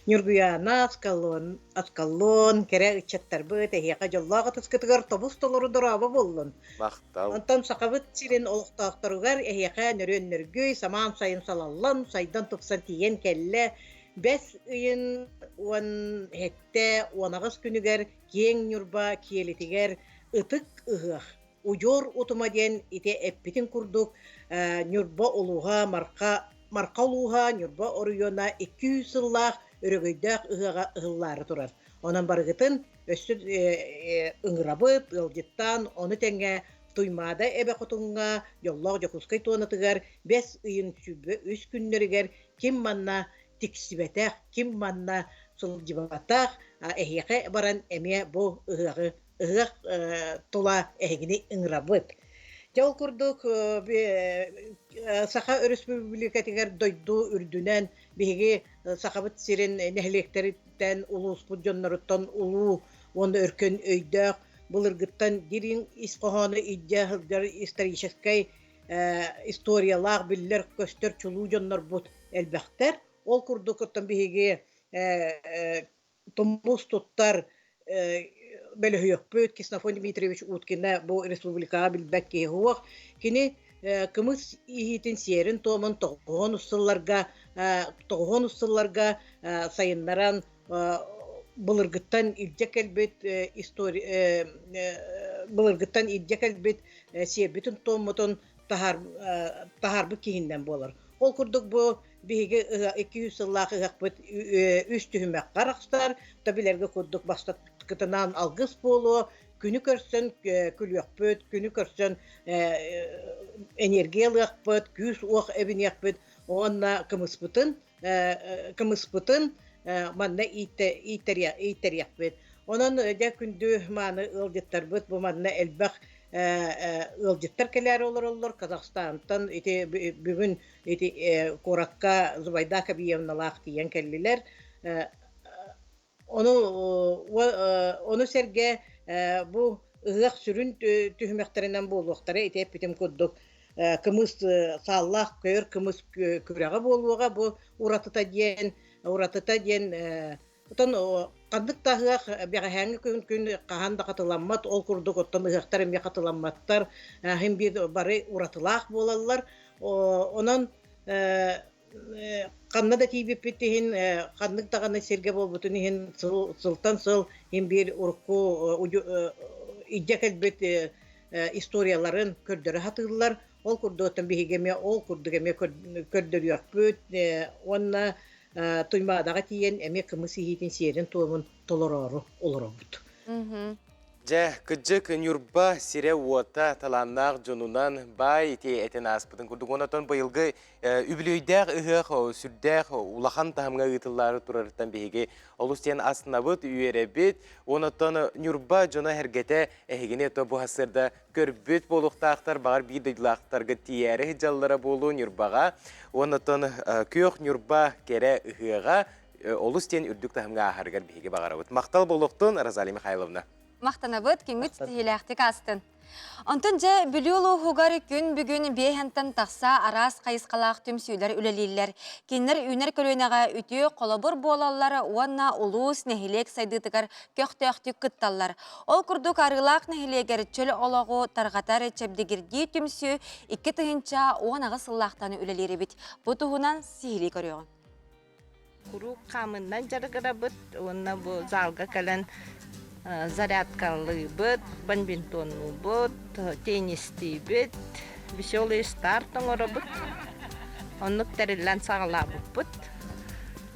Ньургуйаана Аскалон, Аскалон, кэрэ ыччаттарбыт эһиэхэ дьоллоох ытыскытыгар тобус толору дорообо буоллун. Махтал. Онтон Сахабыт сирин олохтоохторугар эһиэхэ нөрүөн-нөргүй, самаан сайын салаллан, сайдан тупсан тиийэн кэллэ. Бэс ыйын уон 78 күнүгэр Киэҥ Ньурба киэлитигэр Ытык ыһыах, Удьуор утума диэн ити эппитин курдук Ньурба улууһа Марха Марха улууһа Ньурба оройуона 200 сыллаах өрөгөйдөөх ыһыаҕа ыһыллаары турар. Онон барыгытын өссө ыҥырабыт, ыалдьыттаан, ону тэҥэ Туймаада эбэ хотуҥҥа Дьоллоох Дьокуускай туонатыгар бэс ыйын 23 күннэригэр ким манна тиксибэтэх, ким манна сылдьыбатах, эһиэхэ баран эмиэ бу ыһыаҕы ыһыах тула эһигини ыҥырабыт. Дьэ ол курдук Саха Өрөспүүбүлүкэтигэр дойду үрдүнэн биһиги Сахабыт сирин нэһилиэктэриттэн, улууспут дьонноруттан улуу уонна өркөн өйдөөх былыргыттан дириҥ ис хоһоону илдьэ сылдьар историческай историялаах биллэр-көстөр чулуу дьоннорбут элбэхтэр. Ол курдук оттон биһиги тумус туттар бөлөһүөкпүт Ксенофонт Дмитриевич Уткина бу республикаҕа билбэт киһи суох. Кини кымыс иһиитин сиэрин-туомун тоҕуһун сылларга тоҕуһун сылларга сайыннаран былыргыттан илдьэ кэлбит история былыргыттан илдьэ кэлбит сиэрбитин-туоммутун таһаарбыт киһиннэн буолар. Ол курдук бу биһиги 200 сыллаах ыһыахпыт үс түһүмэххэ арахсар, та билэргэ курдук бастакытынан алгыс буолуо, күнү көрсөн күлүөхпүт, күнү көрсөн энергия ылыахпыт, күүс-уох эбиниэхпит уонна кымыспытын кымыспытын манна ииттэриэхпит. Онон дьэ күндү мааны ыалдьыттарбыт бу манна элбэх ыалдьыттар кэлээри олороллор. Казахстантан ити бүгүн ити куоракка Зубайда Кабиевналаах тиийэн кэллилэр. Ону ону сэргэ бу ыһыах сүрүн түһүмэхтэринэн буолуохтара ити эппитим курдук кымыс сааллаах көйөр кымыс күрэҕэ буолуоҕа бу уратыта диэн уратыта диэн оттон ханнык да ыһыах бэҕэһээҥҥи күн күн хаһан да хатыламмат ол курдук оттон ыһыахтар эмиэ хатыламматтар иһин биир бары уратылаах буолаллар онон Ханна да тиийбиппит иһин, ханнык даҕаны сиргэ буолбутун иһин сылтан сыл иһин биир урукку илдьэ кэлбит историяларын көрдөрө сатыыллар. Ол курдук оттон биһиги эмиэ ол курдук эмиэ көрдөрүөхпүт уонна Туймаадаҕа тиийэн эмиэ кымыс иһиитин сиэрин-туомун толороору олоробут. Дьэ, кыдьык Ньурба сирэ-уота талааннаах дьонунан баай ити этэн ааспытын курдук. Онон быйылгы үбүлүөйдээх ыһыах сүрдээх улахан таһымҥа ыытыллаары турарыттан биһиги олус диэн астынабыт, үөрэбит. Онон Ньурба дьоно-сэргэтэ эһигини то бу сарсыарда көрбүт буолуохтаахтар, баҕар биир дойдулаахтарга тиийээри сылдьаллара буолуо Ньурбаҕа. Онон күөх Ньурба кэрэ ыһыаҕа олус диэн үрдүк таһымҥа ааһарыгар биһиги баҕарабыт. Махтал буолуохтун, Розалия Михайловна. Махтанабыт, күҥҥүт ситиһиилээхтик аастын. Онтон дьэ Бүлүү улууһугар күн бүгүн биэһэнтэн тахса араас хайысхалаах түмсүүлэр үлэлииллэр. Кинилэр үүнэр көлүөнэҕэ үтүө холобур буолаллар уонна улуус, нэһилиэк сайдыытыгар көхтөөхтүк кытталлар. Ол курдук Арыылаах нэһилиэгэр чөл олоҕу тарҕатар чэбдигирдии түмсүү 2018 сыллаахтан үлэлиир эбит. Бу туһунан сиһилии көрүөҕүҥ. Куруук хаамыннан дьарыгырабыт уонна бу залга кэлэн зарядкалыыбыт, бадминтоннуубут, теннистиибит, веселый старт оҥоробут. Оннук тэриллэн саҕалаабыппыт.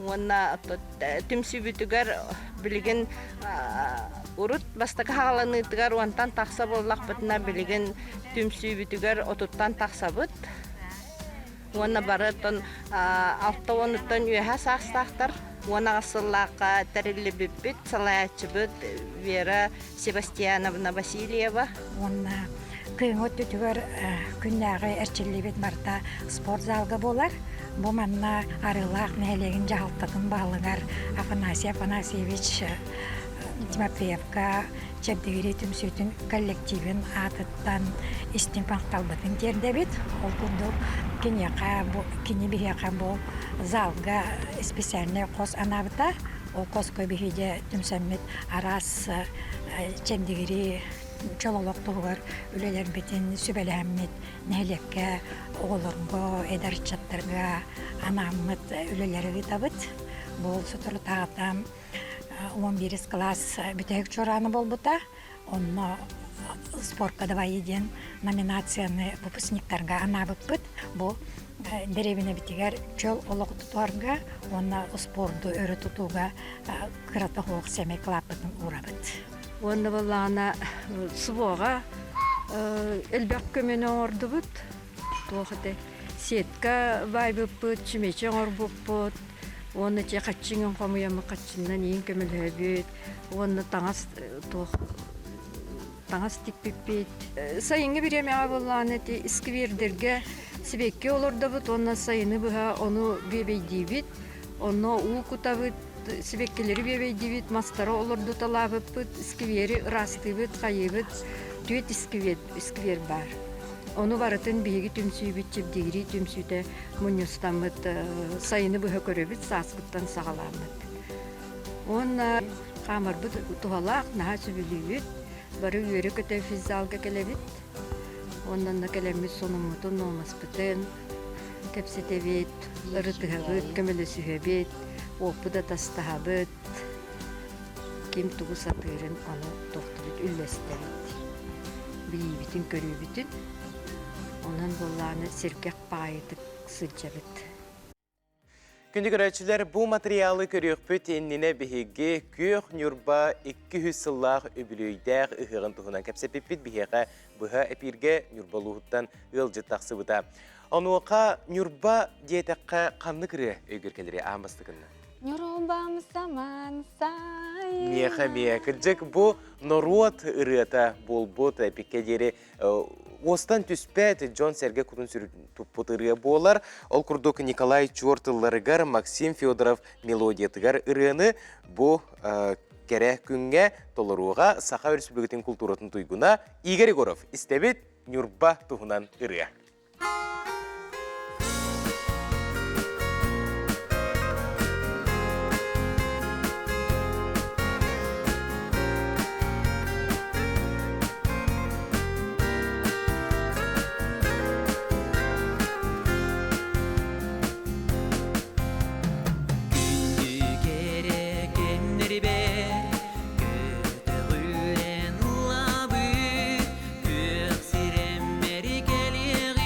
Уонна түмсүүбүтүгэр билигин урут бастакы хааланыытыгар уонтан тахса буоллахпытына билигин түмсүүбүтүгэр отуттан тахсабыт. Уонна бары оттон 60-уттан үөһэ саастаахтар. 18 сыллаахха тэриллибиппит салайааччыбыт Вера Себастьяновна Васильева. Уонна кыһыҥҥы өттүтүгэр күннээҕи эрчиллибит барыта спорт залга буолар. Бу манна Арыылаах нэһилиэгин дьаһалтатын баһылыгар Афанасий Афанасьевич Тимофеевка Чэбдигирии түмсүүтүн коллективын аатыттан истиҥ махталбытын тиэрдэбит. Ол курдук киниэхэ бу кини биһиэхэ бу залга специальнай хос анаабыта. Ол хоско биһиги түмсэммит араас чэбдигирии чөл олох туһугар үлэлэрбитин сүбэлэһэммит нэһилиэккэ оҕолорго, эдэр ыччаттарга анааммыт үлэлэри ыытабыт. Бу соторутааҕыта 11 кылаас бүтэһик чуораана буолбута. Онно спортка давай диэн номинацияны выпускниктарга анаабыппыт. Бу дэриэбинэбитигэр чөл олох тутуарга уонна спорду өрө тутууга кырата суох сэмэй кылааппытын уурабыт. Уонна буоллаҕына СВО-ҕа элбэх көмөнү оҥордубут. Туох этэй сетка баайбыппыт, чүмэчи оҥорбуппут, уонна чэ хаччыҥын хомуйаммыт хаччыннан иин көмөлөһөбүт уонна таҥас туох таҥас тикпиппит. Сайыҥҥы бириэмэҕэ буоллаҕына ити исквирдэргэ сибэкки олордобут уонна сайыны быһа ону бүөбэйдиибит, онно уу кутабыт, сибэккилэри бүөбэйдиибит, мастары олордуталаабыппыт, сквери ыраастыыбыт, хайыыбыт, түөрт исквер, сквер баар. Ону барытын биһиги түмсүүбүт Чэбдигирии түмсүүтэ мунньустаммыт сайыны быһа көрөбүт, сааскыттан саҕалааммыт. Уонна хаамарбыт туһалаах, наһаа сөбүлүүбүт. Бары үөрэ-көтө физзалга кэлэбит. Уонна кэлэммит сонуммутун, нуомаспытын кэпсэтэбит, ырытыһабыт, көмөлөсүһэбит, уоппут атастаһабыт. Ким тугу сатыырын ону тохтубут үллэстэбит. Билиибитин көрүүбүтүн. Онон буоллааны сиргэх баайытык сылдьабыт. Күндү көрөөччүлэр, бу материалы көрүөхпүт иннинэ биһиги Күөх Ньурба 200 сыллаах үбүлүөйдээх ыһыаҕын туһунан кэпсэппиппит биһиэхэ быһа эпииргэ Ньурба улууһуттан ыалдьыт тахсыбыта. Онуоха Ньурба диэтэххэ ханнык ырыа өйгөр кэлэри аан бастакынна? Ньурбам саман сайын. Миэхэ эмиэ. Кырдьык бу норуот ырыата буолбут эпиккэ диэри уостан түспэт дьон-сэргэ кутун сүрүн туппут ырыа буолар. Ол курдук Николай Чуор тылларыгар Максим Федоров мелодиятыгар ырыаны бу кэрэ күҥҥэ толоруоҕа Саха Өрөспүүбүлүкэтин култууратын туйгуна Игорь Егоров истэбит Ньурба туһунан ырыа. Көтөҕүллэн ыллаабыт күөх сирэммэри кэлиэҕиҥ.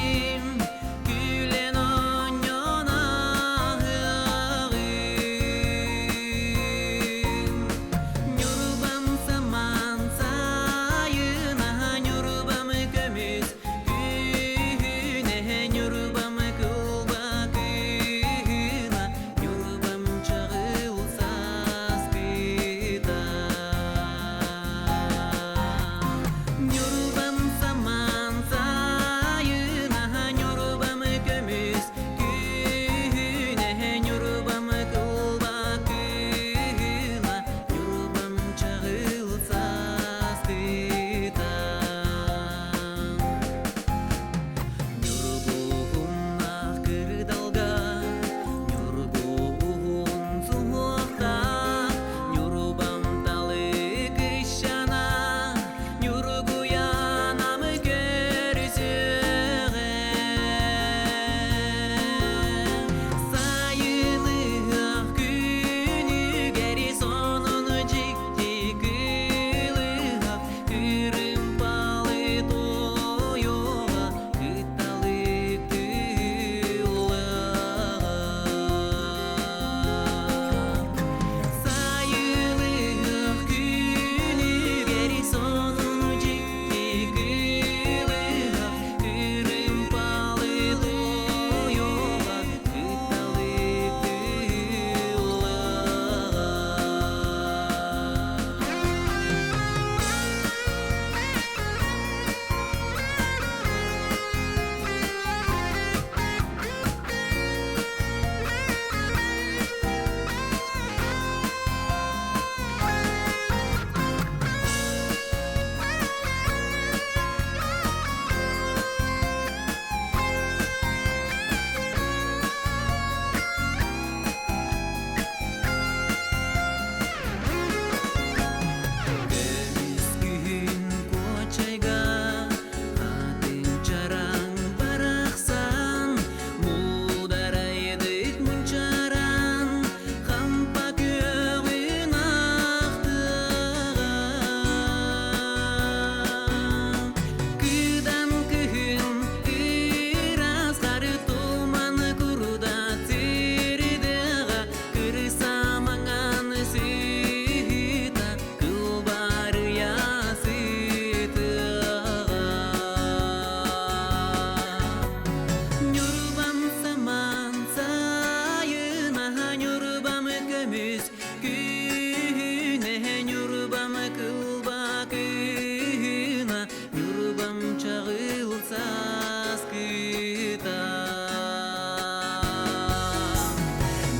көмүс күнэ Ньурбам кылба кыына Ньурбам чаҕыл сааскыта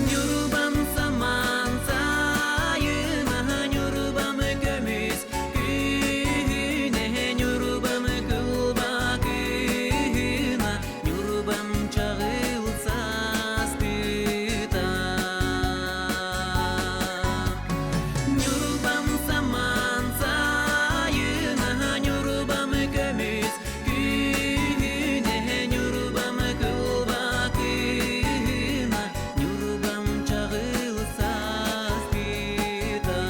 Ньурбам самаан сайына Ньурбам көмүс күнэ Ньурбам кылба кыына Ньурбам чаҕыл сааскыта Ньурбам самаан сайына Ньурбам көмүс күнэ Ньурбам кылба кыына Ньурбам чаҕыл сааскыта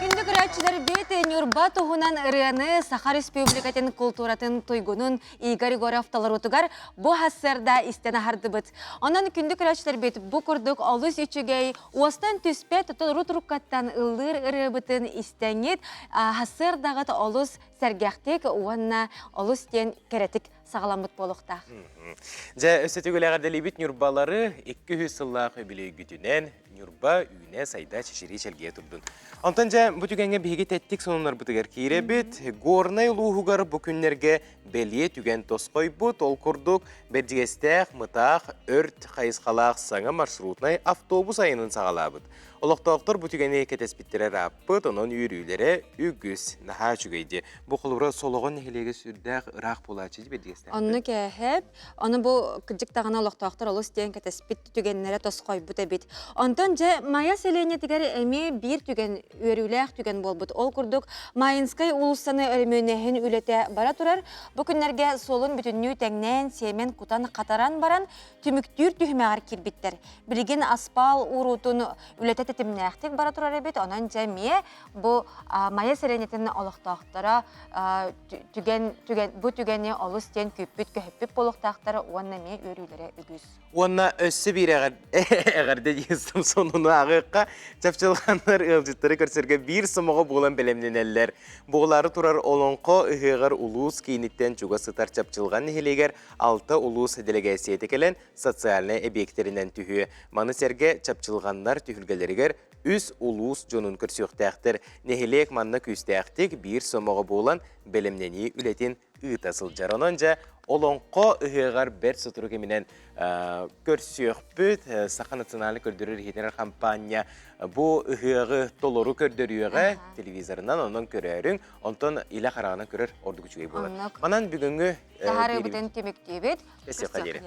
Күндү көрөөччүлэр бит Ньурба туһунан ырыаны Саха Республикатын култууратын туйгунун Игорь Егоров толоруутугар бу хассыарда истэн аһардыбыт. Онон күндү көрөөччүлэрбит бу курдук олус үчүгэй, уостан түспэт толору туруккаттан ыллыыр ырыабытын истэҥҥит, хассыардаҕыт олус сэргэхтик уонна олус диэн кэрэтик саҕаламмыт буолуохтаах. Дьэ, өссө төгүл эҕэрдэлиибит Ньурбалары 200 сыллаах үбүлүөйгүтүнэн Ньурба үүнэ-сайда чэчирии чэлгийэ турдун. Онтон дьэ, бу түгэҥҥэ биһиги тэттик сонуннарбытыгар киирэбит. Горнай улууһугар бу күннэргэ бэлиэ түгэн тосхойбут. Ол курдук, Бэрдьигэстээх, Мытаах, Өрт хайысхалаах саҥа маршрутнай автобус айанын саҕалаабыт. Олохтоохтор бу түгэни кэтэспиттэрэ ырааппыт, онон үөрүүлэрэ үгүс. Наһаа үчүгэй дии. Бу холобура Солоҕон нэһилиэгэ сүрдээх ыраах буолааччы дии Бэрдьигэстээх. Онну кээһэп, ону бу кырдьык даҕаны олохтоохтор олус диэн кэтэспит түгэннэрэ тосхойбут эбит. Онтон дьэ Майа сэлиэнньэтигэр эмиэ биир түгэн үөрүүлээх түгэн буолбут. Ол курдук Майинскай уулуссаны өрөмүөннээһин үлэтэ бара турар. Бу күннэргэ суолун бүтүннүү тэҥнээн, сиэмэн кутан хатаран баран түмүктүүр түһүмэҕэр киирбиттэр. Билигин аспаал уруутун үлэтэ тэтимнээхтик бара турар эбит. Онон дьэ эмиэ бу Майа сэлиэнньэтин олохтоохторо түгэн, түгэн, бу түгэни олус диэн күүппүт, көһүппүт буолуохтаахтара уонна эмиэ үөрүүлэрэ үгүс. Уонна өссө биир эҕэрдэ диэн сонуну ааҕыахха, чапчылҕаннар ыалдьыттары көрсөргө биир сомоҕо буолан бэлэмнэнэллэр. Буолаары турар Олоҥхо ыһыаҕар улуус кииниттэн чугас сытар Чапчылҕан нэһилиэгэр алта улуус дэлэгээссийэтэ кэлэн социальнай эбиэктэринэн түһүө. Маны сэргэ чапчылҕаннар түһүлгэлэригэр үс улуус дьонун көрсүөхтээхтэр. Нэһилиэк манна күүстээхтик биир сомоҕо буолан бэлэмнэнии үлэтин ыыта сылдьар. Онон дьэ Олоҥхо ыһыаҕар бэрт сотору кэминэн көрсүөхпүт. Саха национальнай көрдөрөр-иһитинэр хампаанньа бу ыһыаҕы толору көрдөрүөҕэ телевизорынан, онон көрөөрүҥ. Онтон илэ хараҕынан көрөр ордук үчүгэй буолар. Манан бүгүҥҥү Таһаарыыбытын түмүктүүбүт. Көрсүөххэ диэри.